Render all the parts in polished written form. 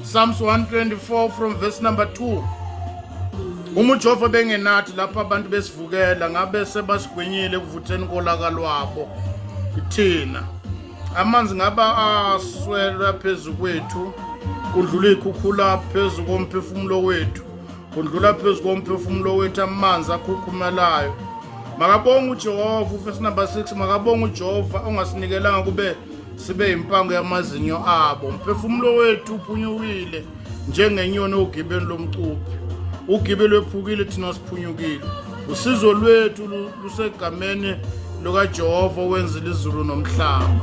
Psalms 124 from verse number 2. Uma uJehova bengenathi lapho abantu besivukela ngabe sebasigwinyile ekuvutheni kolaka lwabo thina. Amanzi ngaba aswelwa phezu kwethu kudlula ikhukhula phezu komphefumulo wethu kudlula phezu komphefumulo wethu amanzi akhukhumalayo. Makabonge uJehova uverse number 6 makabonge uJehova ongasinikelanga kube sibe impango yamazinyo abo. Umphefumulo wethu uphunyukile njengenyoni ogibeni lomcuphi. Ugibe lwephukile thina siphunyukile. Usizo lwethu lusegameni lukaJehova owenzile izulu nomhlaba.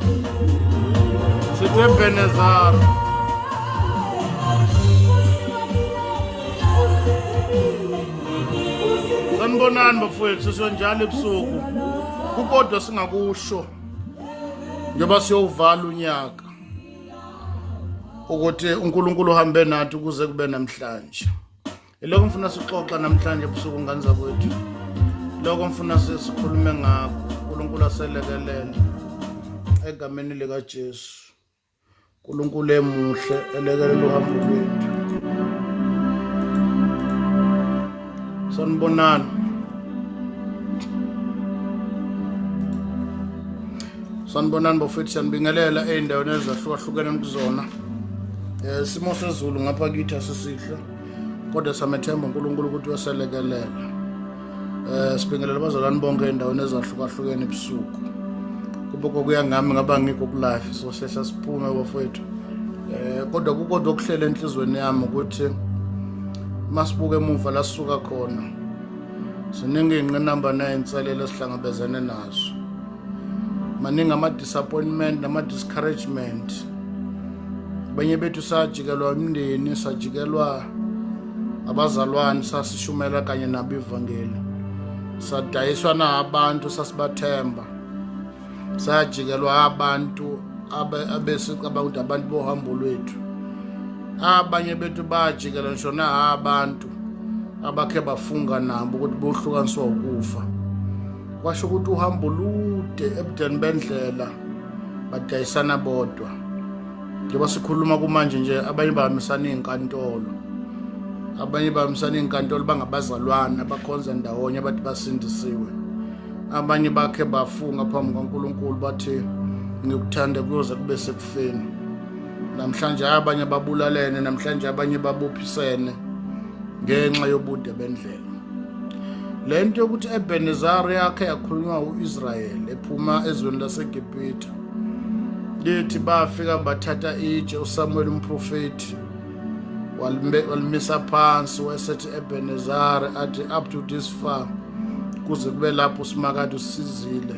Sithi Ebenezar. Sanibonani bafowethu, sisonjalo ebusuku. Kukodwa singakusho njengoba siyowuvala unyaka ukuthi uNkulunkulu uhambe nathi ukuze kube namhlanje. Ilokho ngifuna sixoxa namhlanje ebusuku ngane zakwethu. Lokho ngifuna sikhulume ngakho. uNkulunkulu aselekelele egameni likaJesu. uNkulunkulu emuhle elekelela uhambo lwethu. Sanibonani. Sanibonani bafethu siyanibingelela ey'ndaweni ezahlukahlukene kuzona. Eh simo sezulu ngapha kithi asisihle kodwa samethemba uNkulunkulu ukuthi uyoselekelela. Eh sibingelela abazalwane bonke ey'ndaweni ezahlukahlukene ebusuku. Kube kokuya ngami ngaba ngikho ku life so shesha siphume bafethu. Eh kodwa kukodwa okuhlela enhlizweni yami ukuthi masibuke emuva la sisuka khona ziningi iy'ngqinamba ney'nselelo esihlangabezene nazo. Maningi ama-disappointment nama-discouragement. Abanye bethu sajikelwa imindeni, sajikelwa abazalwane, sasishumela kanye nabo ivangeli, sadayiswa na abantu sasibathemba, sajikelwa abantu abesicabanga ukuthi abantu bohambo lwethu. Abanye bethu bajikelwa ngisho na abantu abakhe bafunga nabo ukuthi bohlukaniswa ukufa. Kwasho ukuthi uhambo lude ebudeni bendlela badayisana bodwa. Njengoba sikhuluma kumanje nje abanye bahambisana iy'nkantolo, abanye bahambisana iy'nkantolo bangabazalwane abakhonza ndawonye abathi basindisiwe. Abanye bakhe bafunga phambi kwaNkulunkulu bathi ngikuthanda kuyoze kube sekufeni. Namhlanje abanye babulalene, namhlanje abanye babophisene ngenxa yobude bendlela. Le nto yokuthi Ebenezar yakhe yakhulunywa u-Israyeli ephuma ezweni laseGibhithe, lithi bafika bathatha itshe uSamuel umprofethi walimisa phansi wayesethi Ebenezar athi up to this far, kuze kube lapho uSimakade usizile.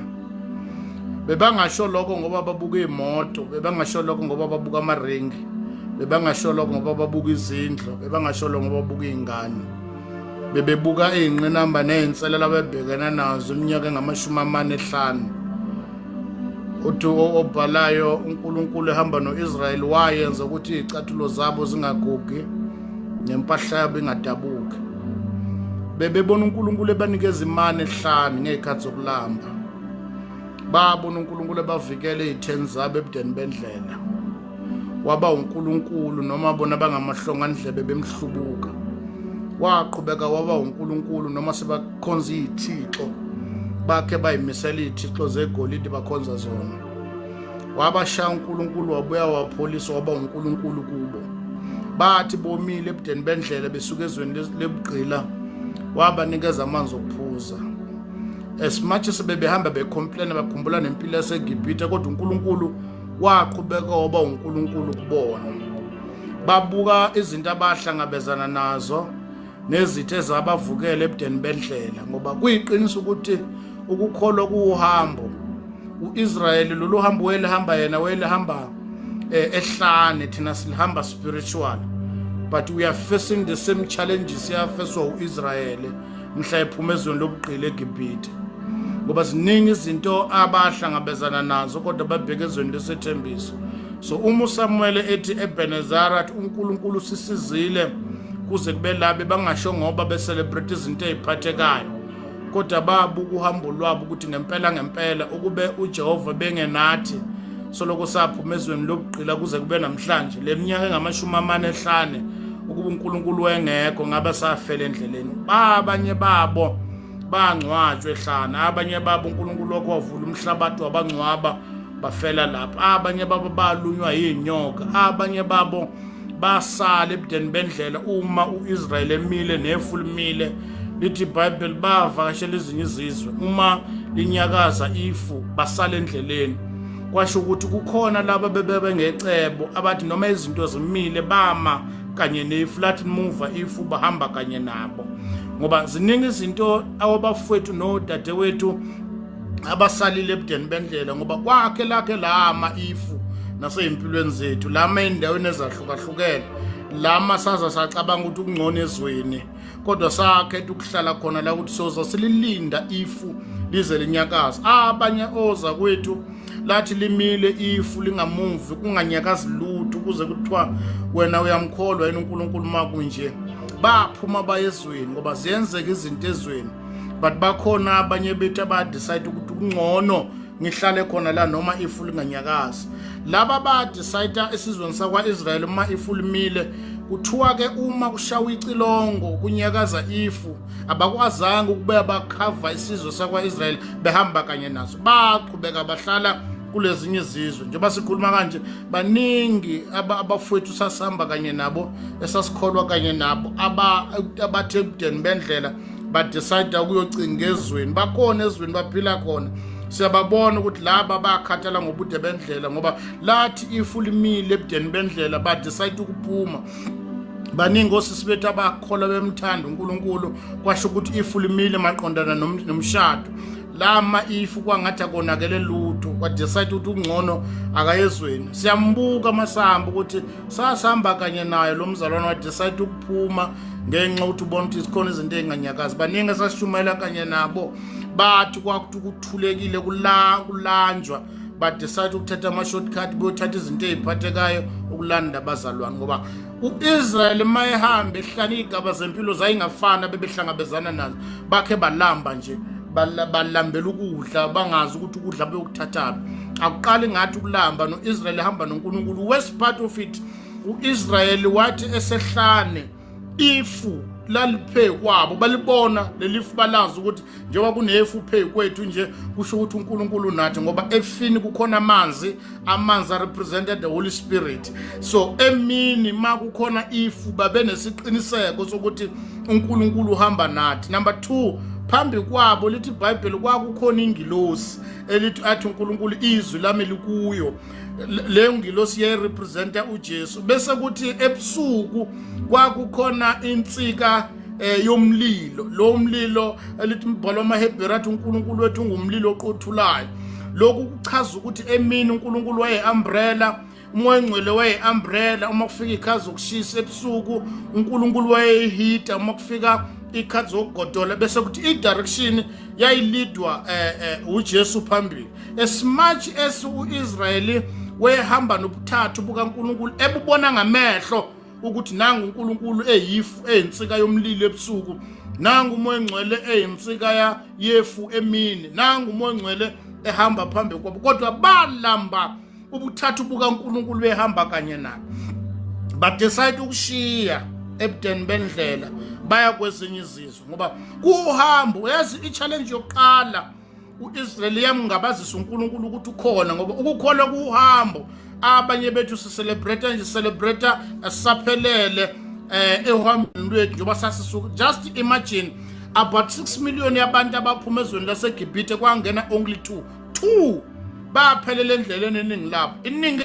Bebangasho lokho ngoba babuka iy'moto, bebangasho lokho ngoba babuka amaringi, bebangasho lokho ngoba babuka izindlu, bebangasho lokho ngoba babuka iy'ngane. Bebebuka iy'ngqinamba ney'nselelo abebhekene nazo iminyaka engama-45. Uthi obhalayo uNkulunkulu ehamba no-Israyeli wayenza ukuthi iy'cathulo zabo zingagugi nempahla yabo ingadabuki. Bebebona uNkulunkulu ebanikeza imana ehlane ngey'khathi zokulamba. Babona uNkulunkulu ebavikela ey'theni zabo ebudeni bendlela. Waba uNkulunkulu noma bona bangamahlongandlebe bemhlubuka. Waqhubeka waba uNkulunkulu noma sebakhonza iy'thixo bakhe bayimisela iy'thixo zegolide bakhonza zona. Wabashaya uNkulunkulu wabuya wapholisa waba uNkulunkulu kubo. Bathi bomile ebudeni bendlela besuka ezweni lebugqila wabanikeza amanzi okuphuza. As much as bebehamba becomplain bakhumbula nempilo yaseGibhithe kodwa uNkulunkulu waqhubeka waba uNkulunkulu kubona. Babuka izinto abahlangabezana nazo nezitha ezabavukela ebudeni bendlela ngoba kuyiqiniso ukuthi ukukholwa kuwuhambo. U-Israyeli lolu hambo wayelihamba yena wayelihamba ehlane, thina silihamba spiritual, but we are facing the same challenges yafeswa u-Israyeli mhla ephuma ezweni lobugqila eGibhithe, ngoba ziningi izinto abahlangabezana nazo kodwa babheke ezweni lesethembiso. So uma uSamuel ethi Ebenezar athi uNkulunkulu usisizile kuze kube labe bangasho ngoba becelebrate izinto eziphathekayo, kodwa babuka uhambo lwabo ukuthi ngempela ngempela ukube uJehova bengenathi Soloko saphuma ezweni lobugqila kuze kube namhlanje, le minyaka engamashumi amane ehlane, ukuba uNkulunkulu wengekho ngabe safela endleleni. Abanye babo bangcwatshwe ehlane, abanye babo uNkulunkulu wakho wavula umhlabathi wabangcwaba bafela lapho, abanye babo balunywa yinyoka, abanye babo basala ebudeni bendlela uma uIsrael emile nefu limile. Lithi iBhayibheli bavakashela ezinye izizwe, uma linyakaza ifu basala endleleni. Kwasho ukuthi kukhona laba bebebe ngecebo abathi noma izinto zimile bama kanye nefu, lathi muva ifu bahamba kanye nabo, ngoba ziningi izinto awabafowethu nodadewethu abasalile ebudeni bendlela, ngoba kwakhe lakhe lama ifu naseyimpilweni zethu, lama ey'ndaweni ezahlukahlukene, lama saza sacabanga ukuthi kungcono ezweni, kodwa sakhetha ukuhlala khona la ukuthi soza sililinda ifu lize linyakaze. Abanye oza kwethu lathi limile ifu lingamuvi, kunganyakazi lutho, kuze kuthiwa wena uyamkholwa yini uNkulunkulu makunje? Baphuma bayezweni ngoba ziyenzeka izinto ezweni, but bakhona abanye bethu abadecide ukuthi kungcono ngihlale khona la noma ifu linganyakazi. Laba badecide esizweni sakwa-Israyeli, uma ifu limile, kuthiwa ke uma kushawa icilongo kunyakaza ifu, abakwazanga ukube bakhava isizwe sakwa-Israyeli behamba kanye naso, baqhubeka bahlala kulezinye izizwe. Njengoba sikhuluma kanje, baningi abafowethu sasihamba kanye nabo, esasikholwa kanye nabo, abathe ebudeni bendlela badecide ukuyocinga ezweni, bakhona ezweni baphila khona. Siyababona ukuthi laba bakhathala ngobude bendlela, ngoba lathi ifu limile ebudeni bendlela badecide ukuphuma. Baningi osisi bethu abakholwa bemthanda uNkulunkulu, kwasho ukuthi ifu limile maqondana nomshado, lama ifu kwangathi akonakele lutho, kwadecide ukuthi ungcono akayezweni. Siyambuka masihamba ukuthi sasihamba kanye naye lo mzalwane, wadecide ukuphuma ngenxa ukuthi ubona ukuthi zikhona izinto ey'nganyakazi. Baningi esasishumayela kanye nabo, bathi kwakuthi kuthulekile kulanjwa, badecide ukuthatha ama-shortcut beyothatha izinto ey'phathekayo ukulanda abazalwane, ngoba u-Israyeli uma ehamba ehlane iy'gaba zempilo zayingafani abebehlangabezana nazo. Bakhe balamba nje, balambela ukudla, bangazi ukuthi ukudla beyokuthathaphi. Akuqali ngathi ukulamba no-Israyeli ehamba noNkulunkulu. Worst part of it, u-Israyeli wathi esehlane ifu laliphe kwabo, balibona lelifu, balazi ukuthi njengoba kunefu phe kwethu nje kusho ukuthi uNkulunkulu nathi, ngoba efini kukhona amanzi, amanzi arepresented the Holy Spirit. So emini makukhona ifu babe nesiqiniseko sokuthi uNkulunkulu uhamba nathi. Number 2, phambi kwabo lithi iBhayibheli kwakukhona ingilosi elithi athi uNkulunkulu izwi lami likuyo. Leyo ngilosi yayirepresenta uJesu. Bese kuthi ebusuku kwakukhona insika yomlilo. Lo mlilo elithi umbhalo wamaHebheru athi uNkulunkulu wethu ungumlilo oqothulayo. Lokhu kuchaza ukuthi emini uNkulunkulu waye-umbrella, uMoya oNgcwele waye-umbrella uma kufika ikhazi zokushisa. Ebusuku uNkulunkulu wayeyihita uma kufika ikhathi zokugodola. Bese kuthi i-direction yayilidwa uJesu phambili. As much as uIsrayeli wehamba nobuthathu bukaNkulunkulu ebubona ngamehlo ukuthi nangu uNkulunkulu eyifu eyinsika yomlilo ebusuku, nangu uMoya oNgcwele eyinsika yefu emini, nangu uMoya oNgcwele ehamba phambi kwabo, kodwa balamba ubuthathu bukaNkulunkulu behamba kanye nabo. Badecide ukushiya ebudeni bendlela baya kwezinye izizwe, ngoba kuhambo uyazi i-challenge yokuqala uIsrael yamngabazisa uNkulunkulu ukuthi ukhona, ngoba ukukholwa kuhambo. Abanye bethu sicelebrate nje, celebrate asisaphelele ehambweni lwethu njengoba sasisuka. Just imagine about 6 million yabantu abaphuma ezweni laseGibhithe, kwangena only 2 2 baphelela endleleni, eningi labo, iningi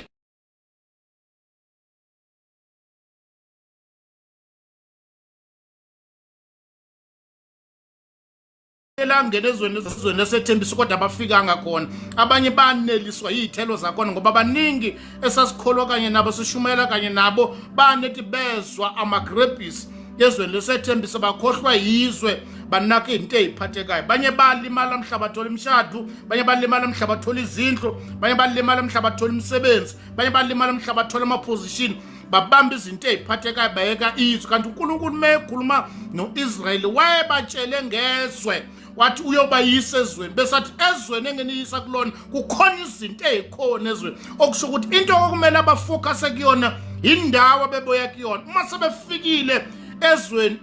elangena ezweni lesethembiso, kodwa abafikanga khona. Abanye baneliswa yiy'thelo zakhona, ngoba baningi esasikholwa kanye nabo, sishumayela kanye nabo, banethi bezwa amagrebhisi ezweni lesethembiso bakhohlwa yizwe, banaka izinto eziphathekayo. Banye balimala mhla bathola imishado, banye balimala mhla bathola izindlu, banye balimala mhla bathola imisebenzi, banye balimala mhla bathola ama-position, babamba izinto eziphathekayo bayeka izwe. Kanti uNkulunkulu mekhuluma noIsrayeli wayebatshele ngezwe. Wathi uyobayisa ezweni, bese athi ezweni enginiyisa kulona kukhona izinto ezikhona ezweni, okusho ukuthi into okumele abafocus kuyona indawo abeboya kuyona. Uma sebefikile ezweni,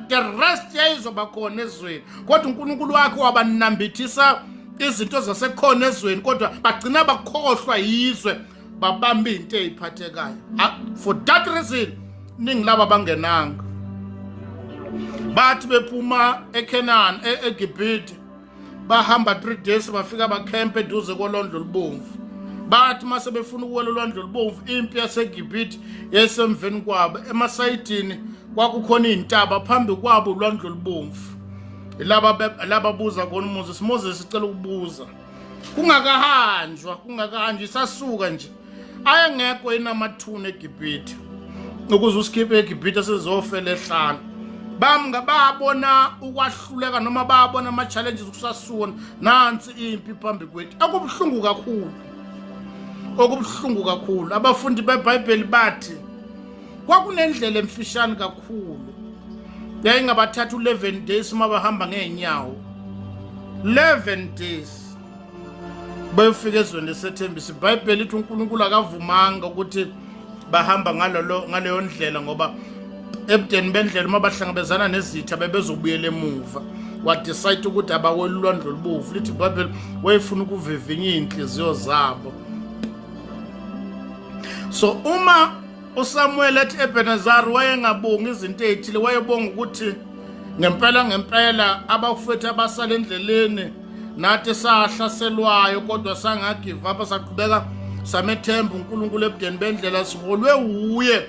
the rest yayizoba khona ezweni, kodwa uNkulunkulu wakhe wabanambithisa izinto zasekhona ezweni, kodwa bagcina bakhohlwa yizwe, babamba into eyiphathekayo. For that reason ningi laba bangenanga, bathi bephuma eKenani, eGibhithe, bahamba 3 days, bafika bakhempe eduze kolwandle olubomvu. Bathi mase befuna ukuwela ulwandle olubomvu, impi yaseGibhithe yayisemveni kwabo, emasayidini kwakukhona iy'ntaba, phambi kwabo ulwandle olubomvu. Laba laba buza kona uMoses, Moses, sicela ukubuza, kungakahanjwa, kungakahanjwa, isasuka nje, ayengekho yini amathuna eGibhithe ukuze usikhiphe eGibhithe sizofela ehlane? Bamga babona ukwahluleka noma babona ama-challenges kusasuna, nansi impi phambi kwethu. Okubuhlungu kakhulu, okubuhlungu kakhulu, abafundi beBhayibheli bathi kwakunendlela emfishane kakhulu yayingabathatha u-11 days uma bahamba ngeenyawo, 11 days bayofika ezweni lesethembiso. IBhayibheli lithi uNkulunkulu akavumanga ukuthi bahamba ngalolo ngaleyo ndlela, ngoba ebudeni bendlela uma bahlangabezana nezitha bebezobuyela emuva. Wadecide ukuthi abawela ulwandle olubovu. Lithi iBhayibheli wayefuna ukuvivinya iy'nhliziyo zabo. So uma uSamuel ethi Ebenezer, wayengabongi izinto ezithile, wayebonga ukuthi ngempela ngempela abafowethu abasala endleleni nathi sahlaselwayo, kodwa sangagive up, saqhubeka samethemba uNkulunkulu ebudeni bendlela, siholwe wuye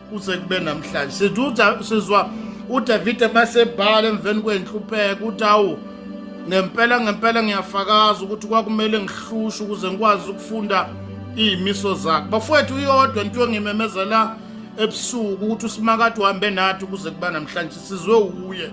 kuze kube namhlanje. Sithi sizwa uDavide masebhala emveni kwenhlupheko, uthi awu, ngempela ngempela ngiyafakaza ukuthi kwakumele ngihlushe ukuze ngikwazi ukufunda iy'miso zakhe. Bafowethu, iyodwa into engimemezela ebusuku ukuthi uSimakade uhambe nathi ukuze kuba namhlanje, sizwe uye.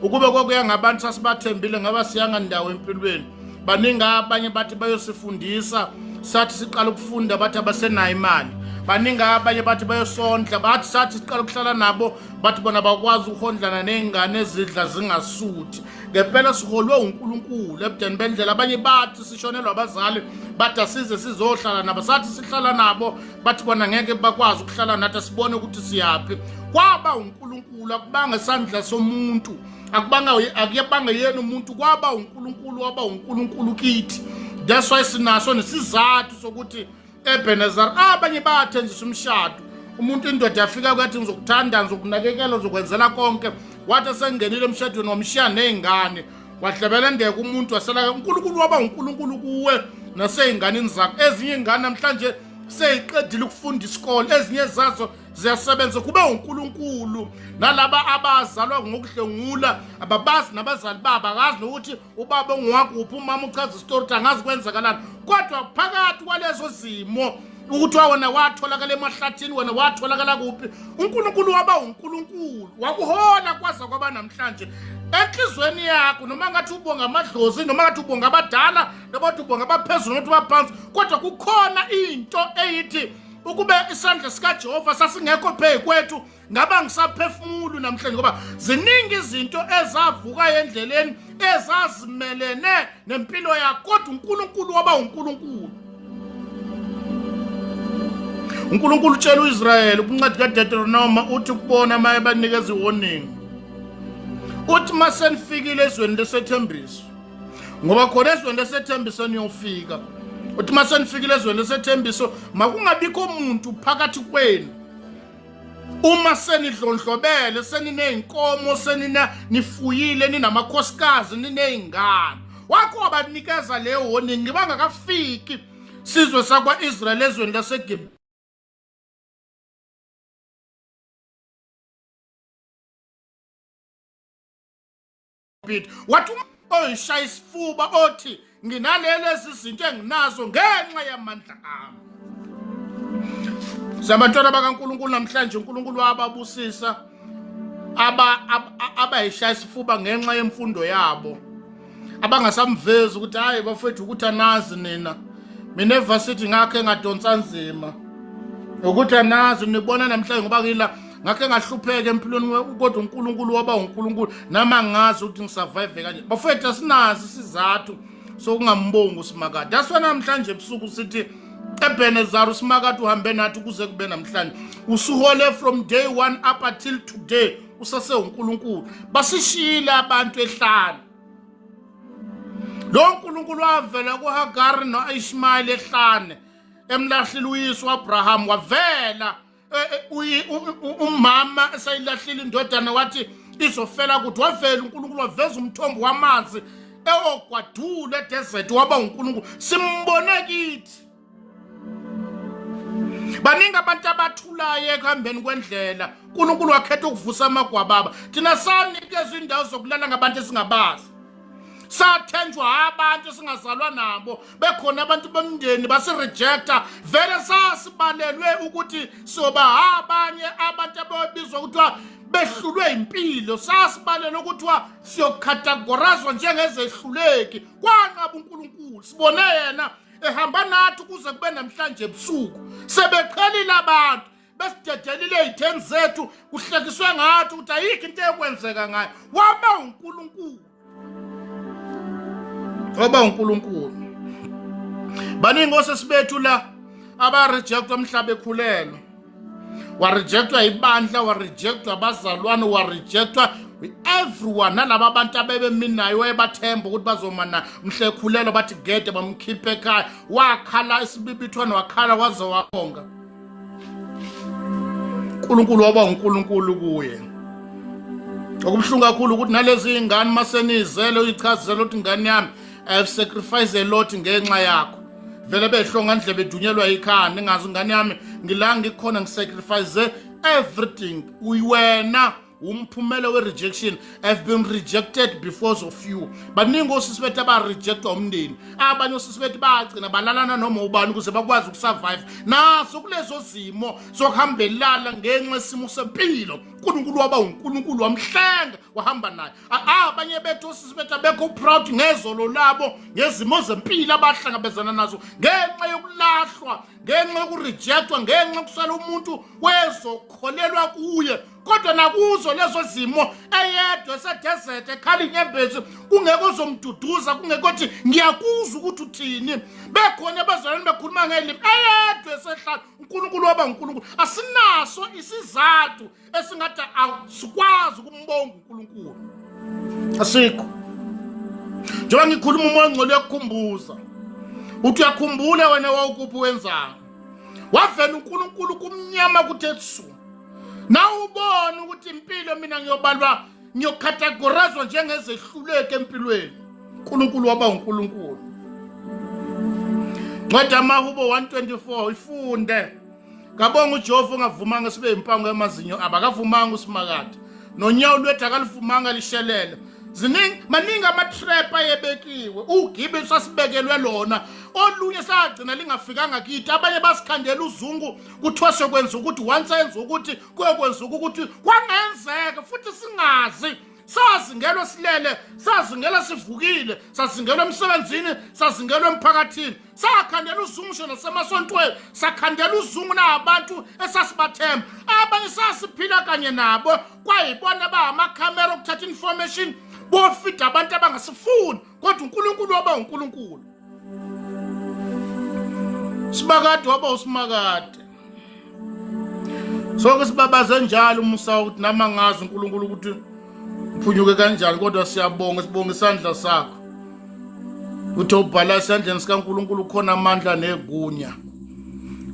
Ukube kwakuya ngabantu sasibathembile, ngaba siyanga ndawo empilweni. Baningi abanye bathi bayosifundisa, sathi siqala ukufunda bathi abasenayo imali. Baningi abanye bathi bayosondla, bathi sathi siqala ukuhlala nabo bathi bona bakwazi ukuhondlana ney'ngane ezidla zingasuthi. Ngempela siholwe uNkulunkulu ebudeni bendlela. Abanye bathi sishonelwa abazali, bathi asize sizohlala nabo, sathi sihlala nabo bathi bona ngeke bakwazi ukuhlala nathi, asibone ukuthi siyaphi. Kwaba uNkulunkulu, akubanga isandla somuntu, akubanga, akuyabanga yena umuntu, kwaba uNkulunkulu, waba uNkulunkulu kithi. That's why sinaso nesizathu sokuthi Ebenezer. Abanye bayathenjiswa umshado, umuntu indoda yafika kwathi ngizokuthanda, ngizokunakekela, ngizokwenzela konke, wathi esengenile emshadweni wamshiya ney'ngane, wadlebela ndeka umuntu wasela. UNkulunkulu waba uNkulunkulu kuwe nasey'nganeni zakho. Ezinye iy'ngane namhlanje seyiqedile ukufunda isikole, ezinye zazo ziyasebenza, kube uNkulunkulu. Nalaba abazalwa ngokudlengula ababazi nabazali babo, akazi nokuthi ubaba ongowakuphi, umama uchaza isitori ukuthi angazi kwenzakalani. Kodwa phakathi kwalezo zimo ukuthi wena watholakala emahlathini, wena watholakala kuphi, uNkulunkulu waba uNkulunkulu, wakuhola kwaza kwaba namhlanje. Enhlizweni yakho, noma ngathi ubonga amadlozi, noma ngathi ubonga abadala, noma ngathi ubonga abaphezulu, noma ngathi abaphansi, kodwa kukhona into eyithi ukube isandla sikaJehova sasingekho phezu kwethu, ngaba ngisaphefumulu namhlanje, ngoba ziningi izinto ezavuka endleleni ezazimelene nempilo yakho, kodwa uNkulunkulu waba uNkulunkulu. uNkulunkulu utshela uIsrayeli kwincwadi kaDeuteronomy, uthi kubona maye banikeza iwarning, uthi masenifikile ezweni lesethembiso, ngoba khona ezweni lesethembiso niyofika, uthi masenifikile ezweni lesethembiso makungabikho muntu phakathi kwenu uma senidlondlobele, seniney'nkomo, senina nifuyile, ninamakhosikazi, niney'ngane. Wakho wabanikeza leyo warning bangakafiki sizwe sakwa-Israyeli ezweni laseGibhithe. Wathi oyishaya isifuba othi nginalezi zinto enginazo ngenxa yamandla ami. Sabantwana bakaNkulunkulu namhlanje, uNkulunkulu wababusisa abayishaya isifuba ngenxa yemfundo yabo, abangasamvezi ukuthi hayi bafethu, ukuthi anazi nina, mina evarsity ngakhe ngadonsa nzima, ukuthi anazi nibona namhlanje ngoba ngila Ngakhe ngahlupheka empilweni, kodwa uNkulunkulu waba uNkulunkulu, nami angazi ukuthi ngisurvive kanje. Bafethu, asinazi isizathu sokungambongi uSimakade. That's why namhlanje ebusuku sithi Ebenezer, uSimakade uhambe nathi kuze kube namhlanje. Usuhole from day one up until today, usase uNkulunkulu. Basishiyile abantu ehlane. Lo nkulunkulu wavela kuHagari no-Ishmayeli ehlane, emlahlile uyise uAbraham, wavela umama esayilahlile indodana, wathi izofela kuthi. Wavela uNkulunkulu, waveza umthombo wamanzi ewogwadule edesert, waba uNkulunkulu. Simbone kithi. Baningi abantu abathulayo ekuhambeni kwendlela, uNkulunkulu wakhetha ukuvusa amagwababa. Thina sanikezwa indawo zokulala ngabantu esingabazi, sathenjwa abantu esingazalwa nabo, bekhona abantu bomndeni basirejecta. Vele sasibalelwe ukuthi soba abanye abantu ababizwa kuthiwa behlulwe impilo, sasibalelwe ukuthiwa siyokhategorizwa njengezehluleki. Kwanqaba uNkulunkulu, sibone yena ehamba nathi kuze kube namhlanje ebusuku. Sebeqhelile abantu, besidedelile ey'theni zethu, kuhlekiswe ngathi ukuthi ayikho into eyokwenzeka ngayo. Waba uNkulunkulu, waba uNkulunkulu. Baningi osesibethu la abarejectwa mhlaba ekhulelwe, warejectwa ibandla, warejectwa abazalwane, warejectwa everyone, nalaba abantu abebeminayo wayebathemba ukuthi bazoma naye mhle ekhulelwa, bathi gede, bamkhipha ekhaya. Wakhala isibibithwane, wakhala waze wabonga uNkulunkulu, waba uNkulunkulu kuye. Okubuhlungu kakhulu ukuthi nalezi ingane masenizele uyichazela ukuthi ingane yami, I have sacrificed a lot ngenxa yakho, vele behlonga ndlebe, idunyelwa ikhanda, ingazi ingane yami ngila ngikhona, ngisacrifice everything, uyiwena umphumela we-rejection. I've been rejected because of you. Baningi osisi bethu abarejectwa umndeni, abanye osisi bethu bagcina balalana noma ubani ukuze bakwazi ukusurvive naso kulezo zimo zokuhambelana ngenxa yesimo sempilo. uNkulunkulu waba uNkulunkulu, wamhlenga, wahamba naye. Abanye bethu osisi bethu abekho proud ngezolo labo, ngezimo zempilo abahlangabezana nazo ngenxa yokulahlwa, ngenxa yokurejectwa, ngenxa yokusala umuntu wezokholelwa kuye. Kodwa nakuzo lezo zimo, eyedwa esedesert, ekhala inyembezi, kungeke ozomduduza, kungeke othi ngiyakuzwa ukuthi uthini, bekhona abazalwane bekhuluma ngelimi, eyedwa esehlala, uNkulunkulu waba uNkulunkulu. Asinaso isizathu esingathi asikwazi ukumbonga uNkulunkulu, asikho. Njengoba ngikhuluma, umoya ongcwele uyakukhumbuza, uthi uyakhumbula wena wawukuphi, wenzani. Wavela uNkulunkulu kumnyama kuthe tsu. Nawe ubona ukuthi impilo mina ngiyobalwa, ngiyokhategorizwa njengezehluleke empilweni, uNkulunkulu waba uNkulunkulu. Ncwadi amaHubo 124, ifunde. Ngabonga uJehova ongavumanga sibe impango yamazinyo, abakavumanga uSimakade, nonyawo lwethu akalivumanga lishelele. Ziningi, maningi ama-trap ayebekiwe, ugibe sasibekelwe lona, olunye sagcina lingafikanga kithi. Abanye basikhandela uzungu, kuthiwa siyokwenza ukuthi once ayenza ukuthi kuyokwenza ukuthi kwangenzeka, futhi singazi. Sazingelwa silele, sazingelwa sivukile, sazingelwa emsebenzini, sazingelwa emphakathini, sakhandela uzungu sho nasemasontweni, sakhandela uzungu nabantu esasibathemba. Abanye sasiphila kanye nabo, kwayibona bahamakhamera okuthatha information, bofida abantu abangasifuni. Kodwa uNkulunkulu waba uNkulunkulu, Simakade waba uSimakade. Sonke sibabaze njalo umusa ukuthi nama ngazi uNkulunkulu ukuthi uphunyuke kanjani, kodwa siyabonga, sibonga isandla sakho. Uthi ubhala esandleni sikaNkulunkulu khona amandla negunya.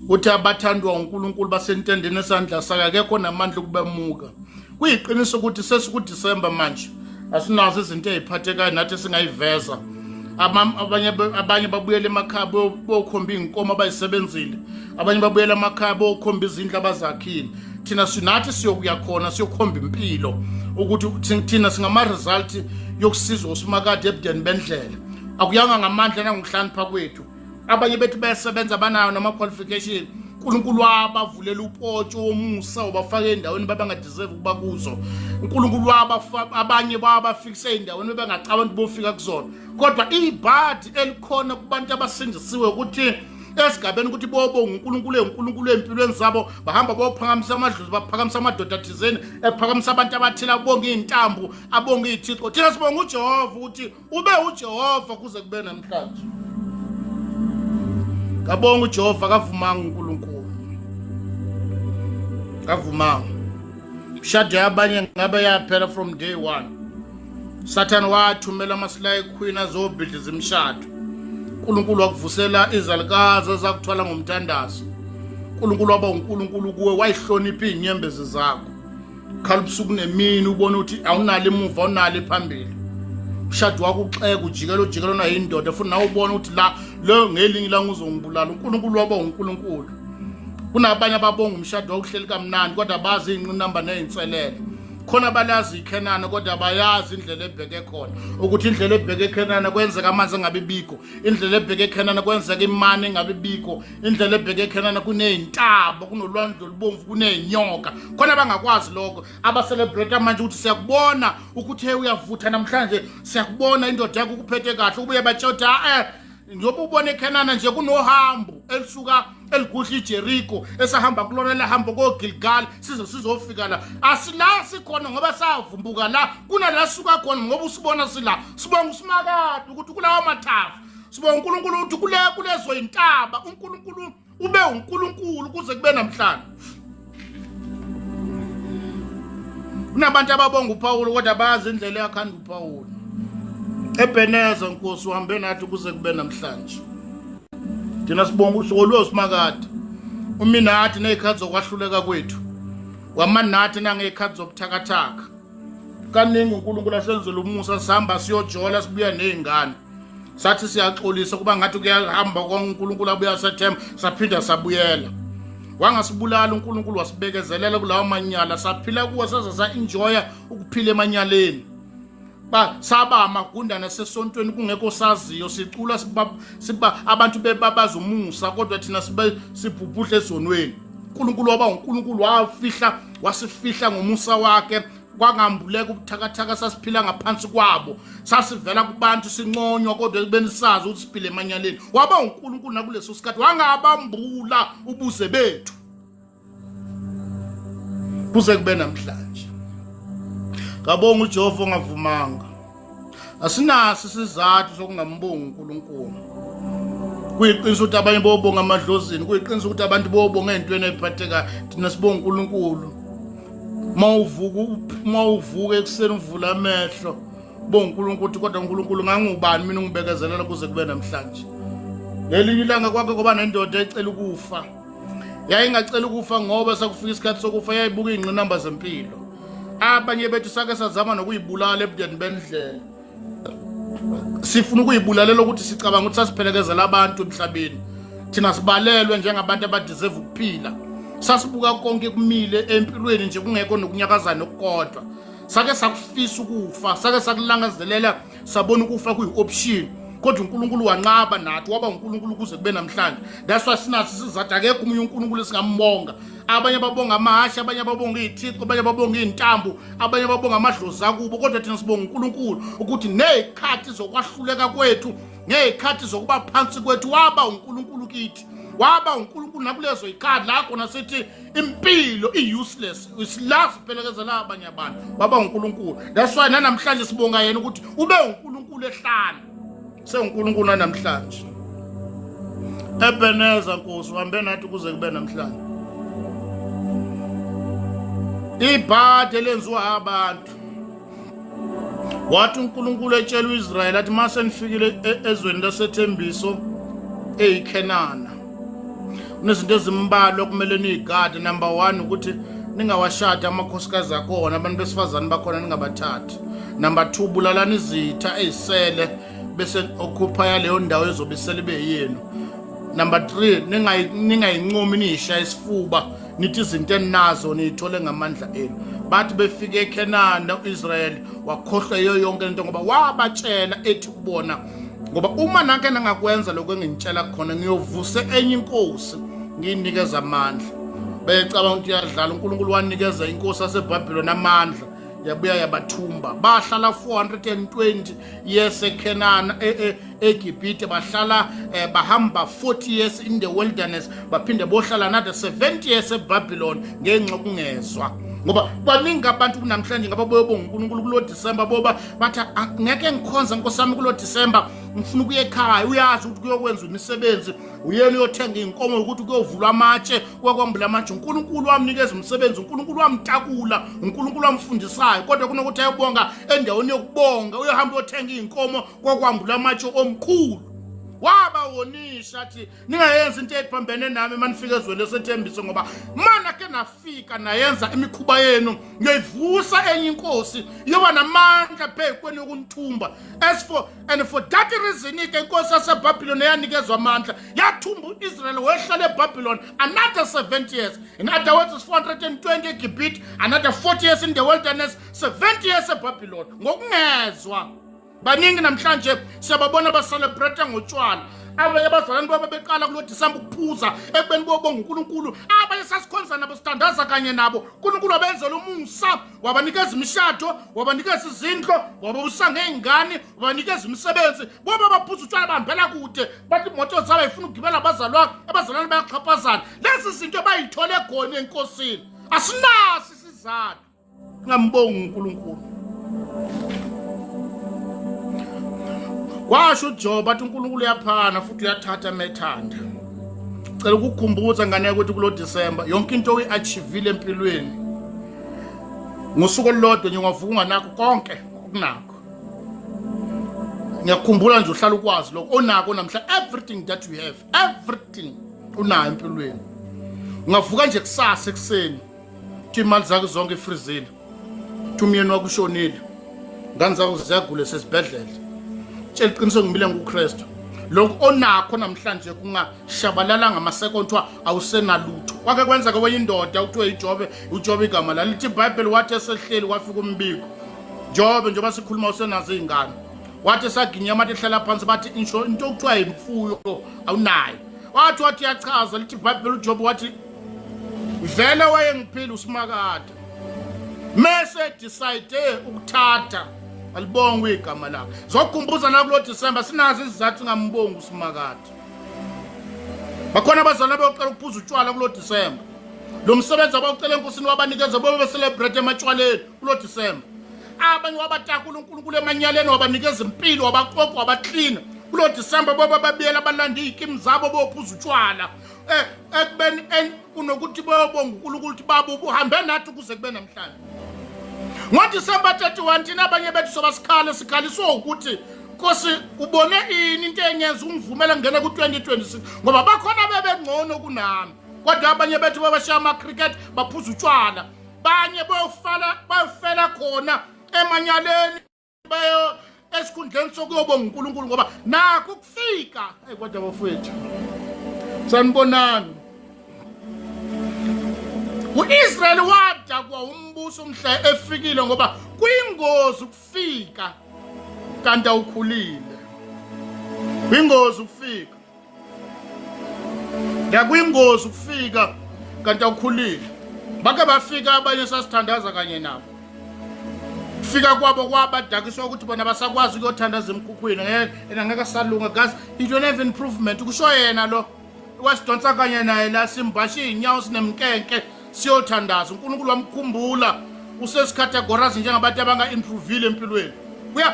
Uthi abathandwa uNkulunkulu basentendeni esandla sakhe, akekho namandla ukubemuka. Kuyiqiniso ukuthi sesikuDisemba manje, asinazo izinto eziphathekayo nathi esingayiveza. Abanye babuyela emakhaya bokhomba iy'nkomo abayisebenzile, abanye babuyela emakhaya bokhomba izindlu abazakhile. Thina sinathi siyokuya khona siyokhomba impilo ukuthi thina singama-result yokusizwa uSimakade ebudeni bendlela. Akuyanga ngamandla nangokuhlakanipha kwethu. Abanye bethu bayasebenza, banayo nama-qualification, uNkulunkulu wabavulela upotsho womusa, wabafaka endaweni babangadeserve ukuba kuzo. uNkulunkulu wabafa abanye babafikise endaweni bebengacabanga ukuthi bofika kuzona. Kodwa ibhadi elikhona kubantu abasindisiwe ukuthi esigabeni ukuthi bobonga uNkulunkulu eNkulunkulu empilweni zabo, bahamba bophakamisa amadlozi, baphakamisa amadoda thizeni, ephakamisa abantu abathile, abonga izintambo, abonga izithixo. Thina sibonga uJehova ukuthi ube uJehova kuze kube namhlanje. Ngabonga uJehova, kavumanga uNkulunkulu, kavumanga. Mshado yabanye ngabe yaphela from day one. Sathane wathumela amasilayi queen azobhidliza imishado. uNkulunkulu wakuvusela izalukazi ezakuthwala ngomthandazo. uNkulunkulu waba uNkulunkulu kuwe, wayihlonipha izinyembezi zakho. Khala ubusuku nemini ubona ukuthi awunalo imuva, awunalo iphambili. Umshado wakho uxeka, ujikela ujikela nayo indoda, futhi nawe ubona ukuthi la lo ngelinye ilanga uzongibulala. uNkulunkulu waba uNkulunkulu. Kunabanye ababonga umshado wawuhleli kamnandi kodwa bazi iy'nqinamba ney'nselelo. Khona abalazi iKhenana kodwa bayazi indlela ebheke khona, ukuthi indlela ebheke eKhenana kwenzeka amanzi engabi bikho, indlela ebheke eKhenana kwenzeka imani engabi bikho, indlela ebheke eKhenana kuney'ntaba, kunolwandle olubomvu, kuney'nyoka. Khona abangakwazi lokho, abacelebrate manje ukuthi siyakubona ukuthi hey uyavutha namhlanje, siyakubona indoda yakho ukuphethe kahle, ubuye batshela ukuthi eh njengoba ubona eKhenana nje kunohambo elisuka eligudla iJeriko esahamba kulona lahamba koGilgal size sizofika la. Asila sikhona ngoba savumbuka la, kunala suka khona ngoba usibona sila. Sibonga uSimakade ukuthi kulawa mathafa, sibonga uNkulunkulu ukuthi kule kulezo intaba uNkulunkulu ube uNkulunkulu kuze kube namhlanje. Kunabantu ababonga uPawulu kodwa bazi indlela eyakhanda uPawulu. Ebeneza Nkosi uhambe nathi kuze kube namhlanje. Thina sibonga usuku lwosimakade. Uminathi nezikhathi zokwahluleka kwethu. Wamanathi nangezikhathi zobuthakathaka. Kaningi uNkulunkulu asenzele umusa, sihamba siyojola sibuya nezingane. Sathi siyaxolisa kuba ngathi kuyahamba konke, uNkulunkulu abuya sethemba, saphinda sabuyela. Wangasibulala uNkulunkulu, wasibekezelela kulawo manyala saphila kuwo, saze sa-enjoya ukuphila emanyaleni. Ba saba amagundana sesontweni kungekho saziyo, sicula siba, siba abantu bebabaza umusa kodwa thina sibe sibhubhudle ezonweni. uNkulunkulu waba uNkulunkulu, wafihla, wasifihla ngomusa wakhe, kwangambuleka ubuthakathaka sasiphila ngaphansi kwabo, sasivela kubantu sinconywa kodwa ekubeni sazi ukuthi siphile emanyaleni. Waba uNkulunkulu nakuleso sikhathi, wangabambula ubuze bethu kuze kube namhlanje. Ngabonga uJehova ongavumanga. Asinaso isizathu sokungambongi uNkulunkulu. Kuyiqiniso ukuthi abanye bobonga amadlozini, kuyiqiniso ukuthi abantu bobonga ey'ntweni ey'phathekayo. Thina sibonga uNkulunkulu. Mawuvuka ekuseni uvula amehlo, bonga uNkulunkulu ukuthi kodwa uNkulunkulu ngangubani mina ungibekezelela kuze kube namhlanje. Ngelinye ilanga kwake kwaba nendoda ecela ukufa. Yayingacela ukufa ngoba sekufika isikhathi sokufa, yayibuka iy'ngqinamba zempilo. Abanye bethu sake sazama nokuyibulala ebudeni bendlela, sifuna ukuyibulalela ukuthi sicabanga ukuthi sasiphelekezela abantu emhlabeni, thina sibalelwe njengabantu abadeserve ukuphila. Sasibuka konke kumile empilweni nje kungekho nokunyakazana okukodwa. Sake sakufisa ukufa, sake sakulangazelela, sabona ukufa kuyi-option, kodwa uNkulunkulu wanqaba nathi, waba uNkulunkulu kuze kube namhlanje. That's why sinaso isizathu, akekho omunye uNkulunkulu esingambonga. Abanye babonga amahhashi, abanye babonga iy'thixo, abanye babonga iy'ntambo, abanye babonga amadlozi akubo, kodwa thina sibonga uNkulunkulu ukuthi ney'khathi zokwahluleka kwethu, ngey'khathi zokuba phansi kwethu, waba uNkulunkulu kithi, waba uNkulunkulu nakulezo y'khathi la khona sithi impilo i-useless, la siphelekezela abanye abantu, waba uNkulunkulu. That's why nanamhlanje sibonga yena ukuthi ube uNkulunkulu ehlala sewuNkulunkulu namhlanje. Ebeneza Nkosi uhambe nathi kuze kube namhlanje. Ibhade elenziwa abantu. Wathi uNkulunkulu etshela uIsrayeli athi mase nifikile ezweni lasethembiso eyiKhenana, kunezinto ezimbalwa okumele niyigade. Number 1 ukuthi ningawashadi amakhosikazi akhona, abantu besifazane bakhona ningabathathi. Number 2, bulalani izitha ezisele bese okhupha leyo ndawo ezobe isele ibe yenu. Number 3, ningayincomi niyishaya isifuba nithi izinto eninazo niyithole ngamandla enu. Bathi befike eKhenana uIsrael wakhohlwa yiyo yonke lento, ngoba wabatshela ethi kubona, ngoba uma nanke nangakwenza lokho enginitshela khona, ngiyovuse enye inkosi ngiyinikeza amandla. Becabanga ukuthi uyadlala, uNkulunkulu wanikeza inkosi yaseBhabhiloni amandla, Yabuya yabathumba, bahlala 420 years eKenana, eGibhite, bahlala bahamba 40 years in the wilderness, baphinde bohlala another 70 years eBabylon ngenxa kungezwa. Ngoba baningi abantu kunamhlanje ngababoyobonga uNkulunkulu kulo December, boba bathi ngeke ngikhonze Nkosi yami kulo December, ngifuna ukuya ekhaya. Uyazi ukuthi kuyokwenza imisebenzi, uyena uyothenga iy'nkomo ukuthi kuyovulwa amatshe, kwakwambula amatshe. UNkulunkulu wamnikeza umsebenzi, uNkulunkulu wamtakula, uNkulunkulu wamfundisayo, kodwa kunokuthi ayobonga endaweni yokubonga uyohamba uyothenga iy'nkomo kwakwambula amatshe omkhulu. Waba wonisha athi ningayenzi into ephambene nami manifika ezweni lesethembiso, ngoba mana ke nafika nayenza imikhuba yenu, ngiyoyivusa enye inkosi iyoba namandla phezu kwenu yokunithumba. As for and for that reason ke inkosi yaseBabylon eyanikezwa amandla yathumba uIsrael, wehlala eBabylon another 70 years. In other words, it's 420 eGibhithe, another 40 years in the wilderness, 70 years eBabylon ngokungezwa. Baningi namhlanje siyababona bacelebrate ngotshwala. Abanye abazalwane baba beqala kulo December ukuphuza ekubeni bobonga uNkulunkulu. Abanye sasikhonza nabo, sithandaza kanye nabo, uNkulunkulu wabenzela umusa, wabanikeza imishado, wabanikeza izindlu, wababusa ngey'ngane, wabanikeza imisebenzi. Boba baphuza utshwala, bahambela kude, bathi imoto zabo ayifuna ukugibela abazalwane, abazalwane bayaxhaphazana. Lezi zinto bayithole khona enkosini, asinaso isizathu ngambonga uNkulunkulu. Kwasho uJob athi uNkulunkulu uyaphana futhi uyathatha methanda. Cela ukukukhumbuza ngane ukuthi kulo December yonke into oyi-achievile empilweni ngosuku olulodwa nje ungavuka unganakho konke okunakho. Ngiyakukhumbula nje, uhlala ukwazi lokho onako namhla, everything that you have, everything unayo empilweni. Ungavuka nje kusasa ekuseni, thi imali zakho zonke ifrizile, thi umyeni wakho ushonile, ngane zakho ziyagula sesibhedlela. Tshela iqiniso, ngimile nguKristu. Lokhu onakho namhlanje kungashabalala ngamasekondi, kuthiwa awusenalutho. Kwake kwenzeka kwenye indoda kuthiwe iJobe, uJobe igama la lithi iBhayibheli, wathi esehleli kwafika umbiko, Jobe, njengoba sikhuluma usenazo iy'ngane. Wathi esaginya amathi ehlala phansi, bathi insho into okuthiwa imfuyo awunayo. Wathi yachaza lithi iBhayibheli, uJobe wathi vele wayengiphila uSimakade, mese decide ukuthatha, alibongwe igama lakhe. Zokukhumbuza nakulo December sinazo izizathu singambongi uSimakade. Bakhona abazalwane abayoqala ukuphuza utshwala kulo December. Lo msebenzi abawucela enkosini wabanikeza, bobe becelebrate ematshwaleni kulo December. Abanye wabatakula uNkulunkulu emanyaleni, wabanikeza impilo, wabaqoqa, wabaklina. Kulo December bobe babiyela abalanda iy'kimu zabo bophuza utshwala, ekubeni kunokuthi bayobonga uNkulunkulu ukuthi baba ubuhambe nathi ukuze kube namhlanje. NgoDisemba 31 thina abanye bethu soba sikhala, sikhaliswa ukuthi Nkosi ubone ini into engenza ungivumela ngene ku-2026, ngoba bakhona bebengcono kunami. Kodwa abanye bethu babashiya ama-cricket, baphuza utshwala, banye bayofela khona emanyaleni, bayo esikhundleni sokuyobonga uNkulunkulu ngoba nakho ukufika. Hey kodwa bafowethu, sanibonani. U-Israyeli wadakwa umbuso mhla efikile, ngoba kuyingozi ukufika kanti awukhulile. Kuyingozi ukufika, yakuyingozi ukufika kanti awukhulile. Bake bafika abanye sasithandaza kanye nabo, kufika kwabo kwabadakiswa ukuthi bona basakwazi ukuyothandaza emkhukhwini, ngeke ngeke salunga guys, you don't have improvement, kusho yena lo wasidonsa kanye naye la, simbashe iy'nyawo sinemnkenke siyothandaza. uNkulunkulu wamkhumbula, usesikhathegorazi njengabantu abanga-improvile empilweni.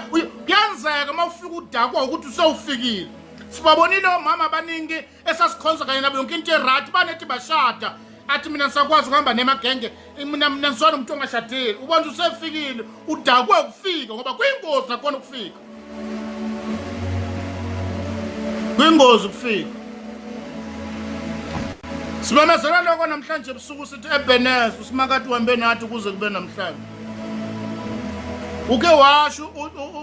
Kuyenzeka uma ufika udakwa ukuthi usewufikile. Sibabonile omama abaningi esasikhonza kanye nabo, yonke into eright, banethi bashada, athi mina ngisakwazi ukuhamba nemagenge, mina ngisona umuntu ongashadile. Ubona usefikile, udakwe ukufika, ngoba kuyingozi nakhona ukufika, kuyingozi ukufika. Simemezela lokho namhlanje ebusuku, sithi Ebenezer, uSimakade uhambe nathi kuze kube namhlanje. Uke washo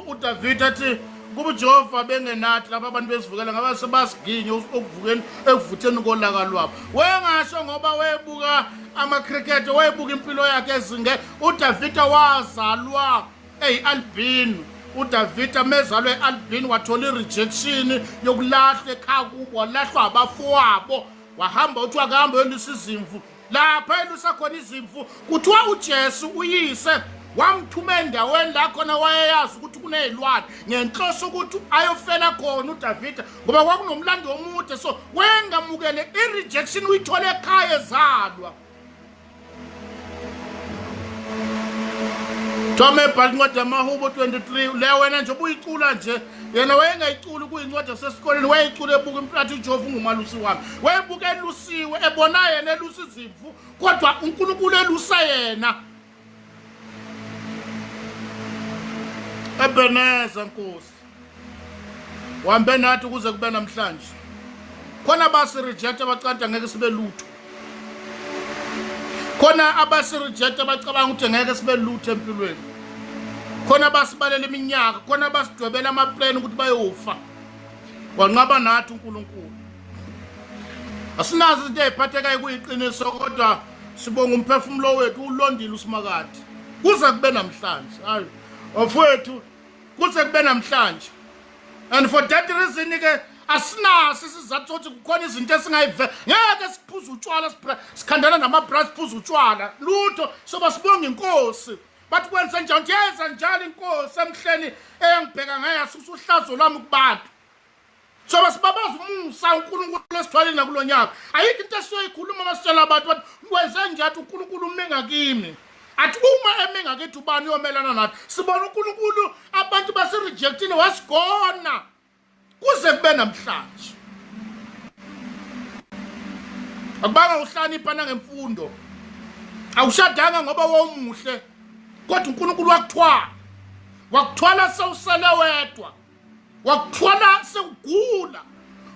uDavid athi kuba uJehova bengenathi laba abantu bezivukela ngabe sebasiginye ukuvukeni ekuvutheni kolaka lwabo. Wayengasho ngoba wayebuka ama-cricket, wayebuka impilo yakhe ezinge. uDavida wazalwa eyi-albino. uDavida mezalwe e-albino wathola i-rejection yokulahlwa ekhaya kubo, walahlwa abafowabo, wahamba, uthiwa kuhamba yolusa izimvu. Lapha elusa khona izimvu kuthiwa uJesu uyise Wamthuma endaweni la khona wayeyazi ukuthi kuney'lwane ngenhloso ukuthi ayofela khona uDavide ngoba kwakunomlando omude so wayengamukele i-rejection uyithole ekhaya ezalwa. Thoma ebhala incwadi yamaHubo 23 le wena nje ubuyicula nje yena wayengayiculi kuyincwadi yasesikoleni wayeyicula ebuka implathi uJehova ungumalusi wami wayebuka elusiwe ebona yena elusa izimvu kodwa uNkulunkulu elusa yena Ebeneza Nkosi uhambe nathi kuze kube namhlanje khona abasi-reject abacanta ngeke sibe lutho khona abasi-reject abacabanga ukuthi ngeke sibe lutho empilweni khona abasibalela iminyaka khona abasidwebela amaplan ukuthi bayofa wanqaba nathi uNkulunkulu asinazo izinto eziphathekayo kuyiqiniso kodwa sibonga umphefumulo wethu ulondile usimakade kuze kube namhlanje hayi bafowethu kuze kube namhlanje and for that reason ke asinaso isizathu sokuthi kukhona izinto esingayive ngeke siphuze utshwala sikhandana namabra siphuze utshwala lutho soba sibonga inkosi bathi kwenze njani yenza njalo inkosi emhleni eyangibheka ngayo yasusa uhlazo lwami kubantu soba sibabaza umusa uNkulunkulu esithwalile nakulo nyaka ayikho into esiyoyikhuluma masitshela abantu bathi wenze njani uNkulunkulu ume ngakimi athi uma eme ngakithi ubani uyomelana nathi sibona uNkulunkulu abantu basirejectile wasigona kuze kube namhlanje akubanga uhlakanipha nangemfundo awushadanga ngoba wawumuhle kodwa uNkulunkulu wakuthwala wakuthwala sewusele wedwa wakuthwala sewugula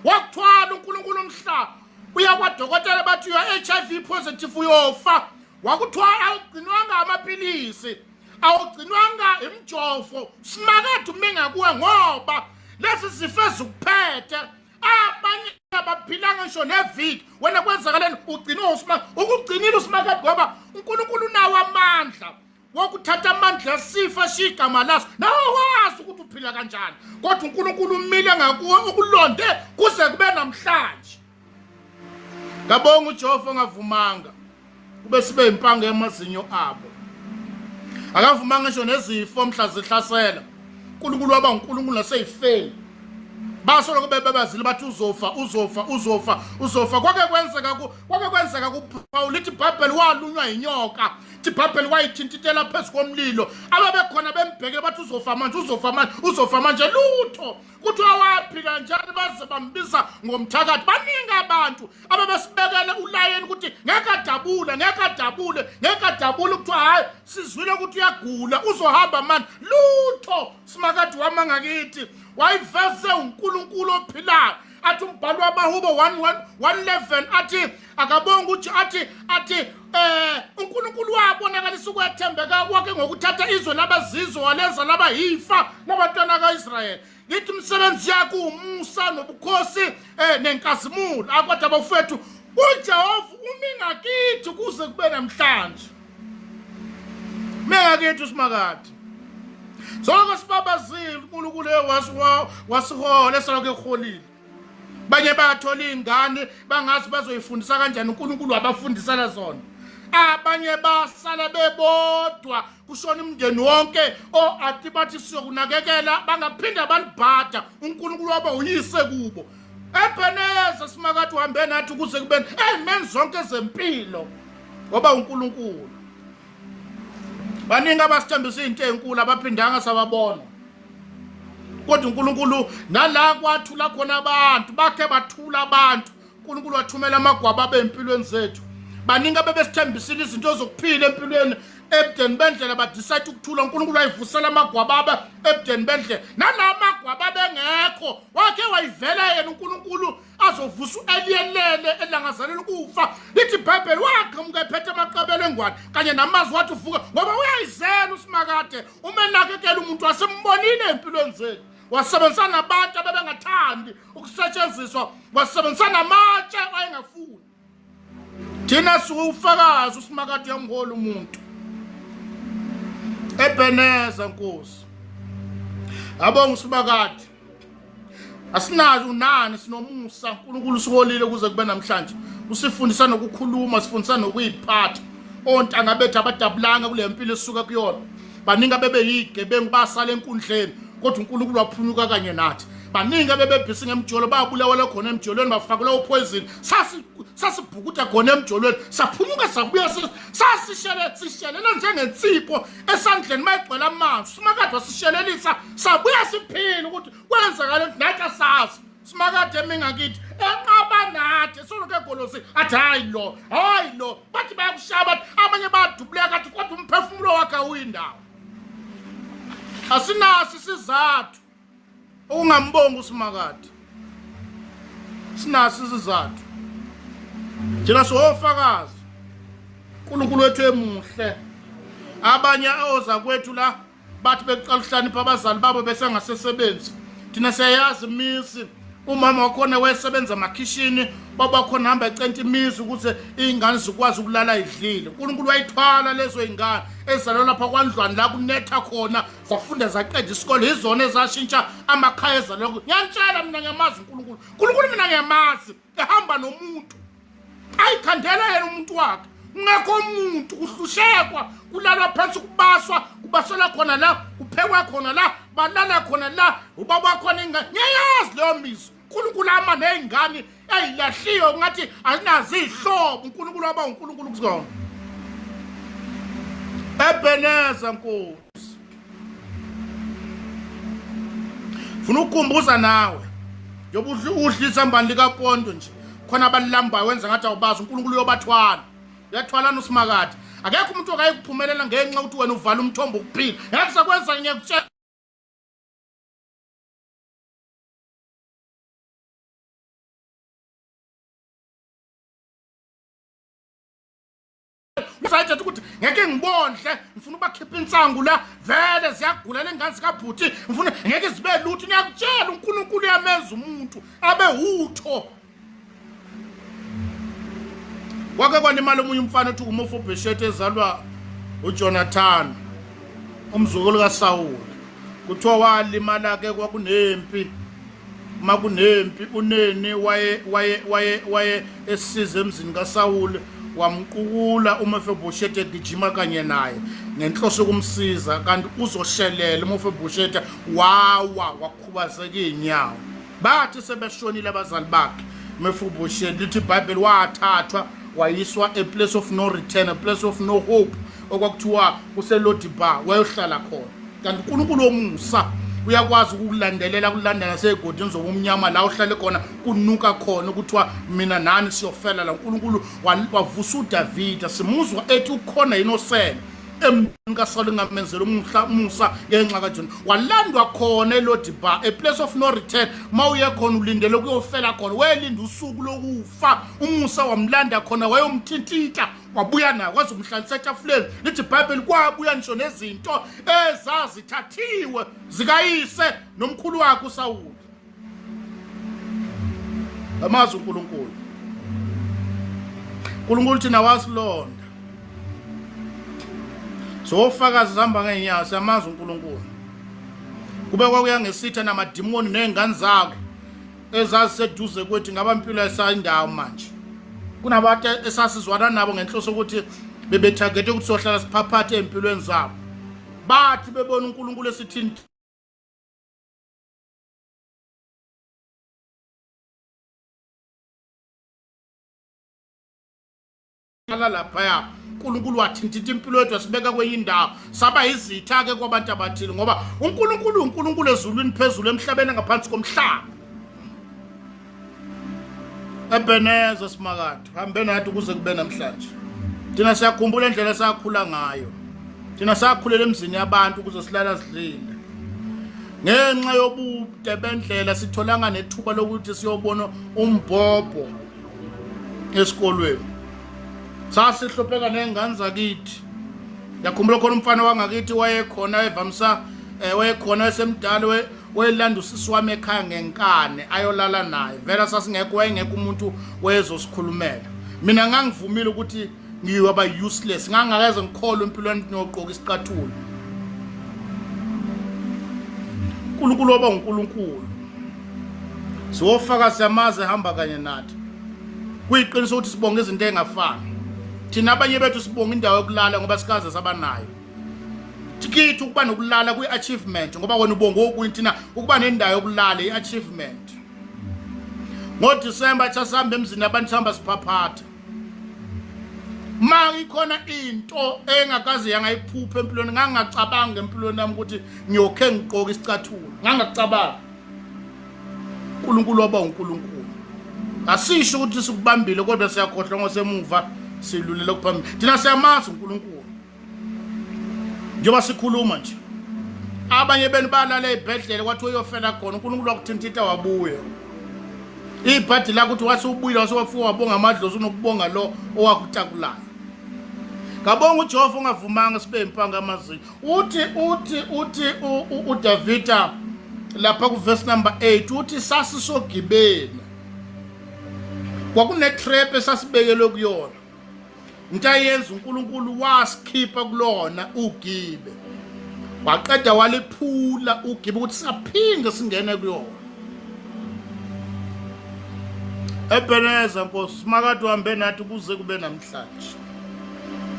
wakuthwala uNkulunkulu umhlaba uya kwadokotela bathi uya HIV positive uyofa wakuthwala awugcinwanga amapilisi awugcinwanga imjovo simakade ume ngakuwe ngoba lesi sifo ezikuphethe abanye abaphilanga ngisho neviki wena kwenzakaleni ugcinwe usimakade ukugcinile usimakade ngoba uNkulunkulu unawo amandla wokuthatha amandla esifa eshiya igama laso nawe wazi ukuthi uphila kanjani kodwa uNkulunkulu umile ngakuwe ukulonde kuze kube namhlanje ngabonga uJehova ongavumanga kube sibe impanga yamazinyo abo akavumanga ngisho nezifo mhla zihlasela uNkulunkulu waba uNkulunkulu naseyifeni basoloko bebebazile bathi uzofa uzofa uzofa uzofa kwake kwenzeka kwake kwenzeka kuPaul lithi iBhayibheli walunywa inyoka ithi iBhayibheli wayithintithela phezu komlilo ababekhona bembhekile bathi uzofa manje uzofa manje uzofa manje lutho kuthiwa waphila njani baze bambiza ngomthakathi baningi abantu abebesibekele ulayeni ukuthi ngeke adabule ngeke adabule ngeke adabule kuthiwa hhayi sizwile ukuthi uyagula uzohamba manje lutho simakade wama ngakithi wayiveze uNkulunkulu ophilayo athi umbhalo wamahubo 111 athi akabonga ukuthi athi athi eh uNkulunkulu wabonakalisa ukwethembeka kwakhe ngokuthatha izwe labazizwe walenza laba yifa labantwana kaIsrayeli ngithi umsebenzi yakho umusa nobukhosi eh nenkazimulo akodwa bafethu uJehova umi ngakithi kuze kube namhlanje mengakithi usimakade sonke sibabazile uNkulunkulu wasihola esalokhu eholile banye bathola iy'ngane bangazi bazoyifundisa kanjani uNkulunkulu wabafundisela zona abanye basala bebodwa kushona umndeni wonke o-ati bathi siyokunakekela bangaphinda balibhada uNkulunkulu waba uyise kubo Ebeneza simakade uhambe nathi ukuze kube ey'meni zonke zempilo ngoba uNkulunkulu baningi abasithembisa izinto ey'nkulu abaphindanga sababona kodwa uNkulunkulu nala kwathula khona abantu bakhe bathula abantu uNkulunkulu wathumela amagwaba abe empilweni zethu baningi abebesithembisile izinto zokuphila empilweni ebudeni bendlela badecide ukuthula uNkulunkulu wayivusela amagwababa ebudeni bendlela nalamagwababa engekho wakhe wayivela yena uNkulunkulu azovusa uEliyelele elangazelela ukufa lithi iBhayibheli waqhamuka ephethe amaqabelo engwane kanye namazwi wathi uvuka ngoba uyayizela usimakade uma enakekela umuntu wasembonile empilweni zethu wasebenzisa nabantu abebengathandi ukusetshenziswa wasebenzisa namatshe ayengafuni thina siwufakazi usimakade uyamhola umuntu Ebeneza Nkosi abonga usimakade asinazo unani sinomusa uNkulunkulu usiholile kuze kube namhlanje usifundisa nokukhuluma sifundisa nokuyiphatha ontanga bethu abadabulanga kule mpilo esisuka kuyona Baningi abebeyigebengu basala enkundleni, kodwa uNkulunkulu waphunyuka kanye nathi. Baningi abebebhisi ngemjolo babulawela khona emjolweni, bafakelwa upoison. Sasibhukuda khona emjolweni, saphunyuka sabuya, sasishele sishelela njengensipho esandleni mayigcwele amanzi. Simakade wasishelelisa sabuya siphila. Ukuthi kwenzakala nathi asazi. Simakade emingakithi enqaba nathi solokhu egolosi athi hayi lo, hayi lo, bathi bayakushaya, bathi abanye bayadubuleka, athi kodwa umphefumulo wakhe awuyindawo. Asinaso isizathu ukungambongi uSimakade, sinaso isizathu thina siwofakazi. uNkulunkulu wethu emuhle. Abanye oza kwethu la bathi beqala ukuhlanipha abazali babo besengasesebenzi. Thina siyayazi imizi, umama wakhona wayesebenza emakhishini, baba wakhona hamba ecenta imizi ukuze iy'ngane zikwazi ukulala idlile. uNkulunkulu wayithwala lezo y'ngane ezizalwa lapha kwandlwane la kunetha khona, zafunda zaqeda isikole, yizona ezashintsha amakhaya ezalwa. Ngiyantshela mina, ngiyamazi uNkulunkulu. uNkulunkulu mina ngiyamazi, ehamba nomuntu ayikhandela yena umuntu wakhe, kungekho umuntu, kuhlushekwa, kulalwa phansi, kubaswa, kubaselwa khona la, kuphekwa khona la, balala khona la, ubaba khona ingane. Ngiyayazi leyo mizwa. uNkulunkulu ama ney'ngane ey'lahliwe ngathi azinazo iy'hlobo. uNkulunkulu waba uNkulunkulu kuzona. Ebeneza Nkosi, funa ukukhumbuza nawe njengoba udla izambane likapondo nje, khona abalilambayo, wenza ngathi awubazi. uNkulunkulu uyobathwala, uyathwalana uSimakade. Akekho umuntu okayikuphumelela ngenxa ukuthi wena uvala umthombo ukuphila. Ngeke sakwenza, ngiyakutshela. Usayithetha ukuthi ngeke ngibondle, ngifuna ubakhipha insangu la, vele ziyagula le ngane zikabhuti, ngifuna ngeke zibe lutho. Ngiyakutshela, uNkulunkulu uyamenza umuntu abe utho. Kwake kwalimala omunye umfana othi uMofobheshete, ezalwa uJonathan, umzukulu kaSawuli. Kuthiwa walimala ke, kwakunempi. Uma kunempi, uneni waye waye waye waye esiza emzini kaSawuli, wamqukula uMefiboshethe egijima kanye naye ngenhloso yokumsiza, kanti uzoshelela uMefiboshethe, wawa wakhubazeka iy'nyawo. Bathi sebeshonile abazali bakhe Mefiboshethe, lithi iBhayibheli wathathwa wayiswa a place of no return, a place of no hope, okwakuthiwa kuseLodibar, wayohlala khona. Kanti uNkulunkulu womusa uyakwazi ukukulandelela, kulandela sey'godini zobumnyama la uhlale khona, kunuka khona, kuthiwa mina nani siyofela la. uNkulunkulu wavusa uDavida, simuzwa ethi ukhona yini osele emndeni kaSawuli ngamenzela umusa ngenxa kaJona. Walandwa khona eLodibar, a place of no return. Uma uye khona ulindele ukuyofela khona, welinda usuku lokufa. Umusa wamlanda khona, wayomthintitha, wabuya naye, wazomhlalisa etafuleni. Lithi iBhayibheli kwabuya ngisho nezinto ezazithathiwe zikayise nomkhulu wakhe uSawuli. Amazi uNkulunkulu. uNkulunkulu thina wasilonda, sofakazi sihamba ngeenyawo, siyamazi uNkulunkulu. Kube kwakuya ngesitha namadimoni ney'ngane zakhe ezaziseduze kwethu, ngaba impilo esayindawo manje. Kunabantu esasizwana nabo ngenhloso ukuthi bebethagete ukuthi sohlala siphaphathe ey'mpilweni zabo. Bathi bebona uNkulunkulu esithini laphaya, uNkulunkulu wathintitha impilo yethu, wasibeka kwenye indawo, saba yizitha-ke kwabantu abathile, ngoba uNkulunkulu uNkulunkulu ezulwini phezulu, emhlabeni ngaphansi komhlaba. Ebeneza Simakade, hambe nathi ukuze kube namhlanje. Thina siyakhumbula indlela esakhula ngayo. Thina sakhulela emzini yabantu ukuze silala sidlile. Ngenxa yobude bendlela sitholanga nethuba lokuthi siyobona umbhobho esikolweni. Sasihlupheka ney'ngane zakithi. Ngiyakhumbula khona umfana wangakithi wayekhona evamisa, wayekhona esemdala, wayelanda usisi wami ekhaya ngenkani ayolala naye. Vele sasingekho, wayengekho umuntu wayezosikhulumela. Mina ngangivumile ukuthi ngiyoba useless, ngangakaze ngikholwe empilweni ukuthi ngiyogqoka isicathulo. uNkulunkulu waba uNkulunkulu, siwofakazi, siyamazi ehamba kanye nathi. Kuyiqiniso ukuthi sibonga izinto engafani. Thina abanye bethu sibonga indawo yokulala ngoba sikaze sabanayo. Kithi ukuba nokulala kwi-achievement, ngoba wena ubonga okunye, thina ukuba nendawo yokulala i-achievement. NgoDisemba sasihamba emzini abantu, sihamba siphaphatha. Ma ikhona into engakaze yangayiphupha empilweni, ngangingacabanga empilweni yami ukuthi ngiyokhe ngigqoke isicathulo, ngangakucabanga. uNkulunkulu waba uNkulunkulu. Asisho ukuthi sikubambile, kodwa siyakhohlwa ngosemuva, silulele kuphambili. Thina siyamazi uNkulunkulu njengoba sikhuluma nje. Abanye benu balala ey'bhedlela, kwathiwa uyofela khona, uNkulunkulu wakuthintitha wabuya. Ibhadi lakho ukuthi wase ubuyile, wase wafika wabonga amadlozi, unokubonga lo owakutakulayo. Ngabonga uJehova ongavumanga sibe impanga amazinyo. Uthi uDavida lapha ku verse number 8 uthi sasisogibeni, kwakune trap esasibekelwe kuyona. Into ayenza uNkulunkulu, wasikhipha kulona ugibe, waqeda waliphula ugibe ukuthi saphinde singene kuyona. Ebeneza Nkosi, simakade uhambe nathi kuze kube namhlanje.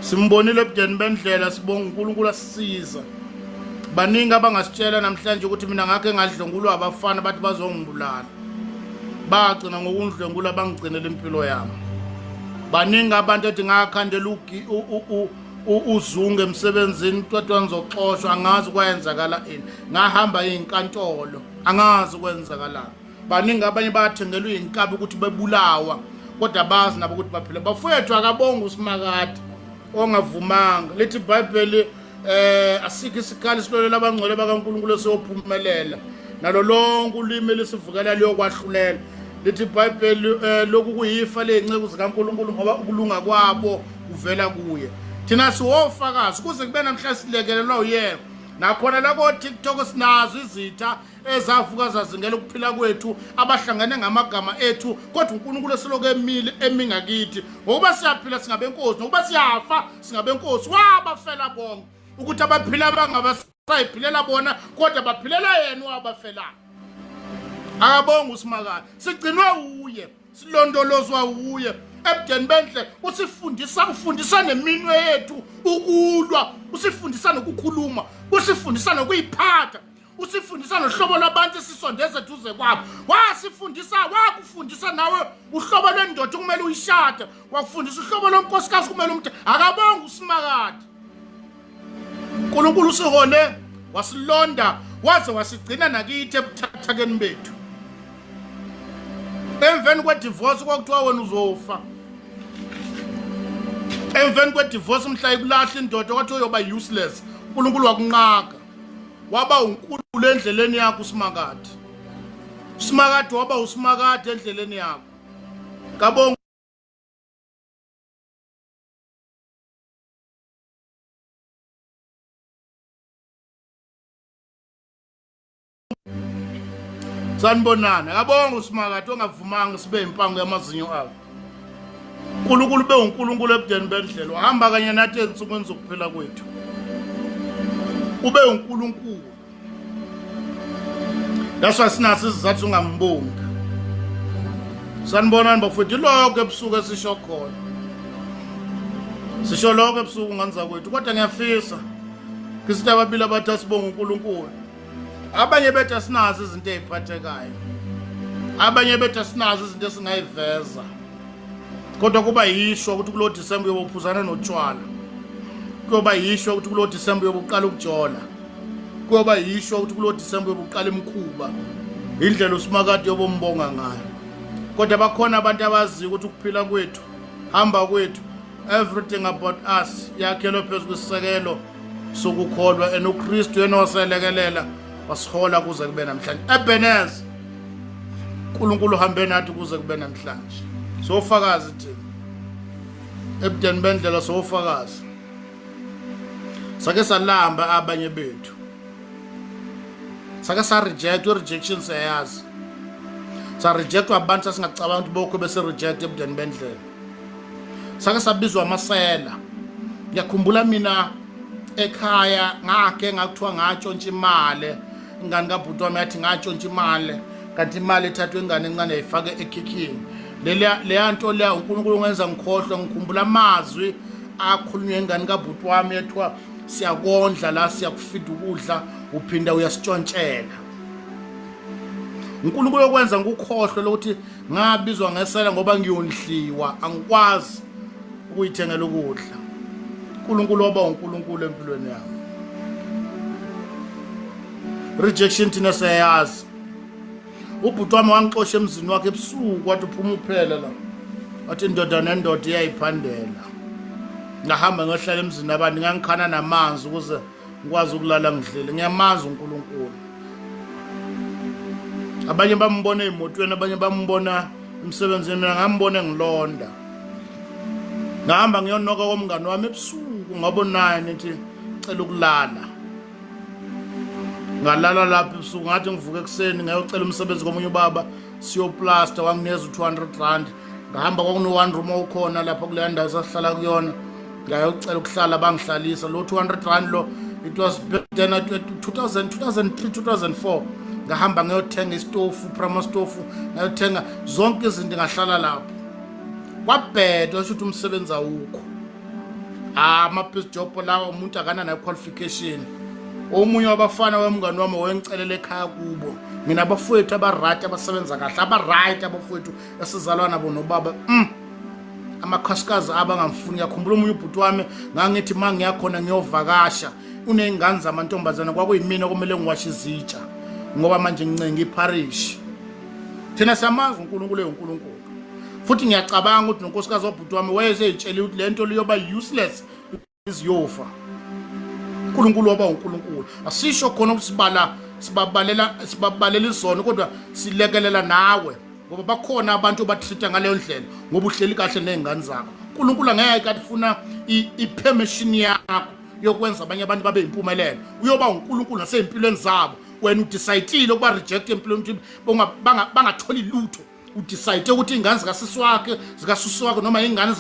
Simbonile ebudeni bendlela, sibonga uNkulunkulu asisiza. Baningi abangasitshela namhlanje ukuthi mina ngakhe ngadlwengulwa abafana, bathi bazongibulala, bagcina ngokundlwengula, bangigcinela impilo yami. Baningi abantu ethi ngakhandela uzungu emsebenzini, kuthiwa ngizoxoshwa, angazi kwayenzakala ini, ngahamba iy'nkantolo, angazi kwenzakalani. Baningi abanye bathengelwa iy'nkabi ukuthi bebulawa, kodwa bazi nabo ukuthi baphila. Bafowethu, akabonga uSimakade ongavumanga. Lithi iBhayibheli, asikho isikhali silwelele abangcwele bakaNkulunkulu esiyophumelela, nalo lonke ulimi elisivukela liyokwahlulela. Lithi iBhayibheli, lokhu kuyifa ley'nceku zikaNkulunkulu, ngoba ukulunga kwabo kuvela kuye. Thina siwofakazi kuze kube namhla, silekelelwa uyena. Nakhona la ko-TikTok sinazo izitha ezavuka zazingela ukuphila kwethu, abahlangene ngamagama ethu, kodwa uNkulunkulu esilokhu emile emi ngakithi. Ngokuba siyaphila singabenkosi, ngokuba siyafa singabenkosi. Wabafela bonke ukuthi abaphila bangabasayiphilela bona, kodwa baphilela yena owabafelayo. Akabonga uSimakade, sigcinwe uye, silondolozwa wuye ebudeni bendle. Usifundisa, ufundisa neminwe yethu ukulwa, usifundisa nokukhuluma, usifundisa nokuyiphatha, usifundisa nohlobo lwabantu esisondeza eduze kwabo. Wasifundisa, wakufundisa nawe uhlobo lwendoda okumele uyishade, wakufundisa uhlobo lonkosikazi kumele umthe. Akabonga uSimakade. uNkulunkulu usihole, wasilonda, waze wasigcina nakithi ebuthathakeni bethu. Emveni kwedivorce kwakuthiwa wena uzofa. Emveni kwedivorce, mhla ikulahla indoda, kwathiwa uyoba useless. uNkulunkulu wakunqaka, waba uNkulunkulu endleleni yakho uSimakade. USimakade waba uSimakade endleleni yakho. Ngabonga. Sanibonani. Akabonga uSimakade ongavumanga sibe impango yamazinyo abo. uNkulunkulu ube uNkulunkulu ebudeni bendlela, uhamba kanye nathi ezinsukwini zokuphila kwethu. Ube uNkulunkulu. That's why sinaso isizathu songambongi. Sanibonani bafowethu, ilokho ebusuku esisho khona. Sisho lokho ebusuku nganza kwethu, kodwa ngiyafisa ngisithi ababili abathi asibonge uNkulunkulu. Abanye bethu asinazo izinto eziphathekayo, abanye bethu asinazo izinto esingayiveza, kodwa kuba yishwa ukuthi kulo December uyobe uphuzana notshwala, kuyoba yishwa ukuthi kulo December uyobe uqala ukujola, kuyoba yishwa ukuthi kulo December uyobe uqala imikhuba. Indlela uSimakade yobombonga ngayo. Kodwa bakhona abantu abaziyo ukuthi ukuphila kwethu, hamba kwethu, everything about us yakhelwe phezu kwesisekelo sokukholwa, and uKristu yena waselekelela, wasihola kuze kube namhlanje. Ebenez, uNkulunkulu uhambe nathi kuze kube namhlanje. Sofakazi thina ebudeni bendlela, sofakazi. Sake salamba abanye bethu, sake sa reject, i-rejection siyayazi, sa rejectwa abantu sasingacabanga ukuthi bokho bese reject ebudeni bendlela. Sake sabizwa amasela. Ngiyakhumbula mina ekhaya ngakhe ngakuthiwa ngatshontsha imali. Ingane kabhuti wami yathi ngatshontsha imali, kanti imali ethathwe ingane encane yayifake ekhikhini. Leya nto leya uNkulunkulu ungenza ngikhohlwe. Ngikhumbula amazwi akhulunywa ingane kabhuti wami ethiwa siyakondla la, siyakufida ukudla, uphinda uyasitshontshela. uNkulunkulu okwenza ngikukhohlwe lokuthi ngabizwa ngesela ngoba ngiyondliwa, angikwazi ukuyithengela ukudla. uNkulunkulu waba uNkulunkulu empilweni yami. Rejection thina siyayazi. Ubhuti wami wangixosha emzini wakhe ebusuku, wathi uphuma uphela la, wathi indoda nendoda iyayiphandela. Ngahamba ngiyohlala emzini abantu, ngangikhana namanzi ukuze ngikwazi ukulala ngidlile. Ngiyamazi uNkulunkulu. Abanye bambona ey'motweni, abanye bambona emsebenzini, mina ngambona engilonda. Ngahamba ngiyonoka komngani wami ebusuku ngabo-9, ngithi cela ukulala. Ngalala lapho ebusuku, ngathi ngivuka ekuseni ngayocela umsebenzi komunye ubaba, siyoplasta, wanginikeza u-200 rand. Ngahamba, kwakuno-one room owukhona lapho kuleya ndawo sasihlala kuyona, ngayocela ukuhlala, bangihlalisa lo 200 rand lo. It was back then 2000, 2003, 2004. Ngahamba ngiyothenga isitofu, prama stofu, ngayothenga zonke izinto, ngahlala lapho. Kwabhedwa, sho ukuthi umsebenzi awukho. Ama-piece job lawa, umuntu akananayo qualification. Omunye wabafana wemngani wami wayengicelela ekhaya kubo. Mina abafowethu aba-right, abasebenza kahle, aba-right abafowethu esizalwa nabo nobaba, amakhosikazi abangamfuni. Ngiyakhumbula omunye ubhuti wami, ngangithi uma ngiyakhona ngiyovakasha, uney'ngane zamantombazane, kwakuyimina okumele ngiwashe izitsha ngoba manje ngincenga ipharishi. Thina siyamazi uNkulunkulu eyonkulunkulu, futhi ngiyacabanga ukuthi nonkosikazi wabhuti wami wayeseyitshelile ukuthi le nto liyoba useless, iziyofa. uNkulunkulu waba uNkulunkulu. Asisho khona ukuthi sibala sibabalela sibabalela izono, kodwa silekelela nawe ngoba bakhona abantu obatreat ngaleyo ndlela ngoba uhleli kahle nezingane zakho. uNkulunkulu angeke athi funa i-permission yakho yokwenza abanye abantu babe impumelelo. Uyoba uNkulunkulu nasey'mpilweni zabo. Wena udecide ukuba reject empilweni ukuthi bangatholi lutho. Udecide ukuthi iy'ngane zikasisi wakhe, zikasusi wakhe, noma iy'ngane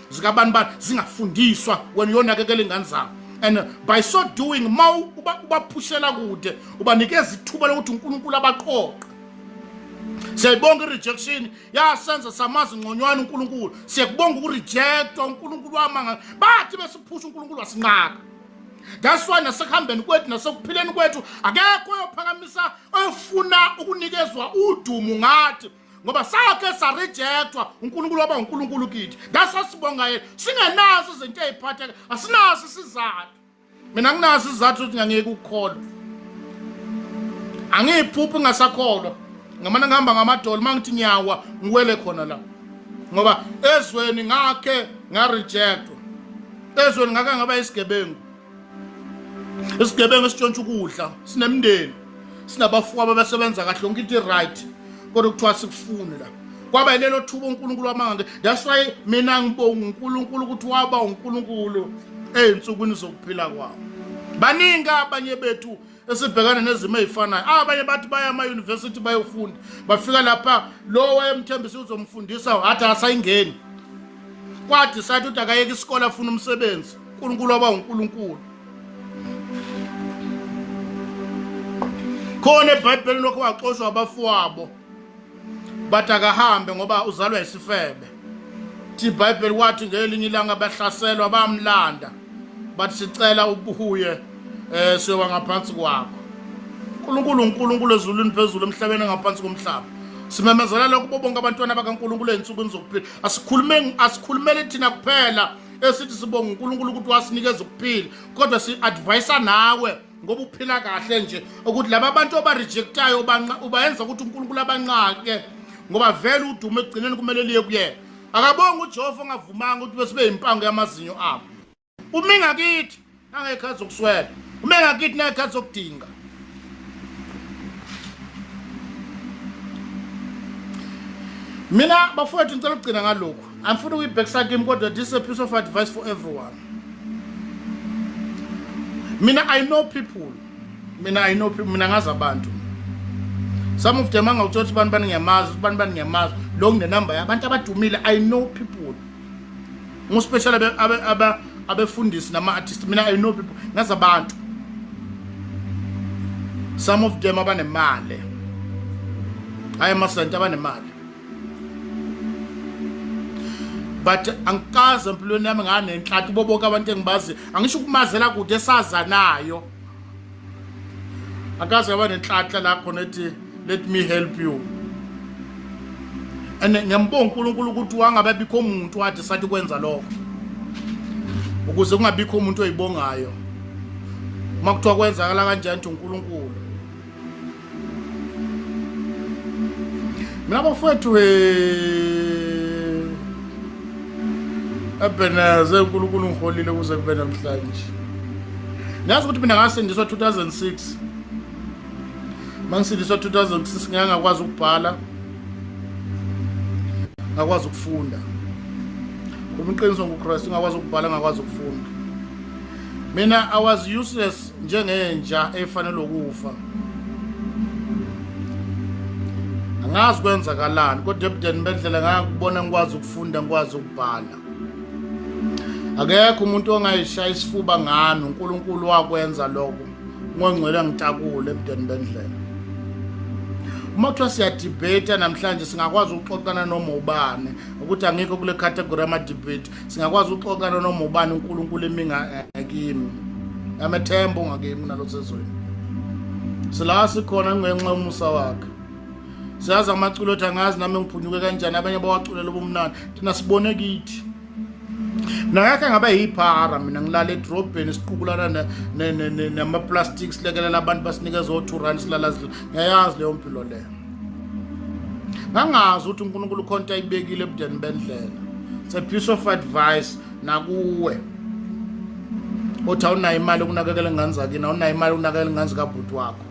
zikabani bani zingafundiswa, wena uyonakekela iy'ngane zabo. And by so doing, ma ubaphushela kude, ubanikeza ithuba lokuthi uNkulunkulu abaqoqe. Siyayibonga i-rejection, yasenza samazi ngconywana uNkulunkulu. Siyakubonga ukurejectwa, uNkulunkulu wamanga. Bathi besiphusha, uNkulunkulu wasinqaka. That's why nasekuhambeni kwethu nasekuphileni kwethu akekho oyophakamisa oyofuna ukunikezwa udumo ngathi, ngoba sakhe sarejectwa, uNkulunkulu waba uNkulunkulu kithi. That's why sibonga yena singenazo izinto eziphatheka, asinaso isizathu. Mina nginaso isizathu ukuthi ngangiyeke ukukholwa, angiyiphuphi ngingasakholwa, ngamane ngihamba ngamadolo, uma ngithi ngiyawa ngiwele khona la, ngoba ezweni ngakhe ngarejectwa, ezweni ngake ngaba isigebengu, isigebengu esitshontsha ukudla, sinemndeni, sinabafowabo abasebenza kahle, yonke into i-right, kodwa kuthiwa sikufuni la. Kwaba yilelo thuba uNkulunkulu wamanga. That's why mina ngibonga uNkulunkulu ukuthi waba uNkulunkulu ey'nsukwini zokuphila kwawo. Baningi abanye bethu esibhekana nezimo ey'fanayo. Abanye bathi baya ama-university bayofunda, bafika lapha, lo wayemthembisa uzomfundisa wathi asayingeni, kwadecide ukuthi akayeke isikole afuna umsebenzi. uNkulunkulu waba uNkulunkulu. Khona eBhayibhelini lokho waxoshwa abafowabo, bathi akahambe ngoba uzalwa isifebe. Thi iBhayibheli wathi ngelinye ilanga bahlaselwa, bamlanda, bathi sicela ubuye siyoba ngaphansi kwakho. uNkulunkulu uNkulunkulu ezulwini phezulu, emhlabeni ngaphansi komhlaba. Simemezela lokho kubo bonke abantwana bakaNkulunkulu ezinsukwini zokuphila. Asikhulume, asikhulumele thina kuphela esithi sibonga uNkulunkulu ukuthi wasinikeza ukuphila, kodwa si-advisa nawe ngoba uphila kahle nje ukuthi laba bantu obarejectayo ubayenza ukuthi uNkulunkulu abanqake, ngoba vele udumo ekugcineni kumele liye kuyena. Akabonga uJehova ongavumanga ukuthi besibe impango yamazinyo abo. Ume ngakithi nangekhathi zokuswela, ume ngakithi nangekhathi zokudinga. Mina bafowethu ngicela ukugcina ngalokhu, angifuni ukuyibhekisa kimi, kodwa this is a piece of advice for everyone. Mina I know people, mina I know people, mina ngazi abantu. Some of them angawuthola ukuthi bani bani ngiyamazi, bani bani ngiyamazi, lo nginenamba yabantu abadumile. I know people, ngospecial abefundisi nama-artist. Mina I know people, ngazi abantu, some of them abanemali, hayi amasenti, abanemali. But angikaze empilweni yami nganenhlanhla kubo bonke abantu engibazi, angisho ukumazela kude esazanayo. Akaze ngaba nenhlanhla la khona ethi let me help you. And ngiyambonga uNkulunkulu ukuthi wangabe bikho umuntu wathi sathi kwenza lokho. Ukuze kungabikho umuntu oyibongayo. Uma kuthiwa kwenzakala kanjani nje uNkulunkulu. Mina bafowethu Ebenezer uNkulunkulu ngiholile kuze kube namhlanje. Niyazi ukuthi mina ngasindiswa 2006. Mangisindiswa 2006 ngeke ngakwazi ukubhala. Ngakwazi ukufunda. Khuluma iqiniso ngoKristu ngakwazi ukubhala ngakwazi ukufunda. Mina I was useless njengenja efanele ukufa. Angazi kwenzakalani kodwa ebudeni bendlela ngakubona ngikwazi ukufunda ngikwazi ukubhala. Akekho umuntu ongayishaya isifuba ngami, uNkulunkulu wakwenza lokho. Ngongcwele ngitakule ebudeni bendlela. Uma kuthiwa siyadebate namhlanje singakwazi ukuxoxana noma ubani ukuthi angikho kule category yama debate singakwazi ukuxoxana noma ubani uNkulunkulu eminga eh, kimi. Amethemba ungakimi nalosezweni. Sila sikhona ngenxa yomusa wakhe. Siyazi amaculo ethi angazi nami ngiphunyuke kanjani abanye bawaculela ubumnandi. Thina sibone kithi. Mina ngakhe ngaba yiphara mina ngilala edrobheni siqukulana nama-plastic silekelela abantu basinikeza o-2 rand silala ngiyayazi leyo mpilo leyo. Ngangazi ukuthi uNkulunkulu khona into ayibekile ebudeni bendlela. It's a piece of advice nakuwe. Othi awunayo imali yokunakekela ingane zakini, awunayo imali yokunakekela ingane zikabhuti wakho.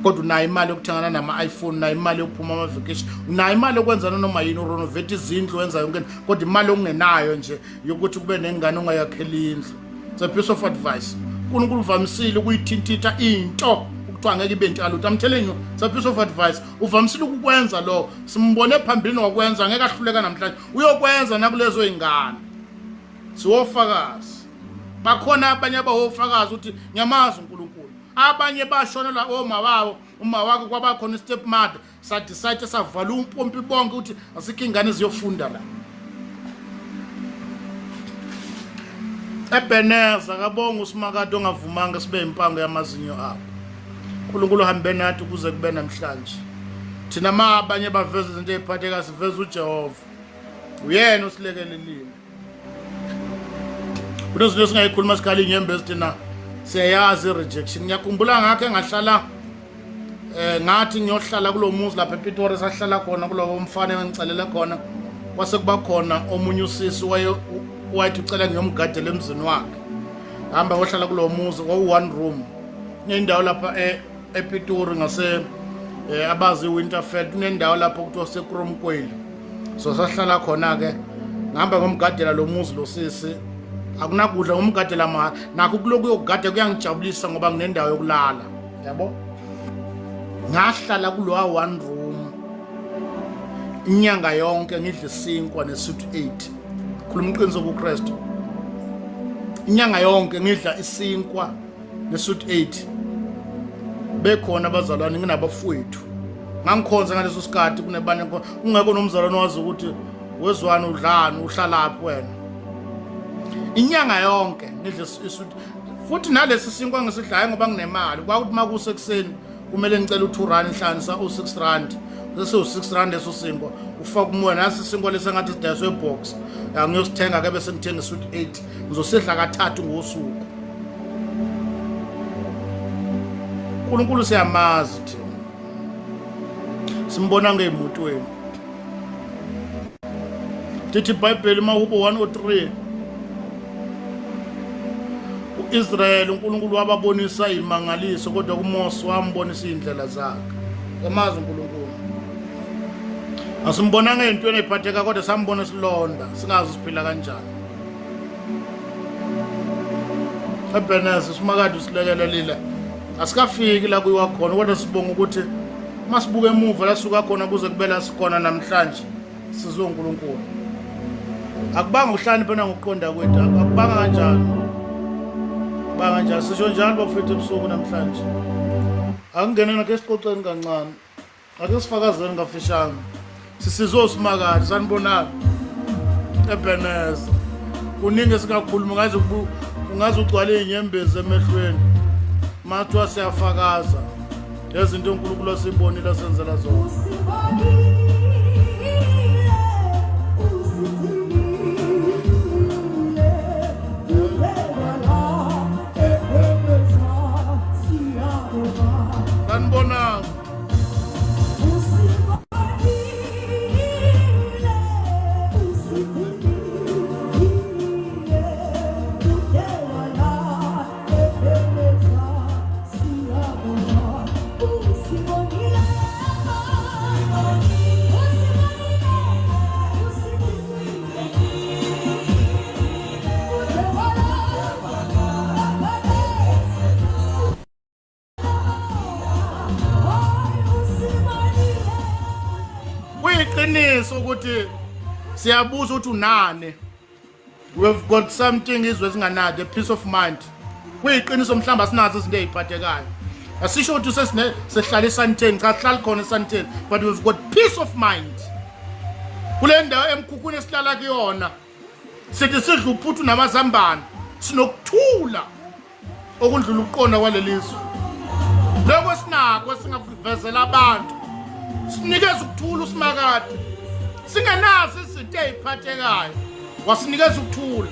Kodwa unayo imali yokuthengana nama-iPhone, unayo imali yokuphuma ama-vacation, unayo imali yokwenza noma yini, urenovate izindlu, wenza yonke into, kodwa imali ongenayo nje yokuthi kube nengane ongayakhela indlu. It's a piece of advice. uNkulunkulu uvamisile ukuyithintitha into ukuthiwa ngeke ibe into yalutho. I'm telling you, it's a piece of advice. Uvamisile ukukwenza lokho. Simbone phambilini wakwenza, ngeke ahluleka namhlanje. Uyokwenza nakulezo ingane. Siwofakazi. Bakhona abanye abawofakazi ukuthi ngiyamazi uNkulunkulu. Abanye bashonelwa oma babo, uma wakhe kwaba khona i-step mother, sadecide savala umpompi bonke ukuthi asikho ingane ziyofunda la. Ebeneza kabonga uSimakade ongavumanga sibe impango yamazinyo abo. uNkulunkulu uhambe nathi kuze kube namhlanje. Thina ma abanye baveza izinto eziphatheka siveza uJehova. Uyena osilekelelile. Kunezinto esingayikhuluma sikhala inyembezi thina siyayazi i-rejection. Ngiyakhumbula ngakhe ngahlala ngathi ngiyohlala kulo muzi lapha ePitori sahlala khona kulowo mfana engicelele khona kwase kuba khona omunye usisi waye wathi ucela ngiyomgadela emzini wakhe. Hamba ngohlala kulo muzi kwaku one room. Indawo lapha ePitori ngase abazi Winterfell kunendawo lapho kuthiwa seKromkweli. So sahlala khona ke ngihamba ngomgadela lo muzi lo sisi akunakudla ngomgadela ma nakho kuloku yokugada kuyangijabulisa ngoba nginendawo yokulala yabo. Ngahlala kulowa one room inyanga yonke ngidla isinkwa nesuit 8. Khuluma iqiniso kuKristu. Inyanga yonke ngidla isinkwa nesuit 8. Bekhona abazalwane nginabafowethu. Ngangikhonza ngaleso sikhathi kunebanye ungekho nomzalwane wazi ukuthi wezwani udlani uhlalaphi wena. Inyanga yonke ngidla isuit futhi nalesi sinkwa ngisidlayo ngoba nginemali kwakuthi makuse ekuseni kumele ngicele u2 rand nhlanisa u6 rand bese u6 rand leso sinkwa ufaka umoya nasi isinkwa lesi engathi sidayiswe ebox ngiyosithenga ke bese ngithenga isuit 8 ngizosidla kathathu ngosuku. uNkulunkulu siyamazi thina, simbona ngey'motweni. Lithi iBhayibheli iMahubo 103 uIsrayeli uNkulunkulu wababonisa imangaliso kodwa kuMose wambonisa izindlela zakhe. Yamazi uNkulunkulu. Asimbonanga ey'ntweni ey'phatheka kodwa sambona silonda singazi siphila kanjani. Ebeneza uSimakade usilekelelile. Asikafiki la kuyiwa khona kodwa sibonga ukuthi uma sibuka emuva la suka khona kuze kube la sikhona namhlanje sizwe uNkulunkulu. Akubanga ukuhlakanipha nangokuqonda kwethu, akubanga kanjalo. Banga kanjalo sisho njalo bafethu ebusuku namhlanje. Akungena nakhe sixoxeni kancane. Ake sifakazeni kafishane. Sisizwe uSimakade sanibonani. Ebeneza. Kuningi esingakhuluma ngaze ungaze ugcwale izinyembezi emehlweni. Mathiwa siyafakaza ngezinto uNkulunkulu asibonile asenzela zona. Sanibonani. Kuyiqiniso ukuthi siyabuza ukuthi unani. We've got something izwe esinganalo, the peace of mind. Kuyiqiniso mhlawumbe asinazo izinto eziphathekayo. Asisho ukuthi sesine sehlala esanteni, cha sihlali khona esanteni, but we've got peace of mind. Kule ndawo emkhukhwini esihlala kuyona sithi sidla uphuthu namazambane sinokuthula okundlula ukuqonda kwalelizwe lokho esinako esingakuvezela abantu sinikeza ukuthula usimakade singenazo izinto ey'phathekayo wasinikeza ukuthula.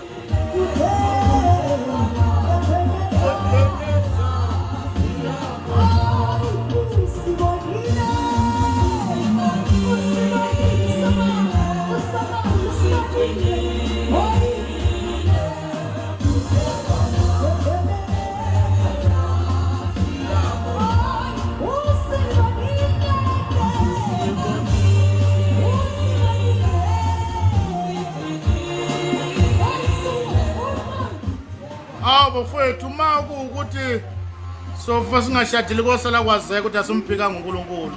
Awu bafowethu uma kuwukuthi sofa singashadile kosala kwazeka ukuthi asimphikanga uNkulunkulu.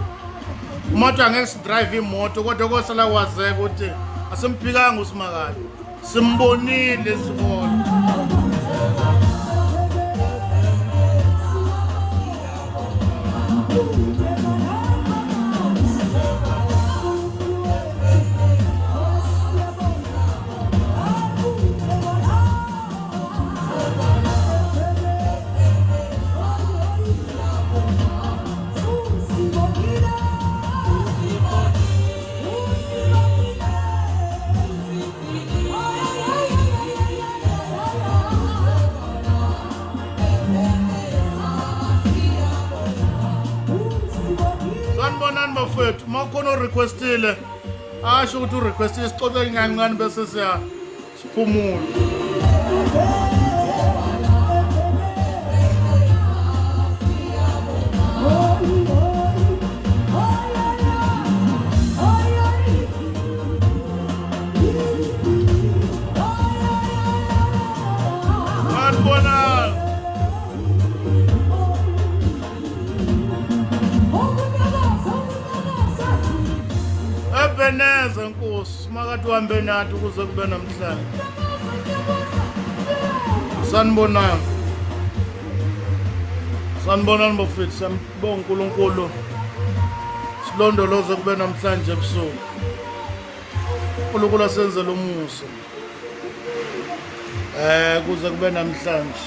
Uma kuthi angeke sidrive imoto kodwa kosala kwazeka ukuthi asimphikanga uSimakade. Simbonile sibona. Sanibonani bafowethu, uma ukhona orequestile asho ukuthi urequestile sixoxe kancane bese siya siphumule. Sanibonani. Ebeneza Nkosi, simakade uhambe nathi ukuze kube namhlanje. Sanibonani. Sanibonani bafethu, siyambonga uNkulunkulu. Silondoloze kube namhlanje ebusuku. uNkulunkulu asenzele umusa. Kuze kube namhlanje.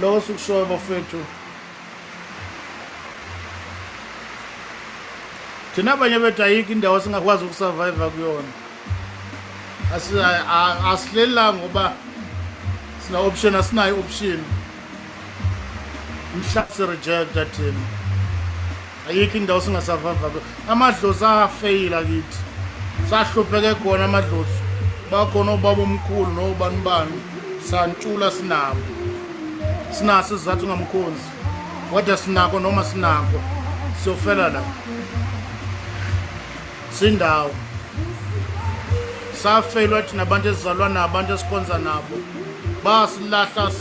Lokho sikushoyo bafethu. Thina abanye bethu ayikho indawo esingakwazi ukusurvive kuyona. Asihleli la ngoba sina option, asinayo option. Mhla sirejecta thina. Ayikho indawo singasurvive kuyo. Amadlozi afeyila kithi. Sahlupheke khona amadlozi. Bakhona obaba omkhulu nobani bani. Santshula sinabo. Sinaso isizathu ungamkhonzi. Kodwa sinako noma sinako. Siyofela la. Sindawo. Safeyilwa thina abantu esizalwa nabo, abantu esikhonza nabo. Basilahla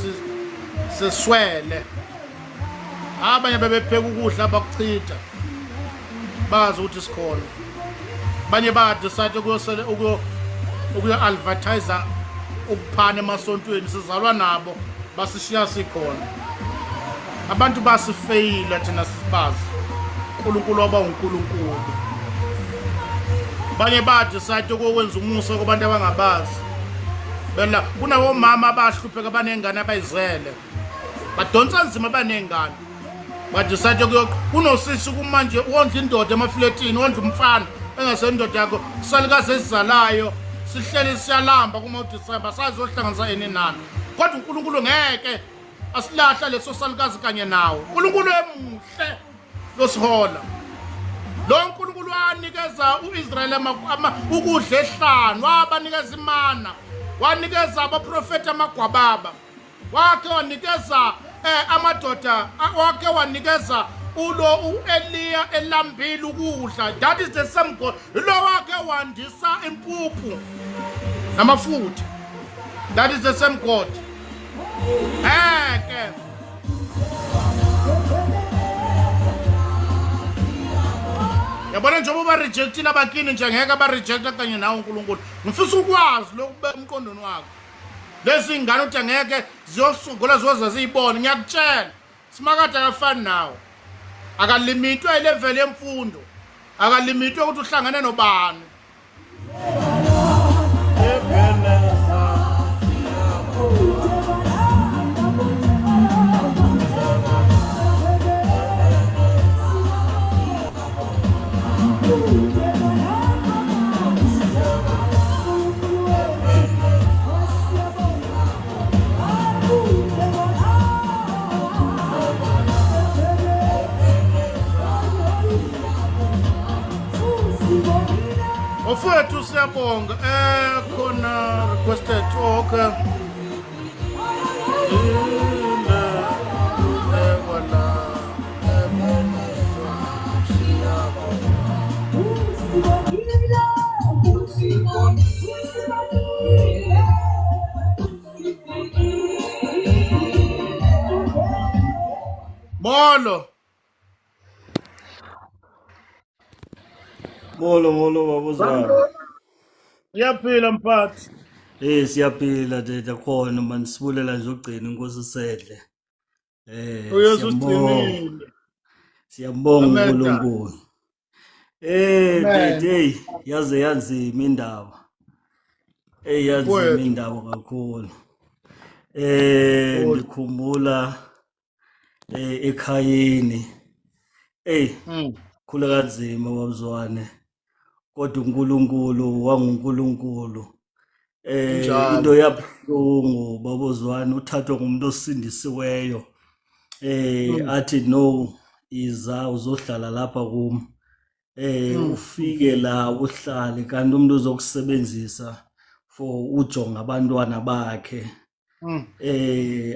siswele. Abanye bebepheka ukudla bakuchitha. Bazi ukuthi sikhona. Abanye ba decide ukuyosele ukuyo ukuyo advertise ukuphana emasontweni sizalwa nabo basishiya sikhona. Abantu basifeyila thina sibazi. uNkulunkulu waba uNkulunkulu. Abanye ba-decide ukwenza umusa kubantu abangabazi. Bela kunawomama abahlupheka abanengane abayizele. Badonsa nzima abanengane. Ba-decide kuyo kunosisi kumanje wondla indoda emafletini, wondla umfana engasendoda yakho. Salukazi esizalayo sihleli siyalamba kuma uDecember sazohlanganisa eni nani. Kodwa uNkulunkulu ngeke asilahla leso salukazi kanye nawo. uNkulunkulu emuhle losihola. Lo nkulunkulu wanikeza u-Israyeli ukudla ehlanu, wabanikeza imana, wanikeza abaprofethi amagwababa, wake wanikeza amadoda, wake wanikeza ulo u-Eliya elambile ukudla. That is the same God. Lo wake wandisa impuphu namafutha. That is the same God. Eke. Yabona njengoba ba rejectile abakini nje ngeke aba rejecta kanye nawe uNkulunkulu. Ngifisa ukwazi lokubeka emqondweni wakho. Lezi ngane uthi ngeke ziyosungula ziyoze ziyibone ngiyakutshela. Simakade akafani nawe. Akalimitwe ilevel yemfundo. Akalimitwe ukuthi uhlangane nobani. Mfowethu siyabonga khona requested oh, okay. Molo. Molo molo babuzana. Uyaphila mphathi. Eh siyaphila tata khona man sibulela nje ugcina inkosi sedle. Eh Uyesu ugcinile. Siyambonga uNkulunkulu. Eh tata hey yaze yanzima indaba. Hey yanzima indaba kakhulu. Eh ngikhumbula ekhayeni. Hey khula kanzima babuzwane. Kodwa uNkulunkulu wanguNkulunkulu. Into yabuhlungu babuzwane uthathwa ngumuntu osindisiweyo. Athi no iza uzohlala lapha kum. Ufike la uhlale kanti umuntu uzokusebenzisa for ujonga abantwana bakhe.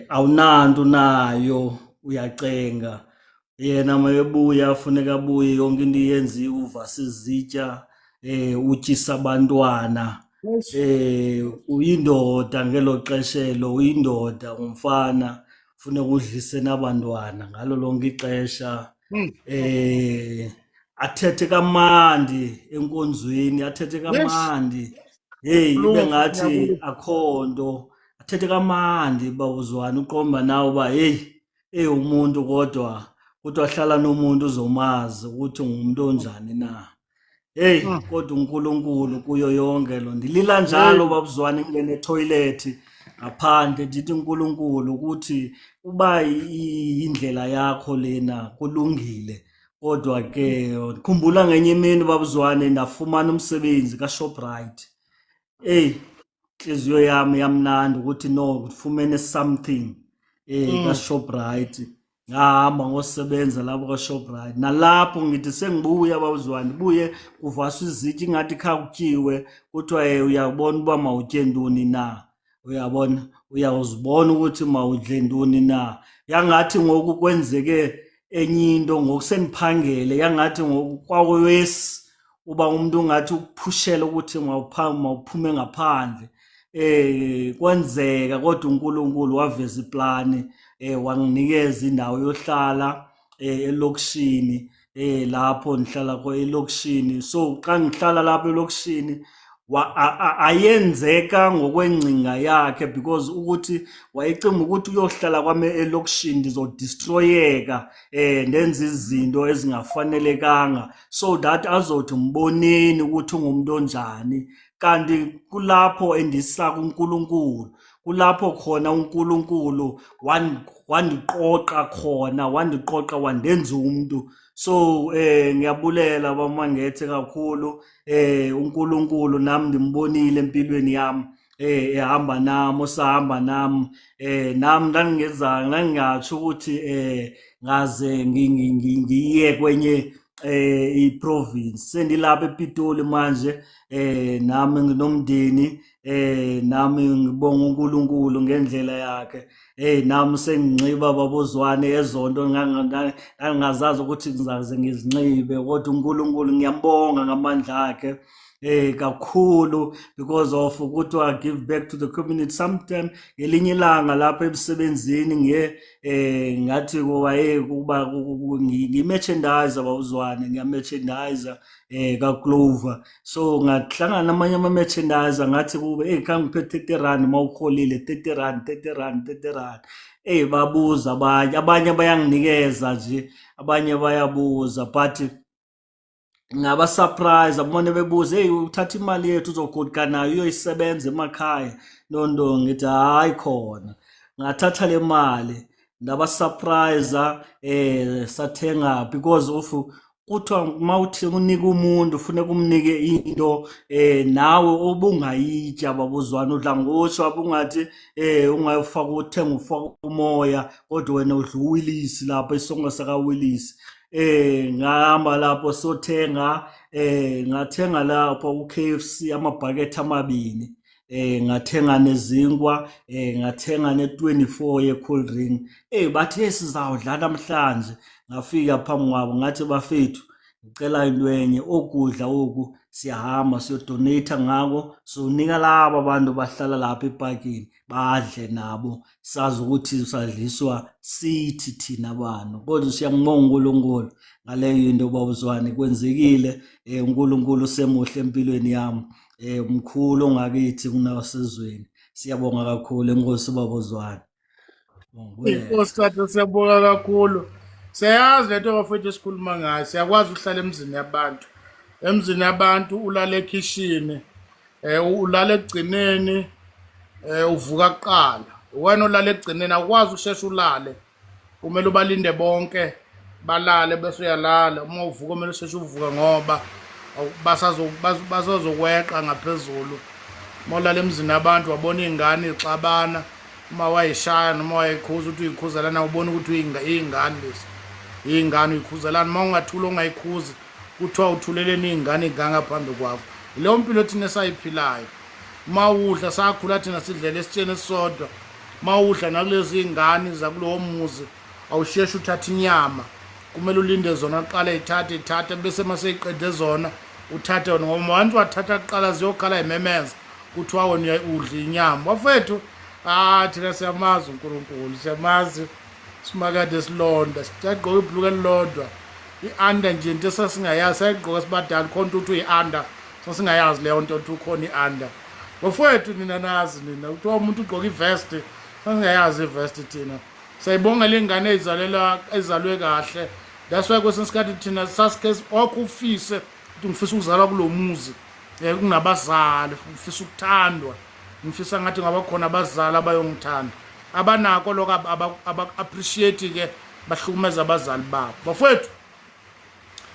Awunanto nayo uyacenga. Yena mayebuya afuneka abuye yonke into iyenziwe uvasa izitya, utyisa abantwana. Uyindoda ngelo xeshelo, uyindoda ngumfana, funeka udlise nabantwana ngalo lonke ixesha. Athethe kamandi enkonzweni, athethe kamandi. Hey, ibe ngathi akho nto. Athethe kamandi babuzwana uqomba nawe uba hey umuntu kodwa kodwa hlala nomuntu uzomazi ukuthi ungumuntu onjani na. Hey kodwa uNkulunkulu kuyo yonke lo ndilila njalo babuzwana ngene etoilet ngaphandle ndithi uNkulunkulu ukuthi uba indlela yakho lena kulungile. Kodwa ke khumbula ngenye imini babuzwane ndafumana umsebenzi kaShoprite. Hey inhliziyo yami yamnandi ukuthi no ngifumene something kaShoprite. Ngahamba ngosebenza lapho kaShoprite. Nalapho ngithi sengibuya babuzwane buye kuvaswa izitya ingathi kha kutyiwe kuthiwa uyabona uba mawutye ntoni na. Uyabona uyawuzibona ukuthi mawudle ntoni na. Yangathi ngoku kwenzeke enye into ngokusendiphangele yangathi ngoku kwawesi uba umuntu ungathi ukuphushela ukuthi mawuphume ngaphandle. Kwenzeka kodwa uNkulunkulu waveza iplani, wanginikeza indawo yohlala elokishini, lapho ngihlala ko elokishini. So xa ngihlala lapho elokishini Ayenzeka ngokwengcinga yakhe because ukuthi wayecinga ukuthi uyohlala kwami elokishini ndizodestroyeka ndenze izinto ezingafanelekanga so that azothi mboneni ukuthi ungumuntu onjani. Kanti kulapho endisa kuNkulunkulu, kulapho khona uNkulunkulu wandiqoqa khona, wandiqoqa wandenza umuntu. So ngiyabulela baMangethe kakhulu. UNkulunkulu nami ndimbonile empilweni yami, ehamba nami, osahamba nami. Nami ngangingenza ngangingatsho ukuthi ngaze ngiye kwenye iprovince. Sendilapha ePitoli manje, nami nginomndeni, nami ngibonga uNkulunkulu ngendlela yakhe. Nami senginxiba babozwane ezonto ngangingazazi ukuthi ngizaze ngizinxibe, kodwa uNkulunkulu ngiyambonga ngamandla akhe kakhulu because of ukuthi I give back to the community. Sometimes ngelinye ilanga lapha emsebenzini ngiye ngathi kuba hey kuba ngi-merchandise bawuzwane, ngiya-merchandise ka Clover. So ngahlangana namanye ama-merchandise, ngathi kube hey khangiphe 30 rand mawuholile, 30 rand, 30 rand, 30 rand. Babuza abanye, abanye bayanginikeza nje, abanye bayabuza, but ngaba surprise abone bebuza, hey uthatha imali yethu uzogoduka nayo uyoyisebenza emakhaya nonto. Ngithi hayi khona, ngathatha le mali ndaba surprise, sathenga because of kuthiwa mawuthi unika umuntu ufuneka umnike into nawe obungayitya babuzwana. Udla ngotsho abungathi ungayofaka uthenga ufaka umoya, kodwa wena udla uWillis lapho, isongo saka Willis. Ngahamba lapho sothenga, ngathenga lapho uKFC amabhakethe amabini, ngathenga nezinkwa, ngathenga ne24 ye cold drink. Bathi hey sizawudla namhlanje. Ngafika phambi kwabo ngathi bafethu ngicela into enye, okudla oku siyahamba siyodonate ngako, sonika laba abantu bahlala lapha epakini badle nabo, sazi ukuthi sadliswa sithi thina bantu. Kodwa siyambonga uNkulunkulu ngaleyo into babuzwane kwenzekile. uNkulunkulu usemuhle empilweni yami, umkhulu ongakithi kunasezweni. Siyabonga kakhulu, enkosi babuzwane. Inkosi tata, siyabonga kakhulu. Siyayazi lento bafethu esikhuluma ngayo. Siyakwazi ukuhlala emzini yabantu, emzini yabantu ulala ekhishini, ulala ekugcineni, uvuka kuqala. Wena olala ekugcineni awukwazi ukushesha ulale, kumele ubalinde bonke balale bese uyalala. Uma uvuka kumele usheshe uvuka ngoba basazokweqa ngaphezulu. Uma ulala emzini yabantu wabona iy'ngane iy'xabana, uma wayishaya noma wayikhuza ukuthi uyikhuzelana, ubona ukuthi iy'ngane lezi, iy'ngane uyikhuzelana. Uma ungathula ungayikhuzi kuthiwa uthuleleni iy'ngane iy'ganga phambi kwakho. Leyo mpilo thina esayiphilayo. Uma udla, sakhula thina sidlela esitsheni esisodwa. Uma udla nakulezi iy'ngane zakulowo muzi awusheshe uthathe inyama, kumele ulinde zona kuqala ithathe ithathe, bese uma seyiqede zona uthathe wena, ngoba once wathatha kuqala ziyokhala imemeza kuthiwa wena udla inyama. Bafethu, ah thina siyamazi uNkulunkulu, siyamazi simakade silonda, siyagqoka ibhuluku elilodwa, i-under nje into esasingayazi sayigqoka sibadala, khona ukuthi uyi-under sasingayazi leyo nto ukuthi ukhona i-under. Bafowethu nina nazi nina kuthiwa umuntu ugqoka ivest, sasingayazi ivest thina. Siyayibonga le ngane ezizalela ezalwe kahle. That's why kwesinye isikhathi thina sasike wakho ufise ukuthi ngifisa ukuzalwa kulo muzi, kunabazali, ngifisa ukuthandwa, ngifisa ngathi ngaba khona abazali abayongithanda. Abanako lokho aba-appreciate ke, bahlukumeza abazali babo. Bafowethu,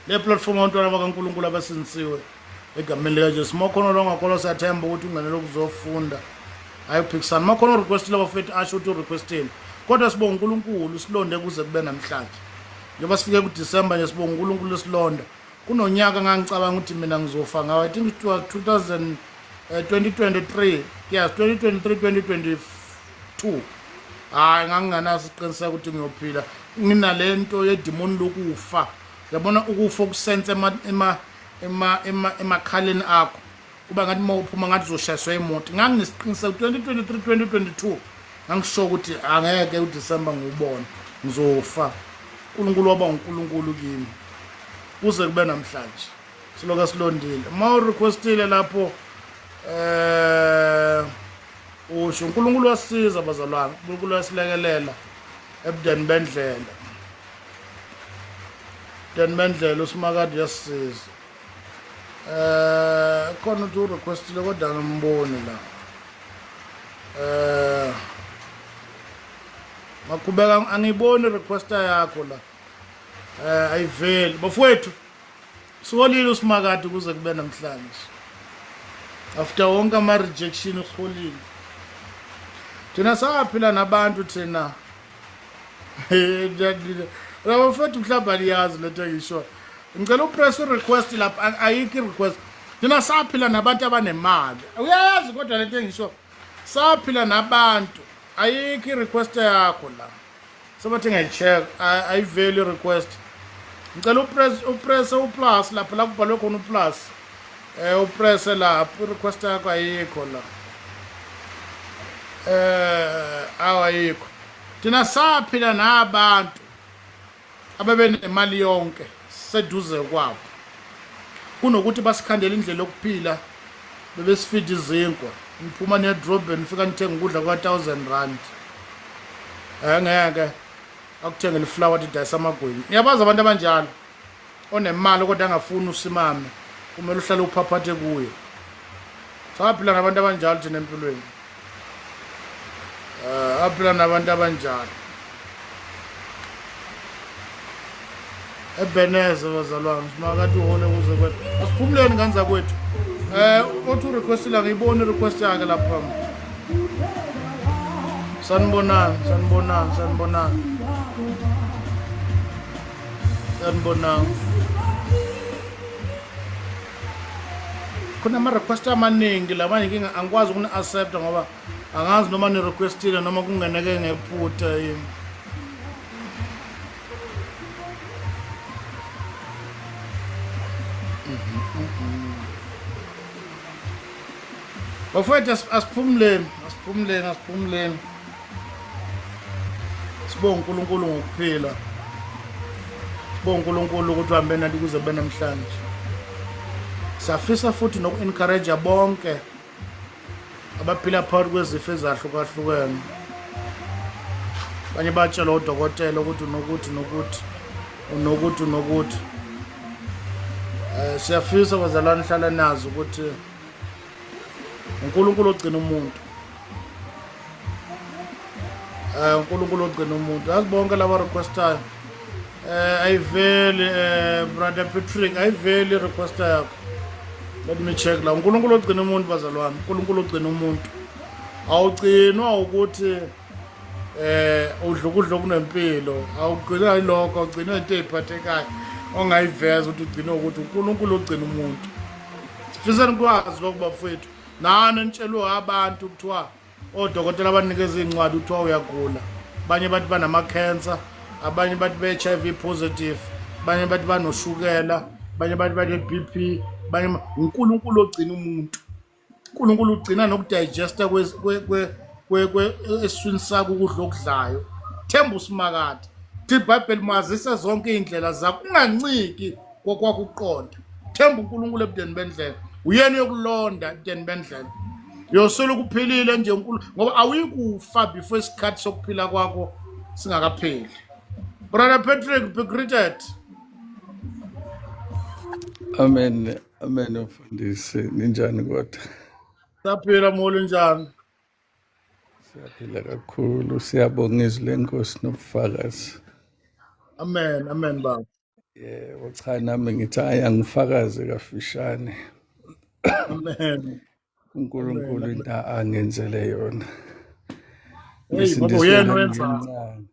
le platform abantwana bakaNkulunkulu abasindisiwe egameni likaJesu. Uma khona longakholwa siyathemba ukuthi ungenele ukuzofunda, hayi ukuphikisana. Uma khona urequestile bafethu, asho ukuthi urequestile, kodwa sibonga uNkulunkulu silonde kuze kube namhlanje. Njengoba sifike kuDisemba nje, sibonga uNkulunkulu esilonda. Kunonyaka ngangicabanga ukuthi mina ngizofa ngawo, I think it was 2000, 2023, yes, 2023 2022. Hayi nganginganaso isiqiniseko ukuthi ngiyophila, nginalento yedimoni lokufa. Yabona ukufa okusense emakhaleni akho, kuba ngathi uma uphuma ngathi uzoshayiswa imoto. Nganginesiqiniseko 2023 2022, ngangisho ukuthi angeke uDisemba ngiwubone, ngizofa. uNkulunkulu waba uNkulunkulu kimi kuze kube namhlanje, siloke silondile. Uma urequestile lapho Eh usho uNkulunkulu wasiza bazalwane, uNkulunkulu wasilekelela ebudeni bendlela. Ebudeni bendlela uSimakade uyasisiza. Eh khona uthi urequestile kodwa angimboni la. Eh Makhubeka angiboni requester yakho la. Eh ayiveli. Bafowethu siholile uSimakade kuze kube namhlanje. After wonke ama rejection usiholile. Thina saphila nabantu thina. Laba mfowethu mhlawumbe aliyazi lento engisho. Ngicela upress request lapha ayikho i-request. Thina saphila nabantu abanemali. Uyayazi kodwa lento engisho. Saphila nabantu. Ayikho i-request yakho la. Sebathi ngiyayi-check ayiveli i-request. Ngicela upress upress uplus lapha la kubhalwe khona uplus. Eh upress lapha i-request yakho ayikho la. Eh awayikho. Thina saphila nabantu ababenemali yonke seduze kwabo. Kunokuthi basikhandele indlela yokuphila bebesifida izinkwa. Niphuma nedrobheni nifika nithenga ukudla kwa-1000 rand. Eh ngeke akuthengele iflower athi dayisa amagwinya. Niyabazi abantu abanjalo onemali kodwa angafuni usimame kumele uhlale uphaphathe kuye. Saphila nabantu abanjalo thina empilweni. Eh aphila nabantu abanjalo. Ebeneze bazalwane simakade uhole kuze kwethu. Asiphumuleni ngane zakwethu. Eh othi urequest la ngiyibona request yakhe lapha. Sanibonani, sanibonani, sanibonani. Sanibonani. Khona ama-request amaningi la manje nginga angikwazi ukuni-accepta ngoba angazi noma ni-requestile noma kungeneke ngephutha yini. Bafowethu asiphumuleni, asiphumuleni, asiphumuleni. Sibonge uNkulunkulu ngokuphila. Sibonge uNkulunkulu ukuthi uhambe nathi kuze kube namhlanje. Siyafisa futhi noku-encourage bonke abaphila phakathi kwezifo ezahlukahlukene. Abanye batshelwa odokotela ukuthi unokuthi nokuthi unokuthi unokuthi. Eh siyafisa bazalwane hlala nazi ukuthi uNkulunkulu ogcina umuntu. Eh uNkulunkulu ogcina umuntu. Yazi bonke laba requestayo. Eh ayiveli eh brother Patrick ayiveli request yakho. Let me check la. uNkulunkulu ogcina umuntu bazalwane. uNkulunkulu ogcina umuntu. Awugcinwa ukuthi eh udla ukudla okunempilo. Awugcinwa yilokho, awugcinwa into eziphathekayo ongayiveza ukuthi ugcine ukuthi uNkulunkulu ogcina umuntu. Sifiseni ukwazi lokhu bafowethu. Nani nitshelwe abantu kuthiwa odokotela abanikeza iy'ncwadi kuthiwa uyagula abanye bathi banama-cancer abanye bathi be-HIV positive abanye bathi banoshukela abanye bathi bane-BP abanye uNkulunkulu ogcina umuntu uNkulunkulu ugcina nokudigesta esiswini sakho ukudla okudlayo themba usimakade thi iBhayibheli mazise zonke iy'ndlela zakho unganciki kokwakho ukuqonda themba uNkulunkulu ebudeni bendlela uyena uyokulonda ebudeni bendlela uyosola ukuphilile nje uNkulunkulu ngoba awuyikufa before isikhathi sokuphila kwakho singakapheli brother Patrick be greeted. Amen, amen mfundisi, ninjani kodwa? Saphila molo njani? Siyaphila kakhulu, siyabonga izwi lenkosi nobufakazi. Amen, amen baba. Yebo, cha nami ngithi hayi angifakaze kafishane. Amen. uNkulunkulu into angenzele yona. Hey, baba Ngisindiswe uyena owenza. ngimncane.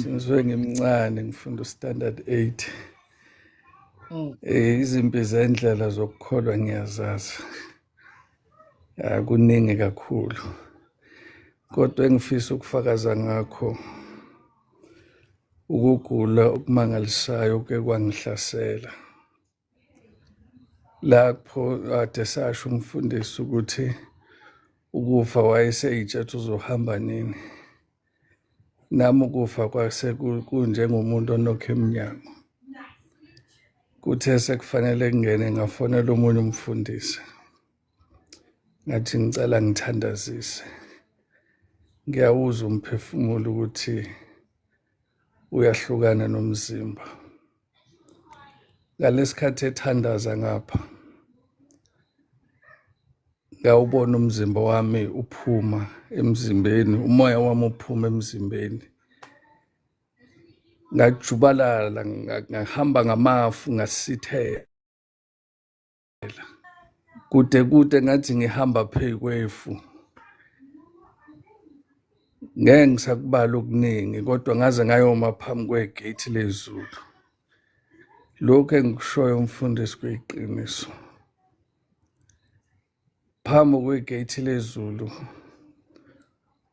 Sindiswe ngimncane ngifunda ustandard 8. Eh izimpi zendlela zokukholwa ngiyazazi. Akuningi kakhulu. Kodwa engifisa ukufakaza ngakho ukugula okumangalisayo ke kwangihlasela. Lapho kade sasho umfundisi ukuthi ukufa wayeseyitshetha uzohamba nini. Nami ukufa kwase kunjengomuntu onokha emnyango. Kuthe sekufanele ngingene ngafonela omunye umfundisi. Ngathi ngicela ngithandazise. Ngiyawuzwa umphefumulo ukuthi uyahlukana nomzimba. Ngalesikhathi ethandaza ngapha ngawubona umzimba wami uphuma emzimbeni, umoya wami uphuma emzimbeni. Ngajubalala ngahamba ngamafu ngasithela. Kude kude ngathi ngihamba phezu kwefu. Ngeke ngisakubala okuningi kodwa ngaze ngayoma phambi kwegate lezulu. Lokhu engikushoyo mfundisi kuyiqiniso. Phambi kwegate lezulu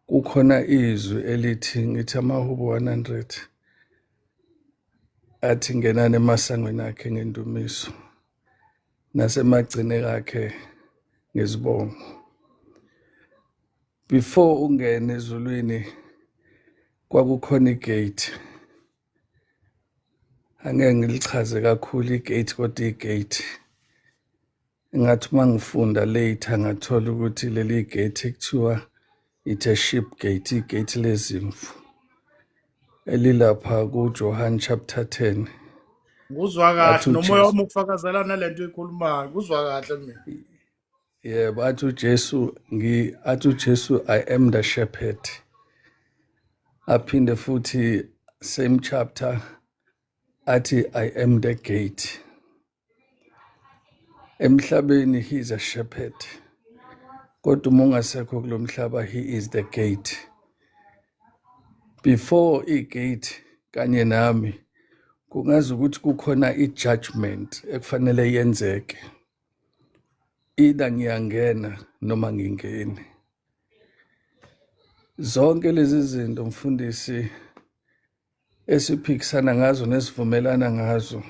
kukhona izwi elithi ngithi amahubo 100 athi ngenani emasangweni akhe ngendumiso. Nasemagcine kakhe ngezibongo. Before ungene ezulwini kwakukhona igate. Angeke ngilichaze kakhulu igate kodwa igate ngathi uma ngifunda later ngathola ukuthi leli gate kuthiwa it's a sheep gate, igate lezimvu elilapha kuJohn chapter 10. Nguzwa kahle nomoya wami ukufakazela nalento oyikhulumayo. Nguzwa kahle mina. Yebo, athi uJesu ngi athi uJesu I am the shepherd. Aphinde futhi same chapter athi I am the gate. Emhlabeni he is a shepherd. Kodwa uma ungasekho kulomhlaba he is the gate. Before igate kanye nami kungazi ukuthi kukhona i-judgment ekufanele yenzeke. Either ngiyangena noma ngingeni. Zonke lezi zinto mfundisi esiphikisana ngazo nesivumelana ngazo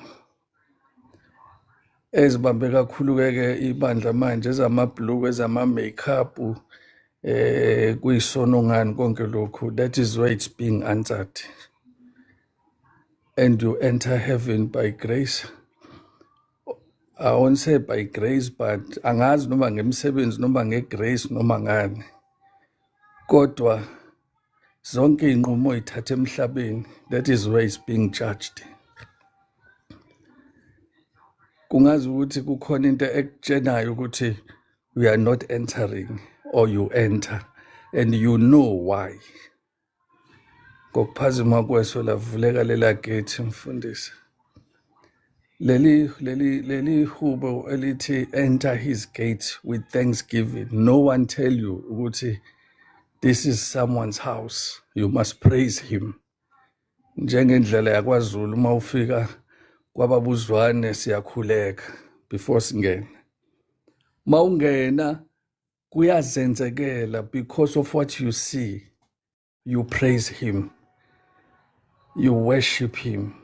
ezibambe kakhulu-ke ke ibandla manje ezamabhuluku ezama-makeup kuyisono ngani konke lokhu, that is where it's being answered and you enter heaven by grace. I won't say by grace but angazi noma ngemisebenzi noma ngegrace noma ngani, kodwa zonke iy'nqumo oy'thatha emhlabeni, that is where it's being judged. Kungazi ukuthi kukhona into ekutshenayo ukuthi we are not entering or you enter and you know why. Ngokuphazima kweso lavuleka lela gate mfundisi. Leli hubo elithi enter his gate with thanksgiving, no one tell you ukuthi this is someone's house, you must praise him. Njengendlela yakwaZulu uma ufika kwababuzwane siyakhuleka before singene. Mawungena kuyazenzekela because of what you see, you praise him, you worship him.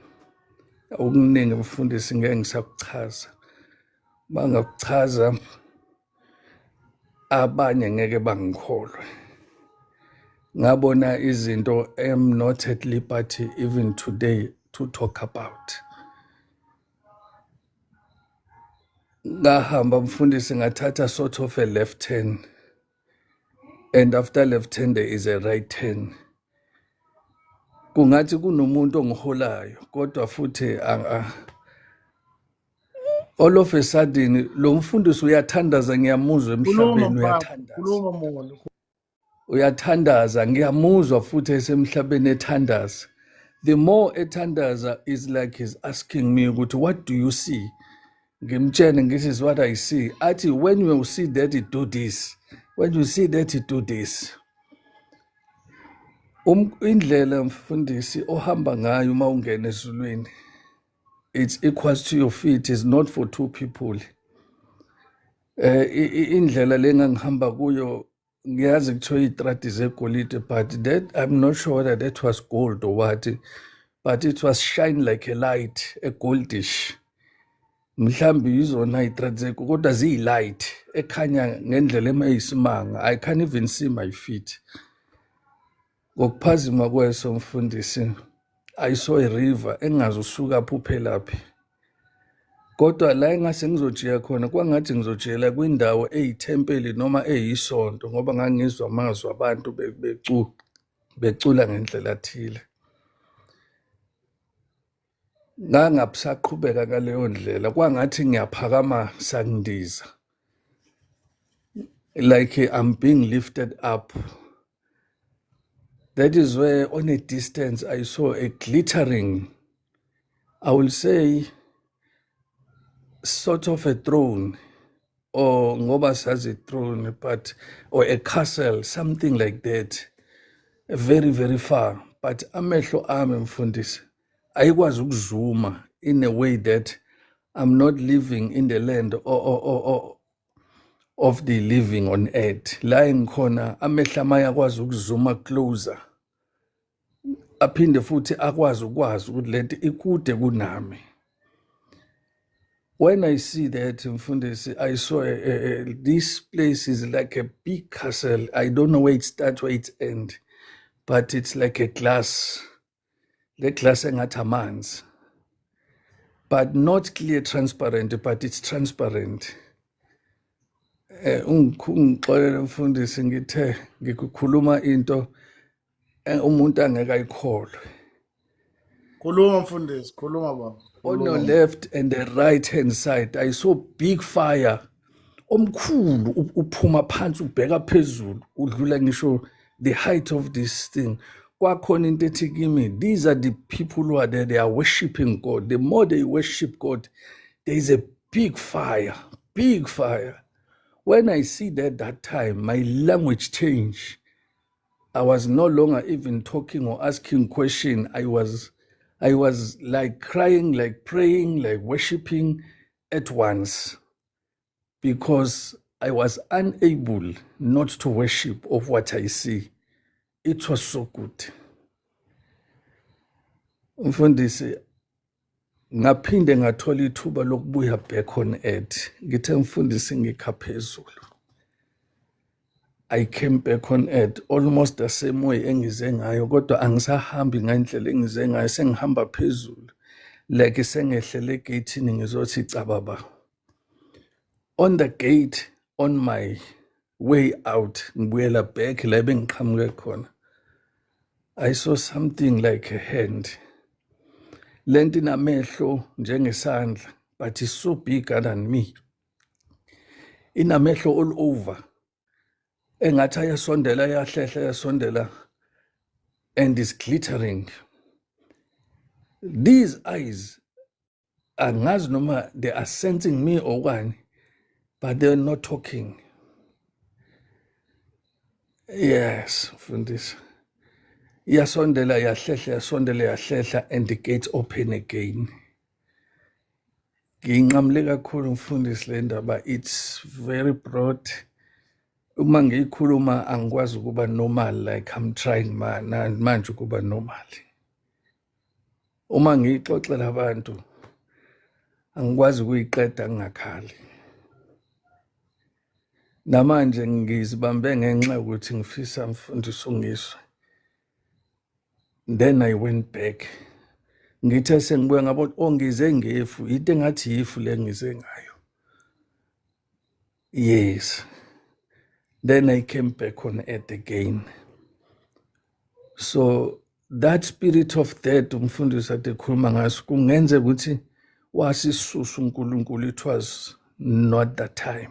Okuningi mfundisi ngeke ngisakuchaza, bangakuchaza abanye ngeke bangikholwe. Ngabona izinto am not at liberty even today to talk about. Ngahamba mfundisi ngathatha sort of a left turn, and after left turn there is a right turn. Kungathi kunomuntu ongiholayo kodwa futhi all of a sudden lo mfundisi uyathandaza, ngiyamuzwa emhlabeni uyathandaza. Khuluma mona. Uyathandaza, ngiyamuzwa futhi esemhlabeni ethandaza. The more ethandaza is like he's asking me ukuthi what do you see? Ngimtshene this is what I see. Athi when you see that you do this, when you see that you do this. Indlela mfundisi ohamba ngayo uma ungena ezulwini, it's equals to your feet, is not for two people. Indlela le engangihamba kuyo ngiyazi kuthiwa iy'tradi zegolide, but that I'm not sure whether that was gold or what, but it was shine like a light, a goldish. Mhlambi yizona iy'tradi kodwa ziyi-light ekhanya ngendlela emayisimanga. I can't even see my feet. Ngokuphazima kweso mfundisi, I saw a river engazi usuka phi uphelaphi. Kodwa la engase ngizojika khona kwangathi ngizojikela kwindawo eyithempeli noma eyisonto ngoba ngangizwa amazwi abantu becula ngendlela thile. Ngangabusaqhubeka ngaleyo ndlela, kwangathi ngiyaphakama sangidiza, like I'm being lifted up. That is where on a distance I saw a glittering, I will say, sort of a throne, or ngoba sazi throne, but or a castle, something like that, very very far. But amehlo ami, mfundisi, ayikwazi ukuzuma in a way that I'm not living in the land or of the living on earth. La engikhona amehlo ami ayakwazi ukuzuma closer, aphinde futhi akwazi ukwazi ukuthi lento ikude kunami. When I see that, mfundisi, I saw this place is like a big castle. I don't know where it starts, where it end, but it's like a glass, le glass engathi amanzi, but not clear transparent, but it's transparent. Ungixolele mfundisi, ngithe ngikukhuluma into umuntu angeke ayikholwe. Khuluma mfundisi, khuluma baba. On your Khuluma. left and the right hand side I saw big fire omkhulu uphuma phansi ubheka phezulu, udlula ngisho the height of this thing. Kwakhona into ethi kimi, these are the people who are there, they are worshiping God. The more they worship God, there is a big fire, big fire. When I see that, that time my language changed. I was no longer even talking or asking question. I was like crying, like praying, like worshiping at once because I was unable not to worship of what I see. It was so good. Mfundisi, ngaphinde ngathola ithuba lokubuya back on earth. Ngithe mfundisi ngikha phezulu. I came back on earth almost the same way engize ngayo, kodwa angisahambi ngendlela engize ngayo, sengihamba phezulu like sengehlele egate ngizothi cababa. On the gate, on my way out, ngibuyela back la bengiqhamuke khona, I saw something like a hand. Lento inamehlo njengesandla, but it's so bigger than me. Inamehlo all over, engathi ayasondela, ayahlehla, ayasondela, and is glittering. These eyes, angazi noma they are sensing me or kwani, but they're not talking. Yes mfundisi, iyasondela, yahlehla, yasondela, yahlehla, and the gates open again. Ngiyinqamule kakhulu mfundisi le ndaba, it's very broad. Uma ngiyikhuluma angikwazi ukuba normal like I'm trying manje ukuba normal. Uma ngiyixoxela abantu angikwazi ukuyiqeda ngingakhali. Namanje ngizibambe ngenxa yokuthi ngifisa mfundisi ungizwe. Then I went back. Ngithe sengibuya ngabona, oh, ngize ngefu, into engathi yifu le ngize ngayo. Yes. Then I came back on earth again. So that spirit of death umfundisi ade ekhuluma ngaso, kungenzeka ukuthi wasisusa uNkulunkulu, it was not that time.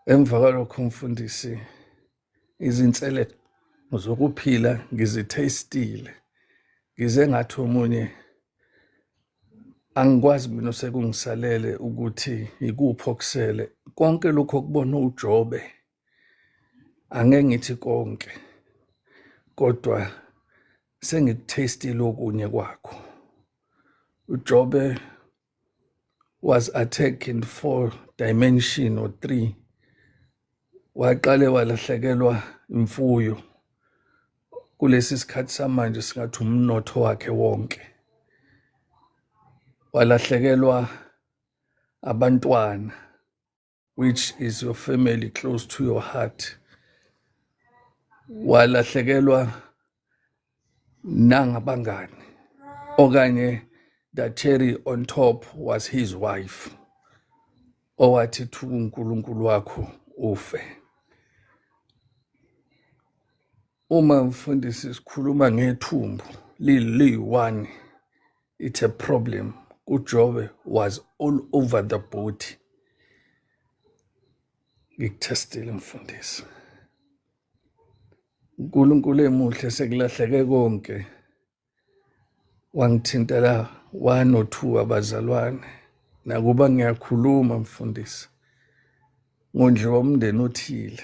Emva kwalokho mfundisi, izinsele zokuphila ngizithestile. Ngize ngathi omunye angikwazi mina osekungisalele ukuthi ikuphi okusele. Konke lokho okubona uJobe, angeke ngithi konke, kodwa sengikuthestile okunye kwakho. uJobe was attacked in four dimension or three. Waqale walahlekelwa imfuyo. Kulesi sikhathi samanje singathi umnotho wakhe wonke. Walahlekelwa abantwana, which is your family close to your heart. Walahlekelwa nangabangani okanye The cherry on top was his wife owathi thuka uNkulunkulu wakho ufe. Uma mfundisi sikhuluma ngethumbu liliyi-one, it's a problem. UJobe was all over the body. Ngikuthestile mfundisi. uNkulunkulu emuhle sekulahleke konke. Wangithintela one or two abazalwane. Nakuba ngiyakhuluma mfundisi ngondliwa umndeni othile.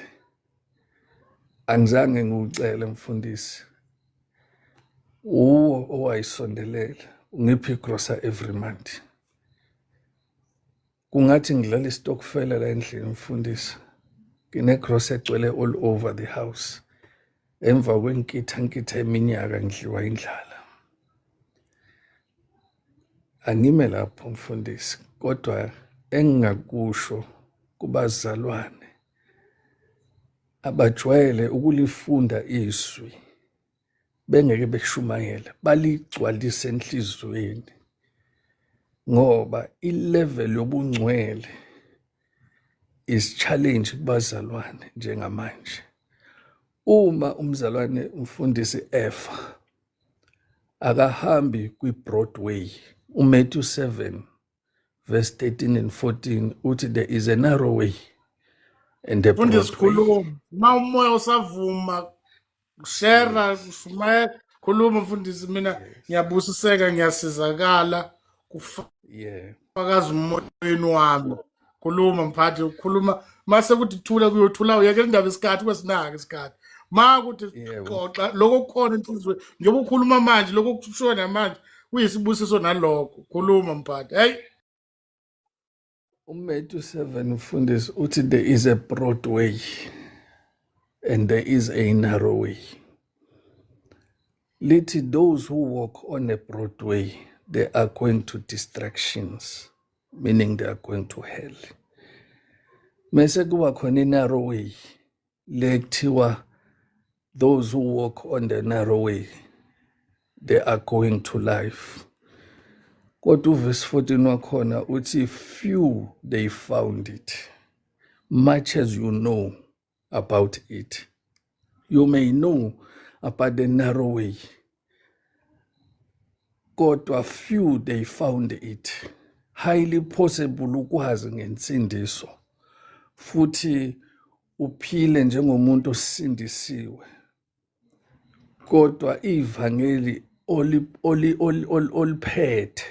Angizange ngiwucele mfundisi. Uwo owayisondelela ungipha igrosa every month. Kungathi ngidlala isitokfela la endlini mfundisi. Nginegrosa egcwele all over the house. Emva kwenkitha nkitha eminyaka ngidliwa indlala. Angime lapho mfundisi, kodwa engingakusho kubazalwane abajwayele ukulifunda izwi bengeke beshumayele, baligcwalise enhliziyweni, ngoba ilevel yobungcwele is challenge kubazalwane njengamanje. Uma umzalwane umfundisi efa akahambi kwi-Broadway. uMatthew 7 verse 13 and 14 uthi there is a narrow way and a broad Mfundisi way. khuluma. Uma umoya usavuma share ushumayela khuluma mfundisi mina ngiyabusiseka ngiyasizakala kufakaza umoyeni wami. Khuluma mphathi ukhuluma mase kuthi thula kuyothula uyeke indaba isikhathi kwesinaka isikhathi. Ma kuthi xoxa lokho kukhona enhliziyweni njengoba ukhuluma manje lokho kushiwo namanje kuyisibusiso nalokho. Khuluma mphathi. Hey. UMatthew 7 mfundisi uthi there is a broad way and there is a narrow way. Lithi those who walk on a broad way, they are going to distractions, meaning they are going to hell. Mese kuba khona i-narrow way, le kuthiwa those who walk on the narrow way, they are going to life. Kodwa uverse 14 wakhona uthi few they found it, much as you know about it. You may know about the narrow way, kodwa few they found it. Highly possible ukwazi ngensindiso futhi uphile njengomuntu osindisiwe, kodwa ivangeli oliphethe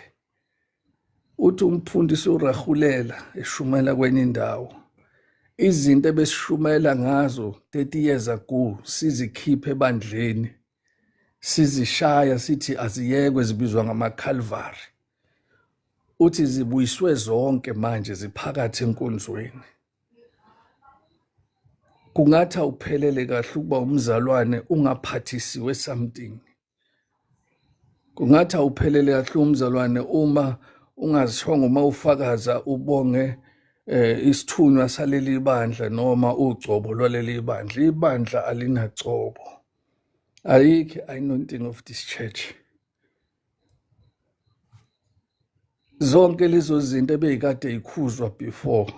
uthi umfundisi urahulela eshumayela kwenye indawo, izinto ebesishumayela ngazo 30 years ago sizikhiphe ebandleni, sizishaya sithi aziyekwe, zibizwa ngama-Calvary. Uthi zibuyiswe zonke manje ziphakathi enkonzweni. Kungathi awuphelele kahle ukuba umzalwane ungaphathisiwe something. Kungathi awuphelele kahle umzalwane uma ungazishongo uma ufakaza ubonge isithunywa saleli bandla noma ugcobo lwaleli bandla. Ibandla alinagcobo. Ayikho anointing of this church. Zonke lezo zinto ebeyikade ikhuzwa before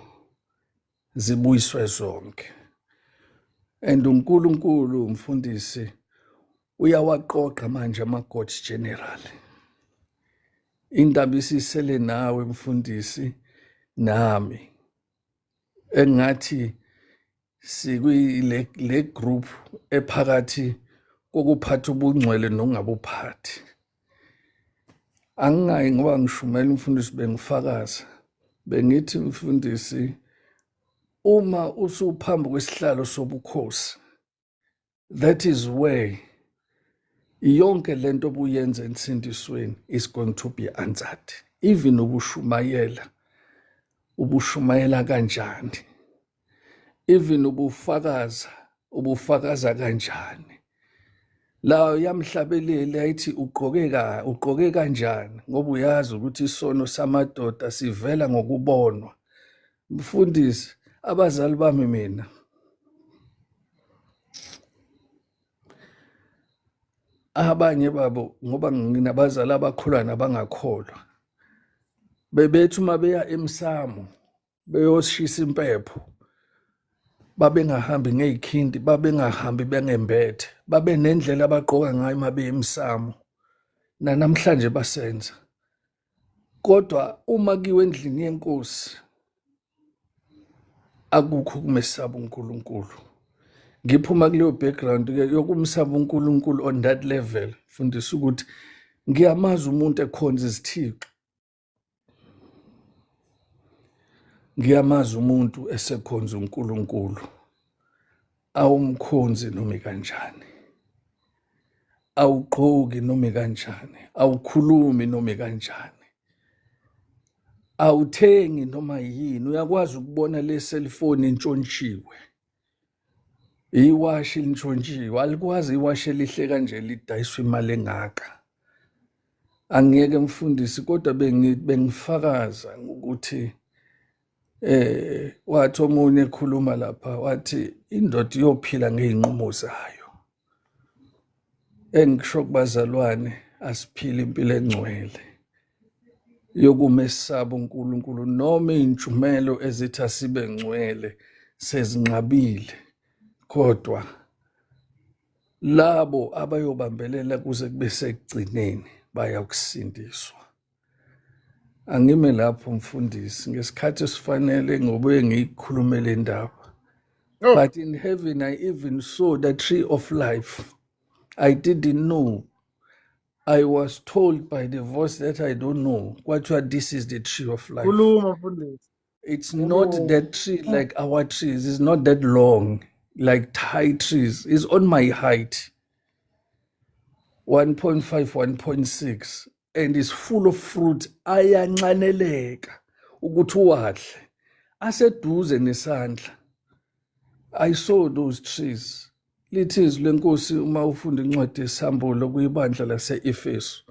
zibuyiswe zonke. And uNkulunkulu umfundisi uyawaqoqa manje ama-God General. Indaba isisele nawe mfundisi nami. Engathi sikwi le group ephakathi kokuphatha ubungcwele nokungabuphathi. Angingayi ngoba ngishumela umfundisi bengifakaza. Bengithi mfundisi uma usuphambi kwesihlalo sobukhosi, that is where yonke lento obuyenza ensindisweni is going to be answered. Even ubushumayela, ubushumayela kanjani? Even ubufakaza, ubufakaza kanjani? La yamhlabeleli ayithi ugqoke ka ugqoke kanjani, ngoba uyazi ukuthi isono samadoda sivela ngokubonwa. Mfundisi, abazali bami mina abanye babo, ngoba nginabazali abakholwa nabangakholwa, Bebethi uma beya emsamo beyoshisa impepho, babengahambi ngezikhindi, babengahambi bengembethe, babe nendlela abagqoka ngayo uma beye emsamo. Nanamhlanje basenza. Kodwa uma kuyiwe endlini yenkosi akukho ukumesaba uNkulunkulu. Ngiphuma kuleyo background ke yokumsaba uNkulunkulu on that level, fundisa ukuthi ngiyamazi umuntu ekhonza izithixo, ngiyamazi umuntu esekhonza uNkulunkulu, awumkhonzi noma kanjani, awugqoki noma kanjani, awukhulumi noma kanjani, awuthengi noma yini. Uyakwazi ukubona le cellphone intshontshiwe, iwashi lintshontshiwe, alikwazi iwashi elihle kanje lidayiswa imali engaka. Angiyeke mfundisi, kodwa bengifakaza ngokuthi wathi omunye ekhuluma lapha wathi indoda iyophila ngey'nqumo zayo. Engisho kubazalwane, asiphile impilo engcwele yokumesaba uNkulunkulu, noma iy'ntshumelo ezithi asibe ngcwele sezinqabile, kodwa labo abayobambelela kuze kube sekugcineni bayakusindiswa. Angime lapho mfundisi ngesikhathi esifanele ngobuye ngiyikhulume le ndaba. Oh. But in heaven I even saw the tree of life. I didn't know. I was told by the voice that I don't know. Kwathiwa this is the tree of life. Khuluma mfundisi. It's not Khuluma. that tree like our trees. It's not that long like Thai trees. It's on my height. 1.5, 1.6, and is full of fruit. Ayanxaneleka ukuthi uwadle. Aseduze nesandla. I saw those trees. Lithi izwi lenkosi uma ufunda incwadi yesambulo kuyibandla lase-Efesu.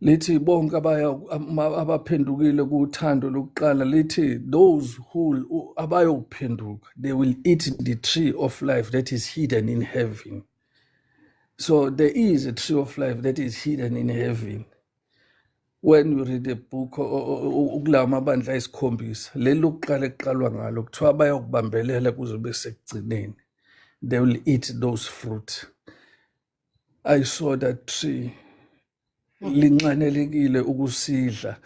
Lithi bonke abaya abaphendukile kuthando lokuqala, lithi those who abayokuphenduka, they will eat the tree of life that is hidden in heaven. So there is a tree of life that is hidden in heaven. When you read the book ukulawa mabandla ayisikhombisa, leli lokuqala ekuqalwa ngalo kuthiwa bayokubambelela kuze kube sekugcineni, they will eat those fruit. I saw that tree linxanelekile ukusidla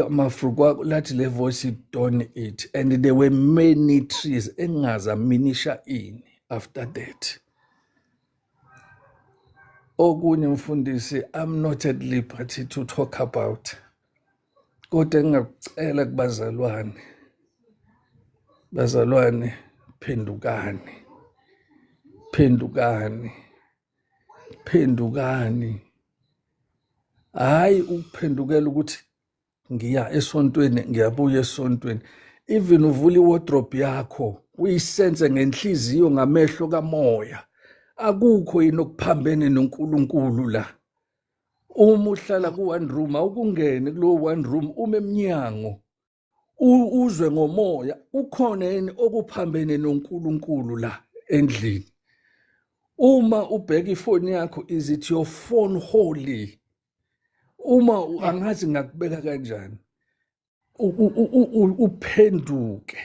amafruit, lathi le voice, don't eat. And there were many trees engingazaminisha ini after that. Okunye mfundisi, I'm not at liberty to talk about, kodwa engingakucela kubazalwane, bazalwane, phendukani, phendukani, phendukani. Hayi ukuphendukela ukuthi ngiya esontweni, ngiyabuya esontweni. Even uvula iwardrobe yakho uyisense ngenhliziyo, ngamehlo kamoya, akukho yini okuphambene noNkulunkulu la. Uma uhlala ku one room, awukungene kulowo one room, uma eminyango uzwe ngomoya ukhona yini okuphambene noNkulunkulu la endlini. Uma ubheka ifoni yakho, is it your phone holy? Uma angazi ngakubeka kanjani, uphenduke,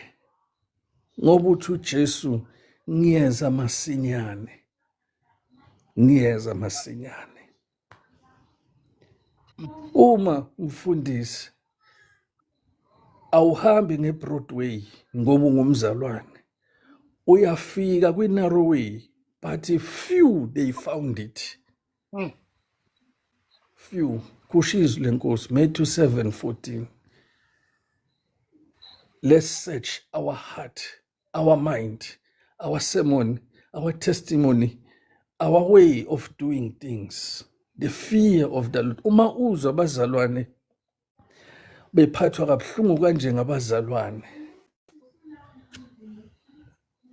ngoba uthi uJesu, ngiyeza masinyane, ngiyeza masinyane. Uma umfundisi awuhambi ngeBroadway ngoba ungumzalwane, uyafika kwi-narrow way, but few they found it. Few, kusho izwi lenkosi, Matthew 7:14. Let's search our heart, our mind, our sermon, our testimony, our way of doing things, the fear of the Lord. Uma uzwa abazalwane bephathwa kabuhlungu kanje ngabazalwane,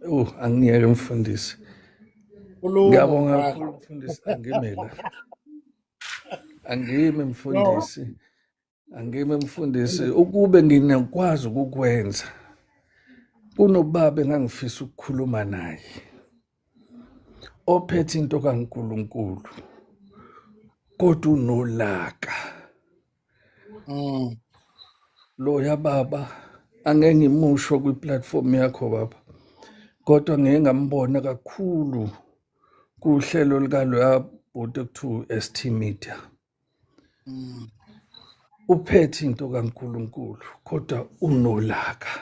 oh, angiyeke mfundisi. Khuluma Ngiyabonga mfana. kakhulu mfundisi, angime la, angime mfundisi, angime mfundisi. Ukube nginakwazi ukukwenza, kunobaba engangifisa ukukhuluma naye ophethe into kaNkuluNkulu, kodwa unolaka. Loya baba angeke ngimusho kwi-platform yakho baba, kodwa ngeke ngambona kakhulu kuhlelo likaloya bhuti ekuthiwa ST Media. Uphethe into kaNkulunkulu kodwa unolaka.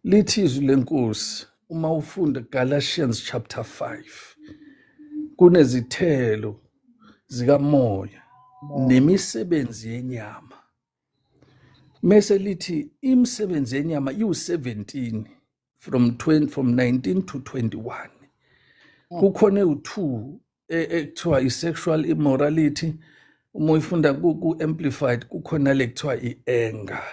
Lithi izwi lenkosi uma ufunda Galatians chapter 5 kunezithelo zikamoya nemisebenzi yenyama. Mese lithi imisebenzi yenyama iwu-17 from 20 from 19 to 21. Kukhona ewu-2 ekuthiwa i-sexual immorality, uma uyifunda ku-amplified kukhona le kuthiwa i-anger.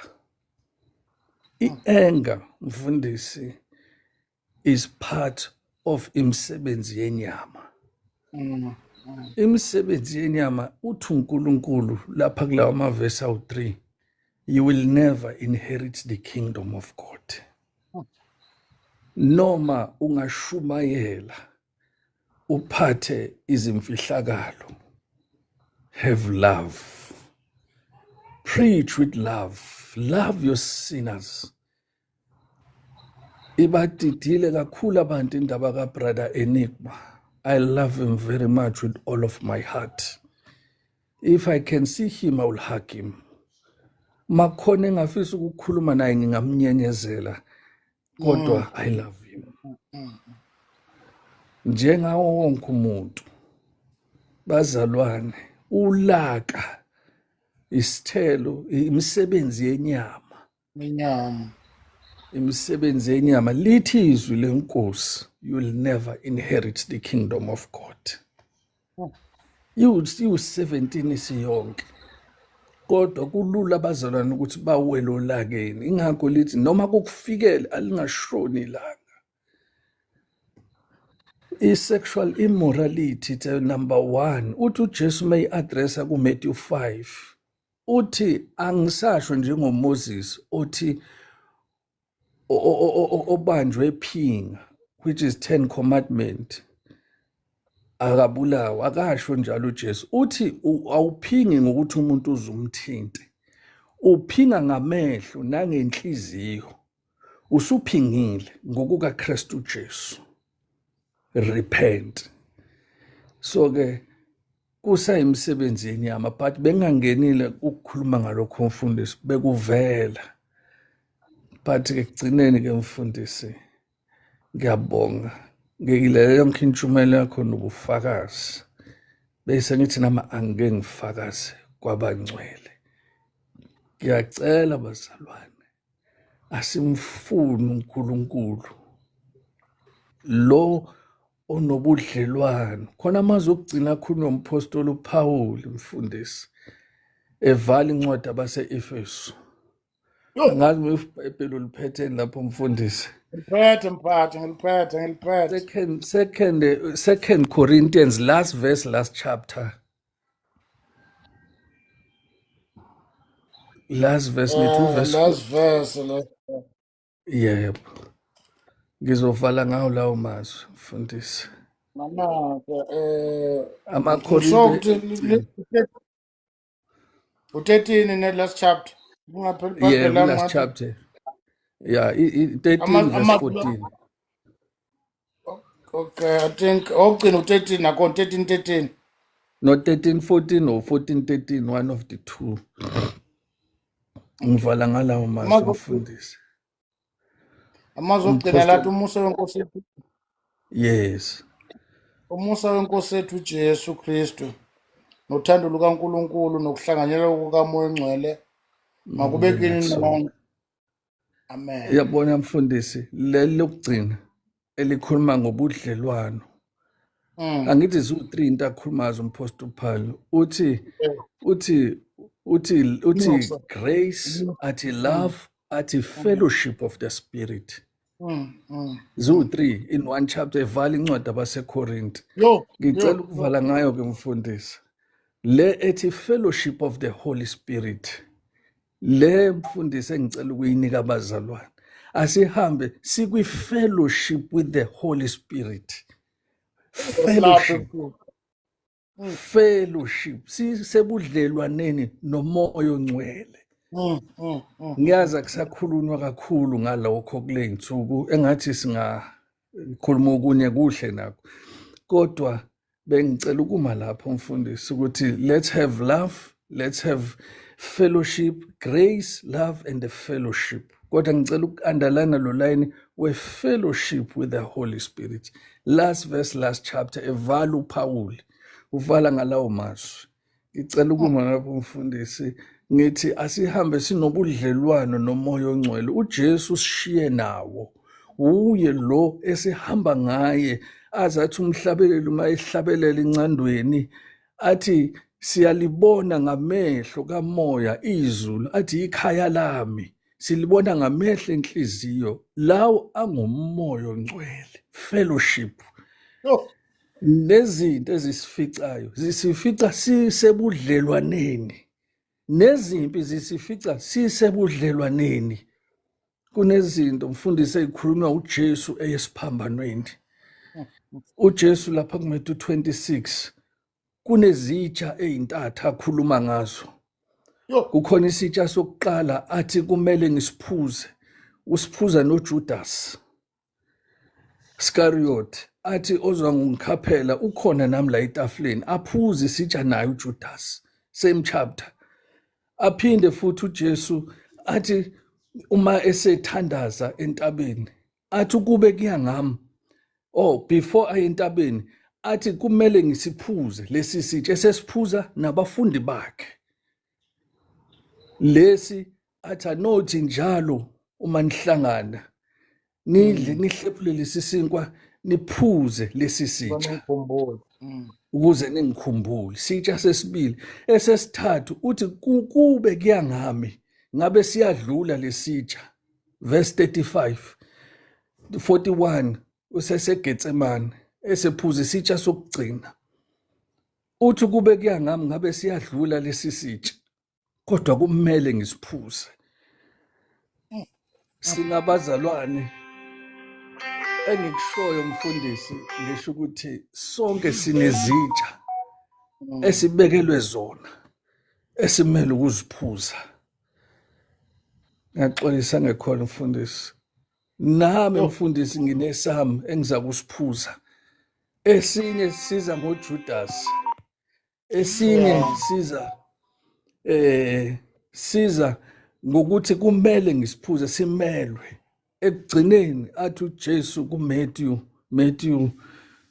I-anger mfundisi is part of imisebenzi yenyama. Imisebenzi yenyama uthi uNkulunkulu lapha kulawa mavesi awu-3, you will never inherit the kingdom of God. Noma ungashumayela uphathe izimfihlakalo, have love, preach with love, love your sinners. Ibadidile kakhulu abantu indaba kaBrother Enigma. I love him very much with all of my heart. If I can see him, I will hug him. Makhona engafisa ukukhuluma naye ngingamnyenyezela, kodwa I love him. Njengawo wonke umuntu. Bazalwane, ulaka isithelo, imisebenzi yenyama. Inyama. Imisebenzi yenyama, lithi izwi lenkosi, you will never inherit the kingdom of God. Iwu-17 isiyonke. Kodwa kulula abazalwane ukuthi bawele olakeni. Ingakho lithi noma kukufikele alingashoni ilanga. I-sexual immorality, it's number 1. Uthi uJesu mayi-addressa kuMatthew 5. Uthi angisasho njengoMoses othi obanjwe ephinga, which is 10 commandment, akabulawa. Akasho njalo uJesu. Uthi awuphingi ngokuthi umuntu uzumthinte, uphinga ngamehlo nangenhliziyo. Usuphingile ngokuka Kristu Jesu. Repent. So ke kusayimisebenzi yenyama, but bengangenile ukukhuluma ngalokho mfundisi, bekuvela. But ke kugcineni ke mfundisi, ngiyabonga ngiyileyo yonke intshumayelo yakho nobufakazi. Bese ngithi nama angike ngifakaze kwabangcwele. Ngiyacela bazalwane, asimfuni uNkulunkulu lo onobudlelwano. Khona amazwi okugcina akhulunywa umpostoli uPaul mfundisi evala incwadi abase-Efesu. Angazi uma iBhayibheli uliphetheni lapho mfundisi. Ngiliphethe mphathi, ngiliphethe, ngiliphethe. Second Corinthians, last verse, last chapter. Last verse, ngithi verse. Last verse. Last. Yebo. Ngizovala ngawo lawo mazwi mfundisi. Mama AmaKorinte u-13 ne last chapter. Kungapheli Yeah, iBhayibheli lami last ngathi chapter. Yeah, 13 verse 14. Okay, I think okugcina u-13 nakho 13 13. No, 13 14 or 14 13, one of the two. Ngivala ngalawo mazwi mfundisi. Amazwi okugcina lathi umusa wenkosi yethu. Yes. Umusa wenkosi yethu Jesu Kristu nothando lukaNkulunkulu nokuhlanganyela kukaMoya oNgcwele makube kini nonke. Amen. Yabona mfundisi, leli lokugcina elikhuluma ngobudlelwano. Angithi zu3 into akhulumazo umpostoli Paul. Uthi uthi uthi uthi grace, athi love, athi fellowship of the spirit. Zu3 in one chapter evala incwadi abaseKorinte. Ngicela ukuvala ngayo ke mfundisi. Le ethi fellowship of the Holy Spirit. Le mfundisi engicela ukuyinika abazalwane. Asihambe sikwi fellowship with the Holy Spirit. Fellowship. Fellowship. Sisebudlelwaneni noMoya oNgcwele. Ngiyazi akusakhulunywa kakhulu ngalokho kule nsuku, engathi singakhuluma okunye kuhle nakho, kodwa bengicela ukuma lapho mfundisi ukuthi let's have love, let's have fellowship, grace, love and the fellowship. Kodwa ngicela uku-underline lo line we-fellowship with the Holy Spirit. Last verse, last chapter, evala uPaul, uvala ngalawo mazwi. Ngicela ukuma lapho mfundisi, ngithi asihambe sinobudlelwano noMoya oNgcwele. uJesu sishiye nawo, uye lo esihamba ngaye, azathi umhlabeleli uma ehlabelela incandweni athi siyalibona ngamehlo kamoya izulu, athi ikhaya lami silibona ngamehlo enhliziyo, lawo anguMoya oNgcwele, fellowship. Nezinto ezisificayo zisifica sisebudlelwaneni, nezimpi zisifica sisebudlelwaneni. Kunezinto mfundisi ezikhulunywa uJesu eyesiphambanweni. uJesu lapha kuMatthew 26 kunezitsha ezintathu akhuluma ngazo. Kukhona isitsha sokuqala athi kumele ngisiphuze, usiphuza noJudas Iscariot, athi ozwa ngikhaphela ukhona nami la etafuleni, aphuze isitsha naye uJudas, same chapter. Aphinde futhi uJesu athi uma esethandaza entabeni athi kube kuya ngami, oh before aye entabeni athi kumele ngisiphuze lesi sitsha esesiphuza nabafundi bakhe lesi, athi anothi njalo uma nihlangana nidle nihlephule lesi sinkwa niphuze lesi sitsha ukuze ningikhumbule. Sitsha sesibili. Esesithathu uthi kube kuya ngami ngabe siyadlula lesitsha, verse 35 41, useseGetsemane esephuza isitsha sokugcina, uthi kube kuya ngami ngabe siyadlula lesi sitsha, kodwa kumele ngisiphuze. Singabazalwane, engikushoyo mfundisi, ngisho ukuthi sonke sinezitsha esibekelwe zona esimele ukuziphuza. Ngiyaxolisa ngekhona mfundisi, nami mfundisi nginesami engiza kusiphuza. Esinye siza ngoJudas, esinye siza siza ngokuthi kumele ngisiphuze, simelwe. Ekugcineni athi uJesu kuMatthew, Matthew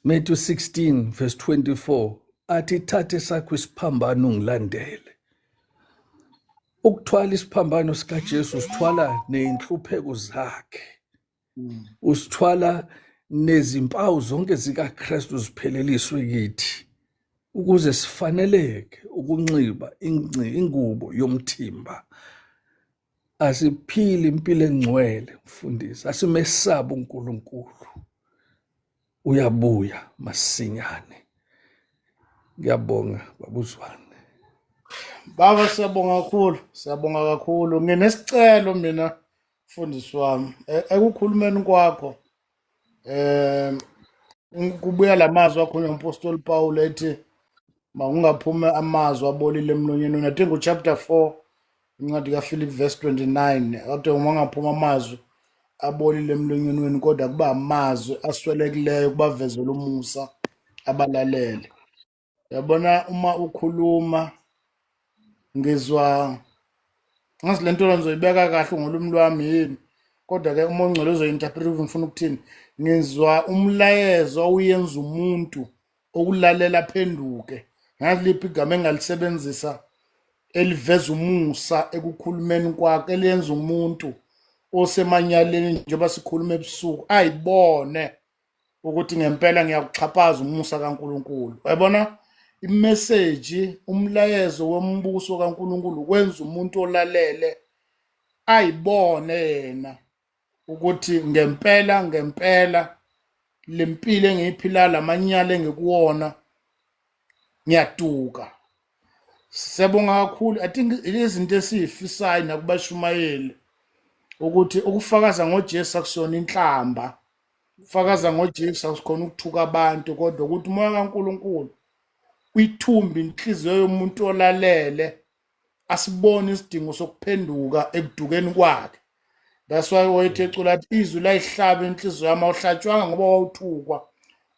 16 verse 24, athi thathe sakho isiphambano ngilandele. Ukuthwala isiphambano sikaJesu usithwala nezinhlupheko zakhe, usithwala nezimpawu zonke zikaKristu zipheleliswe kithi ukuze sifaneleke ukunxiba ingubo yomthimba. Asiphile impilo engcwele mfundisi, asimesaba uNkulunkulu, uyabuya masinyane. Ngiyabonga babuzwane. Baba, siyabonga kakhulu, siyabonga kakhulu. Nginesicelo mina mfundisi wami, ekukhulumeni kwakho kubuya lamazwi akhulunywa umpostoli Paul ethi makungaphumi amazwi abolile emlonyeni wenu. I think uchapter 4 incwadi kaPhilip verse 29, kodwa uma ngaphuma amazwi abolile emlonyeni wenu, kodwa kuba amazwi aswelekileyo kubavezela umusa abalalele. Yabona uma ukhuluma ngizwa ngazi lento ngizoyibeka kahle ngolumi lwami yini, kodwa ke uma ongcwele uzoyinterpret ukuthi ngifuna ukuthini. Ngizwa umlayezo oyenza umuntu okulalela aphenduke. Ngazi liphi igama engalisebenzisa eliveza umusa ekukhulumeni kwakhe, eliyenza umuntu osemanyaleni njengoba sikhuluma ebusuku ayibone ukuthi ngempela ngiyakuxhaphaza umusa kaNkuluNkulu. Uyabona imessage, umlayezo wombuso kaNkuluNkulu kwenza umuntu olalele ayibone yena ukuthi ngempela ngempela lempilo engiyiphila, lamanyala engikuwona, ngiyaduka. Siyabonga kakhulu. I think izinto esiyifisayo nakubashumayeli ukuthi ukufakaza ngoJesu akusiyona inhlamba, ufakaza ngoJesu akusikhona ukuthuka abantu, kodwa ukuthi umoya kaNkuluNkulu uyithumbe inhliziyo yomuntu olalele, asibone isidingo sokuphenduka ekudukeni kwakhe. That's why wayethe ecula athi izwi layihlaba inhliziyo yami, awuhlatshwanga ngoba wawuthukwa,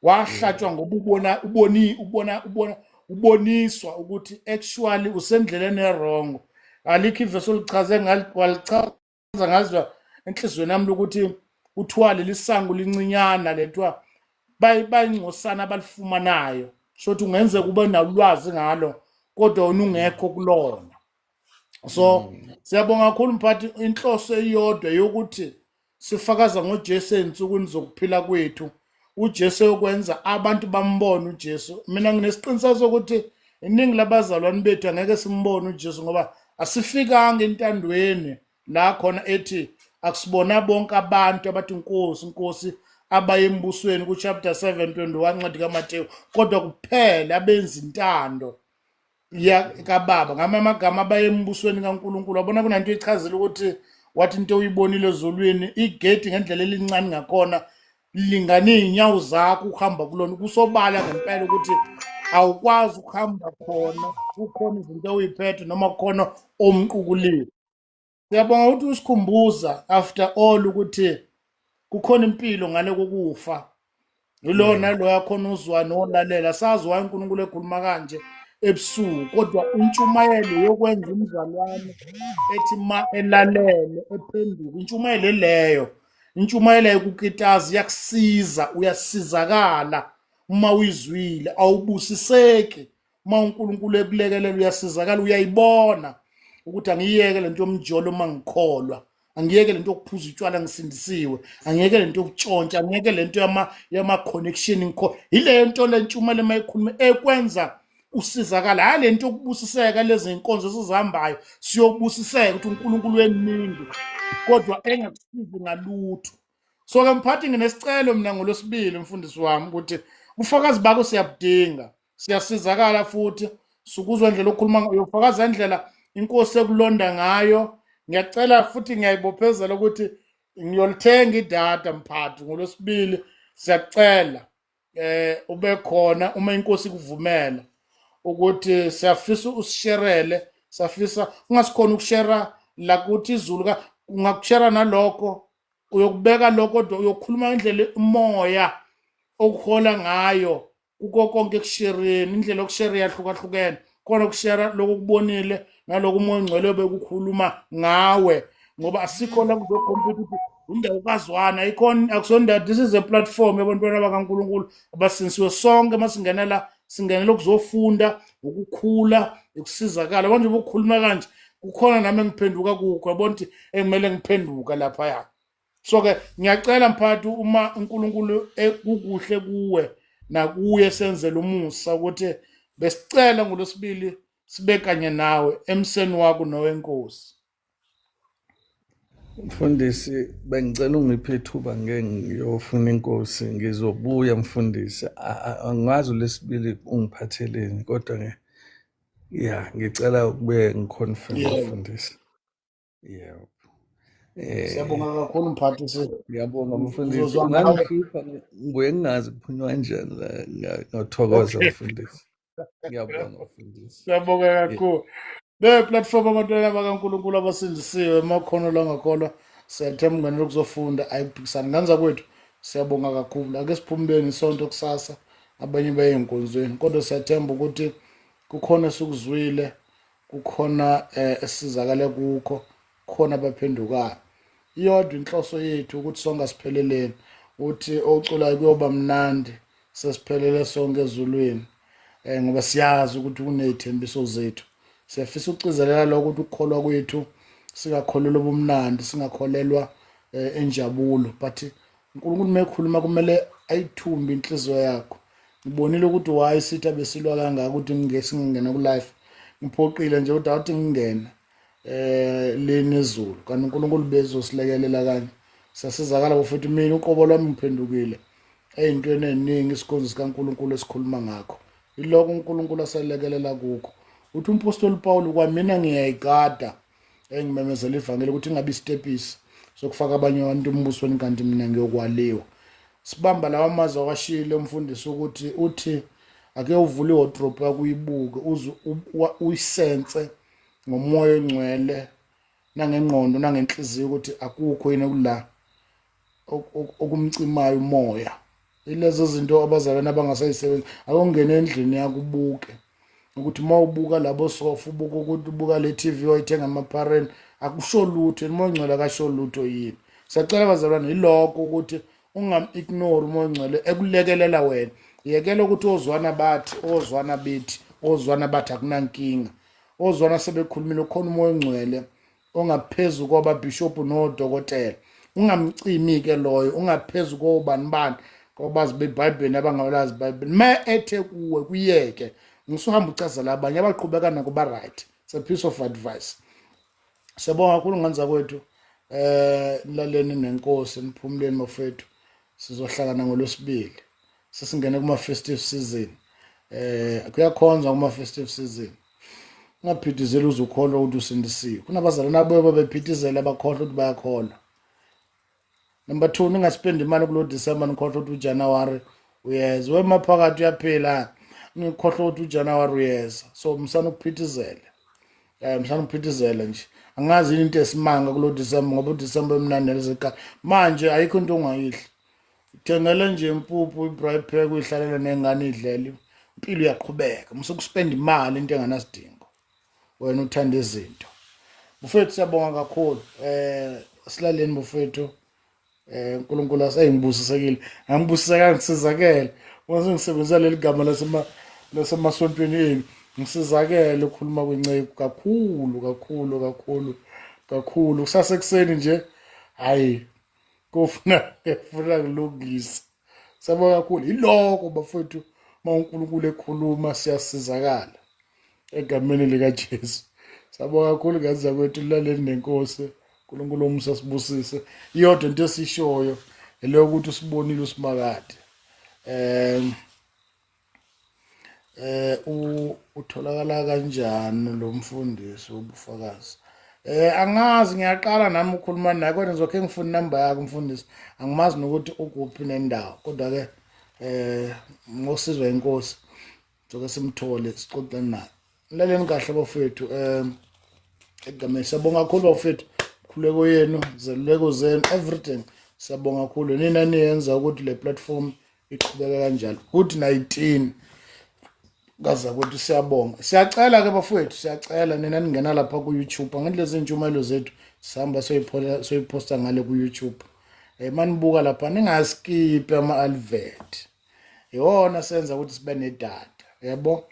wahlatshwa ngoba ubona uboni ubona ubona uboniswa ukuthi actually usendleleni e-wrong. Alikho ivesi olichaze walichaza ngazwa enhliziyweni yami ukuthi kuthiwa leli sango lincinyana lethiwa bayingcosana abalifumanayo, shothi ungenzeka ube nalwazi ngalo kodwa wena ungekho kulona. So siyabonga kakhulu mphathi, inhloso eyodwa yokuthi sifakaza ngoJesu ezinsukwini zokuphila kwethu, uJesu yokwenza abantu bambone uJesu. Mina nginesiqiniseko sokuthi iningi labazalwane bethu angeke simbone uJesu ngoba asifikanga entandweni la khona ethi akusibona bonke abantu abathi Nkosi Nkosi abaye embusweni ku chapter 7:21 ncwadi kaMateyu, kodwa kuphela abenza intando ya kababa. Ngama amagama abaye embusweni kaNkulunkulu. Wabona kunanto ichazile ukuthi wathi into uyibonile ezulwini, igate ngendlela elincane ngakhona lingane izinyawo zakho ukuhamba kulona. Kusobala ngempela ukuthi awukwazi ukuhamba khona kukhona izinto oyiphethe noma kukhona omqukulile. Siyabonga ukuthi usikhumbuza after all ukuthi kukhona impilo ngale kokufa. Yilona naloyo akhona uzwa nolalela, sazi waye uNkulunkulu ekhuluma kanje ebusuku, kodwa intshumayelo yokwenza umzalwane ethi ma elalele ephenduka, intshumayelo leyo, intshumayelo yokukitaza iyakusiza, uyasizakala uma uyizwile, awubusiseki uma uNkulunkulu ekulekelela, uyasizakala, uyayibona ukuthi angiyeke lento yomjolo uma ngikholwa, angiyeke lento yokuphuza utshwala ngisindisiwe, angiyeke lento yokutshontsha, angiyeke lento yama connection ngikho. Yileyo nto lentshumayelo mayikhuluma ekwenza usizakala, hayi lento yokubusiseka lezi inkonzo esizihambayo siyobusiseka ukuthi uNkulunkulu weningi kodwa engakusizi ngalutho. So ke mphathi, nginesicelo mina ngolwesibili mfundisi wami ukuthi ubufakazi bakho siyabudinga, siyasizakala futhi sukuzwa indlela okhuluma uyofakaza indlela inkosi ekulonda ngayo. Ngiyacela futhi ngiyayibophezela ukuthi ngiyolithenga idata mphathi ngolwesibili, siyacela ube khona uma inkosi ikuvumela ukuthi siyafisa usisherele, siyafisa ungasikhona ukushera la kuthi izulu ka ungakushera nalokho uyokubeka lokho, kodwa uyokhuluma indlela umoya okuhola ngayo kuko konke ekushereni. Indlela yokushera iyahlukahlukene, khona ukushera lokhu kubonile nalokhu umoya ongcwele bekukhuluma ngawe, ngoba asikho la kuzokhompyutha ukuthi indawo kazwana ayikhona, akusondawo. This is a platform yabantwana bakaNkulunkulu abasindisiwe sonke. Masingena la singenela ukuzofunda, ukukhula, ukusizakala. Manje ukukhuluma kanje kukhona nami engiphenduka kukho, yabona ukuthi engimele ngiphenduka laphaya. So ke ngiyacela mphathi, uma uNkulunkulu kukuhle kuwe nakuye senzele umusa ukuthi besicela ngolwesibili sibe kanye nawe emseni wakho nowenkosi. Mfundisi, bengicela ungiphe ithuba ngeke ngiyofuna inkosi, ngizobuya mfundisi. Angazi ulesibili ungiphatheleni, kodwa ke ya ngicela ukube ngiconfirm mfundisi. Yebo. Siyabonga kakhulu mphathi. Ngiyabonga mfundisi. Ungangikhipha ngibuye ngingazi kuphunywa kanjani la, ngiyathokoza mfundisi. Ngiyabonga mfundisi. Siyabonga kakhulu. Le platform abantwana bakaNkulunkulu abasindisiwe emakhono langakholwa, siyathemba ungenela ukuzofunda, ayikuphikisani nganza kwethu. Siyabonga kakhulu. Ake siphumuleni isonto kusasa, abanye baye enkonzweni, kodwa siyathemba ukuthi kukhona esikuzwile, kukhona esizakale kukho, khona abaphendukayo. Iyodwa inhloso yethu ukuthi sonke asipheleleni, uthi oculayo kuyoba mnandi sesiphelele sonke ezulwini, ngoba siyazi ukuthi kunezithembiso zethu. Siyafisa ukucizelela lokho ukuthi ukukholwa kwethu singakholelwa ubumnandi, singakholelwa enjabulo, but uNkulunkulu mekhuluma kumele ayithumbe inhliziyo yakho. Ngibonile ukuthi why sithi abesilwa kangaka ukuthi ngingena ku life, ngiphoqile nje ukuthi awuthi ngingene lini izulu, kanti uNkulunkulu bezosilekelela kanye siyasizakala futhi. Mina uqobo lwami ngiphendukile ey'ntweni ey'ningi, isikhonzi sikaNkulunkulu esikhuluma ngakho iloko uNkulunkulu aselekelela kukho. Uthi umpostoli Paul, kwamina ngiyayigada engimemezela ivangeli ukuthi ingabi isitepisi sokufaka abanye abantu embusweni, kanti mina ngiyokwaliwa. Sibamba lawa mazwi awashile umfundisi ukuthi uthi ake uvule iwardrobe yakho uyibuke, uze uyisense ngomoya ongcwele nangengqondo nangenhliziyo ukuthi akukho yini kula okumcimayo umoya. Ilezo zinto abazalwane abangasayisebenzi. Akungene endlini yakho ubuke ukuthi uma ubuka labo sofa, ubuka ukuthi ubuka le TV oyithenga amaphareni, akusho lutho. Umoya ongcwele akasho lutho yini? Siyacela bazalwane, yilokho ukuthi ungam-ignore umoya ongcwele ekulekelela wena. Yekela ukuthi ozwana bathi, ozwana bethi, ozwana bathi, akunankinga. Ozwana sebekhulumile, ukhona umoya ongcwele ongaphezu kwababhishobhu nodokotela. Ungamcimi-ke loyo ungaphezu kobani bani kwabazi beBhayibheli abangawulazi iBhayibheli. Ma ethe kuwe kuyeke, ngisuhamba uchazela abanye abaqhubeka nako ba-right. It's a piece of advice. Siyabonga kakhulu ngane zakwethu. Nilaleni nenkosi, niphumuleni bafethu. Sizohlangana ngolwesibili. Sesingene kuma festive season. Kuyakhonzwa kuma festive season. Ungaphithizeli uze ukholwe ukuthi usindisiwe. Kunabazalwane abuye babephithizela bakhohlwa ukuthi bayakholwa. Number 2, ningaspendi imali kulo December nikhohlwa ukuthi uJanuary uyeza. Wemaphakathi uyaphila, nikhohlwa ukuthi uJanuary uyeza. So msana ukuphithizela. Msana ukuphithizela nje. Angazi yini into esimanga kulo December, ngoba uDecember emnandi naleziqala. Manje ayikho into ongayidli. Thengele nje impuphu, i-braai pack, uyihlalele nengane idlele. Impilo iyaqhubeka. Musa ukuspend imali into enganasidingo. Wena uthanda izinto. Bufethu siyabonga kakhulu. Silaleni bufethu. uNkulunkulu asengibusisekile. Angibusiseka ngisizakele. Uma sengisebenzisa leli gama lasemasontweni enu, ngisizakele ukukhuluma kwenceku kakhulu kakhulu kakhulu kakhulu. Kusasa ekuseni nje hayi kufuna kufuna kulungisa. Siyabonga kakhulu. Yiloko bafowethu, uma uNkulunkulu ekhuluma siyasizakala egameni likaJesu. Siyabonga kakhulu ngane zakwethu, laleni nenkosi. uNkulunkulu omusa sibusise. Iyodwa into esishoyo leyo ukuthi usibonile usimakade. Utholakala kanjani lo mfundisi wobufakazi? Angazi, ngiyaqala nami ukukhuluma naye, kodwa ngizokhe ngifuna inamba yakhe umfundisi. Angimazi nokuthi ukuphi nendawo, kodwa ke ngosizwa inkosi soke simthole sixoxe naye. Laleni kahle bafethu, egameni siyabonga kakhulu bafethu, khuleko yenu, zeluleko zenu, everything. Siyabonga kakhulu nina niyenza ukuthi le platform iqhubeka kanjalo. Good 19 kaza kwethu, siyabonga. Siyacela ke bafowethu, siyacela nina ningena lapha ku YouTube, angithi lezi intshumayelo zethu sihamba soyiphosta ngale ku YouTube. Manibuka lapha ningaskip ama advert. Iwona senza ukuthi sibe nedata, yabo.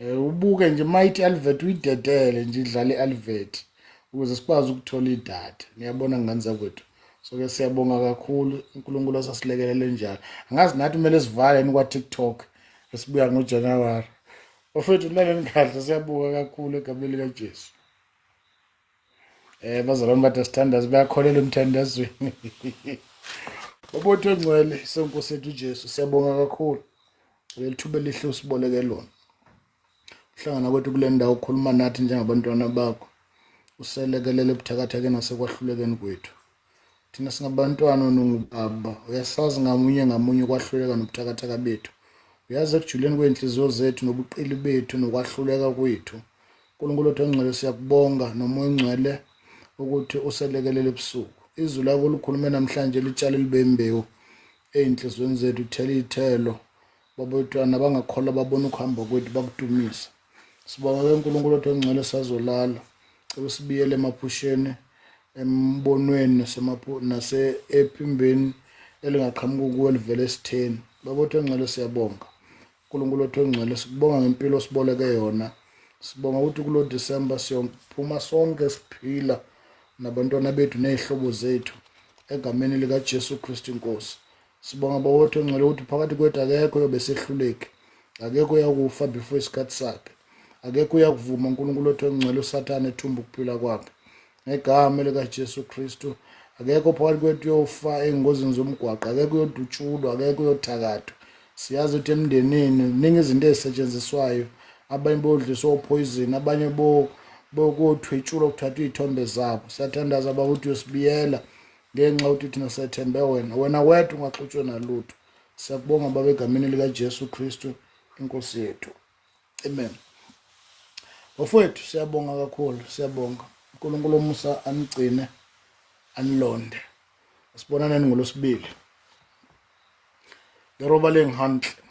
Ubuke nje mayithi advert uyidedele nje idlale i-advert ukuze sikwazi ukuthola idatha. Niyabona ngane zakwethu. So ke siyabonga kakhulu, uNkulunkulu asasilekelele njalo. Angazi nathi kumele sivale kwa TikTok esibuya ngoJanuary. Bafethu laleni kahle, siyabuka kakhulu egameni likaJesu. Bazalwane bathi asithandaze, bayakholelwa emthandazweni. Babotho ongcwele senkosi yethu uJesu, siyabonga kakhulu leli thuba elihle usiboleke lona. Uhlangana kwethu kule ndawo ukhuluma nathi njengabantwana bakho, uselekelele ebuthakathakeni nasekwahlulekeni kwethu. Thina singabantwana nongubaba, uyasazi ngamunye ngamunye ukwahluleka nobuthakathaka bethu. Uyazi ekujuleni kwey'nhliziyo zethu nobuqili bethu nokwahluleka kwethu. uNkulunkulu wethu ongcwele, siyakubonga nomoya ongcwele ukuthi uselekelele ebusuku. Izwi lakho likhulume namhlanje litshale libe imbewu ey'nhliziyweni zethu, ithele iy'thelo. Babetwana abangakholwa babona ukuhamba kwethu bakudumise. Sibonga ke uNkulunkulu wethu ongcwele, sazolala. Cela usibiyele emaphusheni, embonweni, nase ephimbeni elingaqhamuka kuwe livele esitheni. Baba wethu ongcwele, siyabonga. uNkulunkulu wethu ongcwele, sikubonga ngempilo osiboleke yona. Sibonga ukuthi kulo December siyophuma sonke siphila nabantwana bethu nezihlobo zethu egameni lika Jesu Kristu inkosi. Sibonga Baba wethu ongcwele ukuthi phakathi kwethu akekho yobe sehluleki, akekho uyakufa before isikhathi sakhe, akekho uyakuvuma uNkulunkulu wethu ongcwele uSathane ethumba ukuphila kwakhe ngegama likaJesu Kristu. Akekho phakathi kwethu uyofa engozini zomgwaqo, akekho uyodutshulwa, akekho uyothakathwa. Siyazi ukuthi emndenini ziningi izinto ezisetshenziswayo, abanye bodliswa opoison, abanye bokuthwetshulwa kuthathwa iy'thombe zabo. Siyathandaza Baba ukuthi uyosibiyela ngenxa yokuthi thina sethembe wena, wena wedwa ungaxutshwe nalutho. Siyakubonga Baba egameni likaJesu Kristu inkosi yethu, amen. Bafowethu siyabonga kakhulu, siyabonga. uNkulunkulu omusa anigcine anilonde. Sibonaneni ngolosibili. Ke robaleng hantle.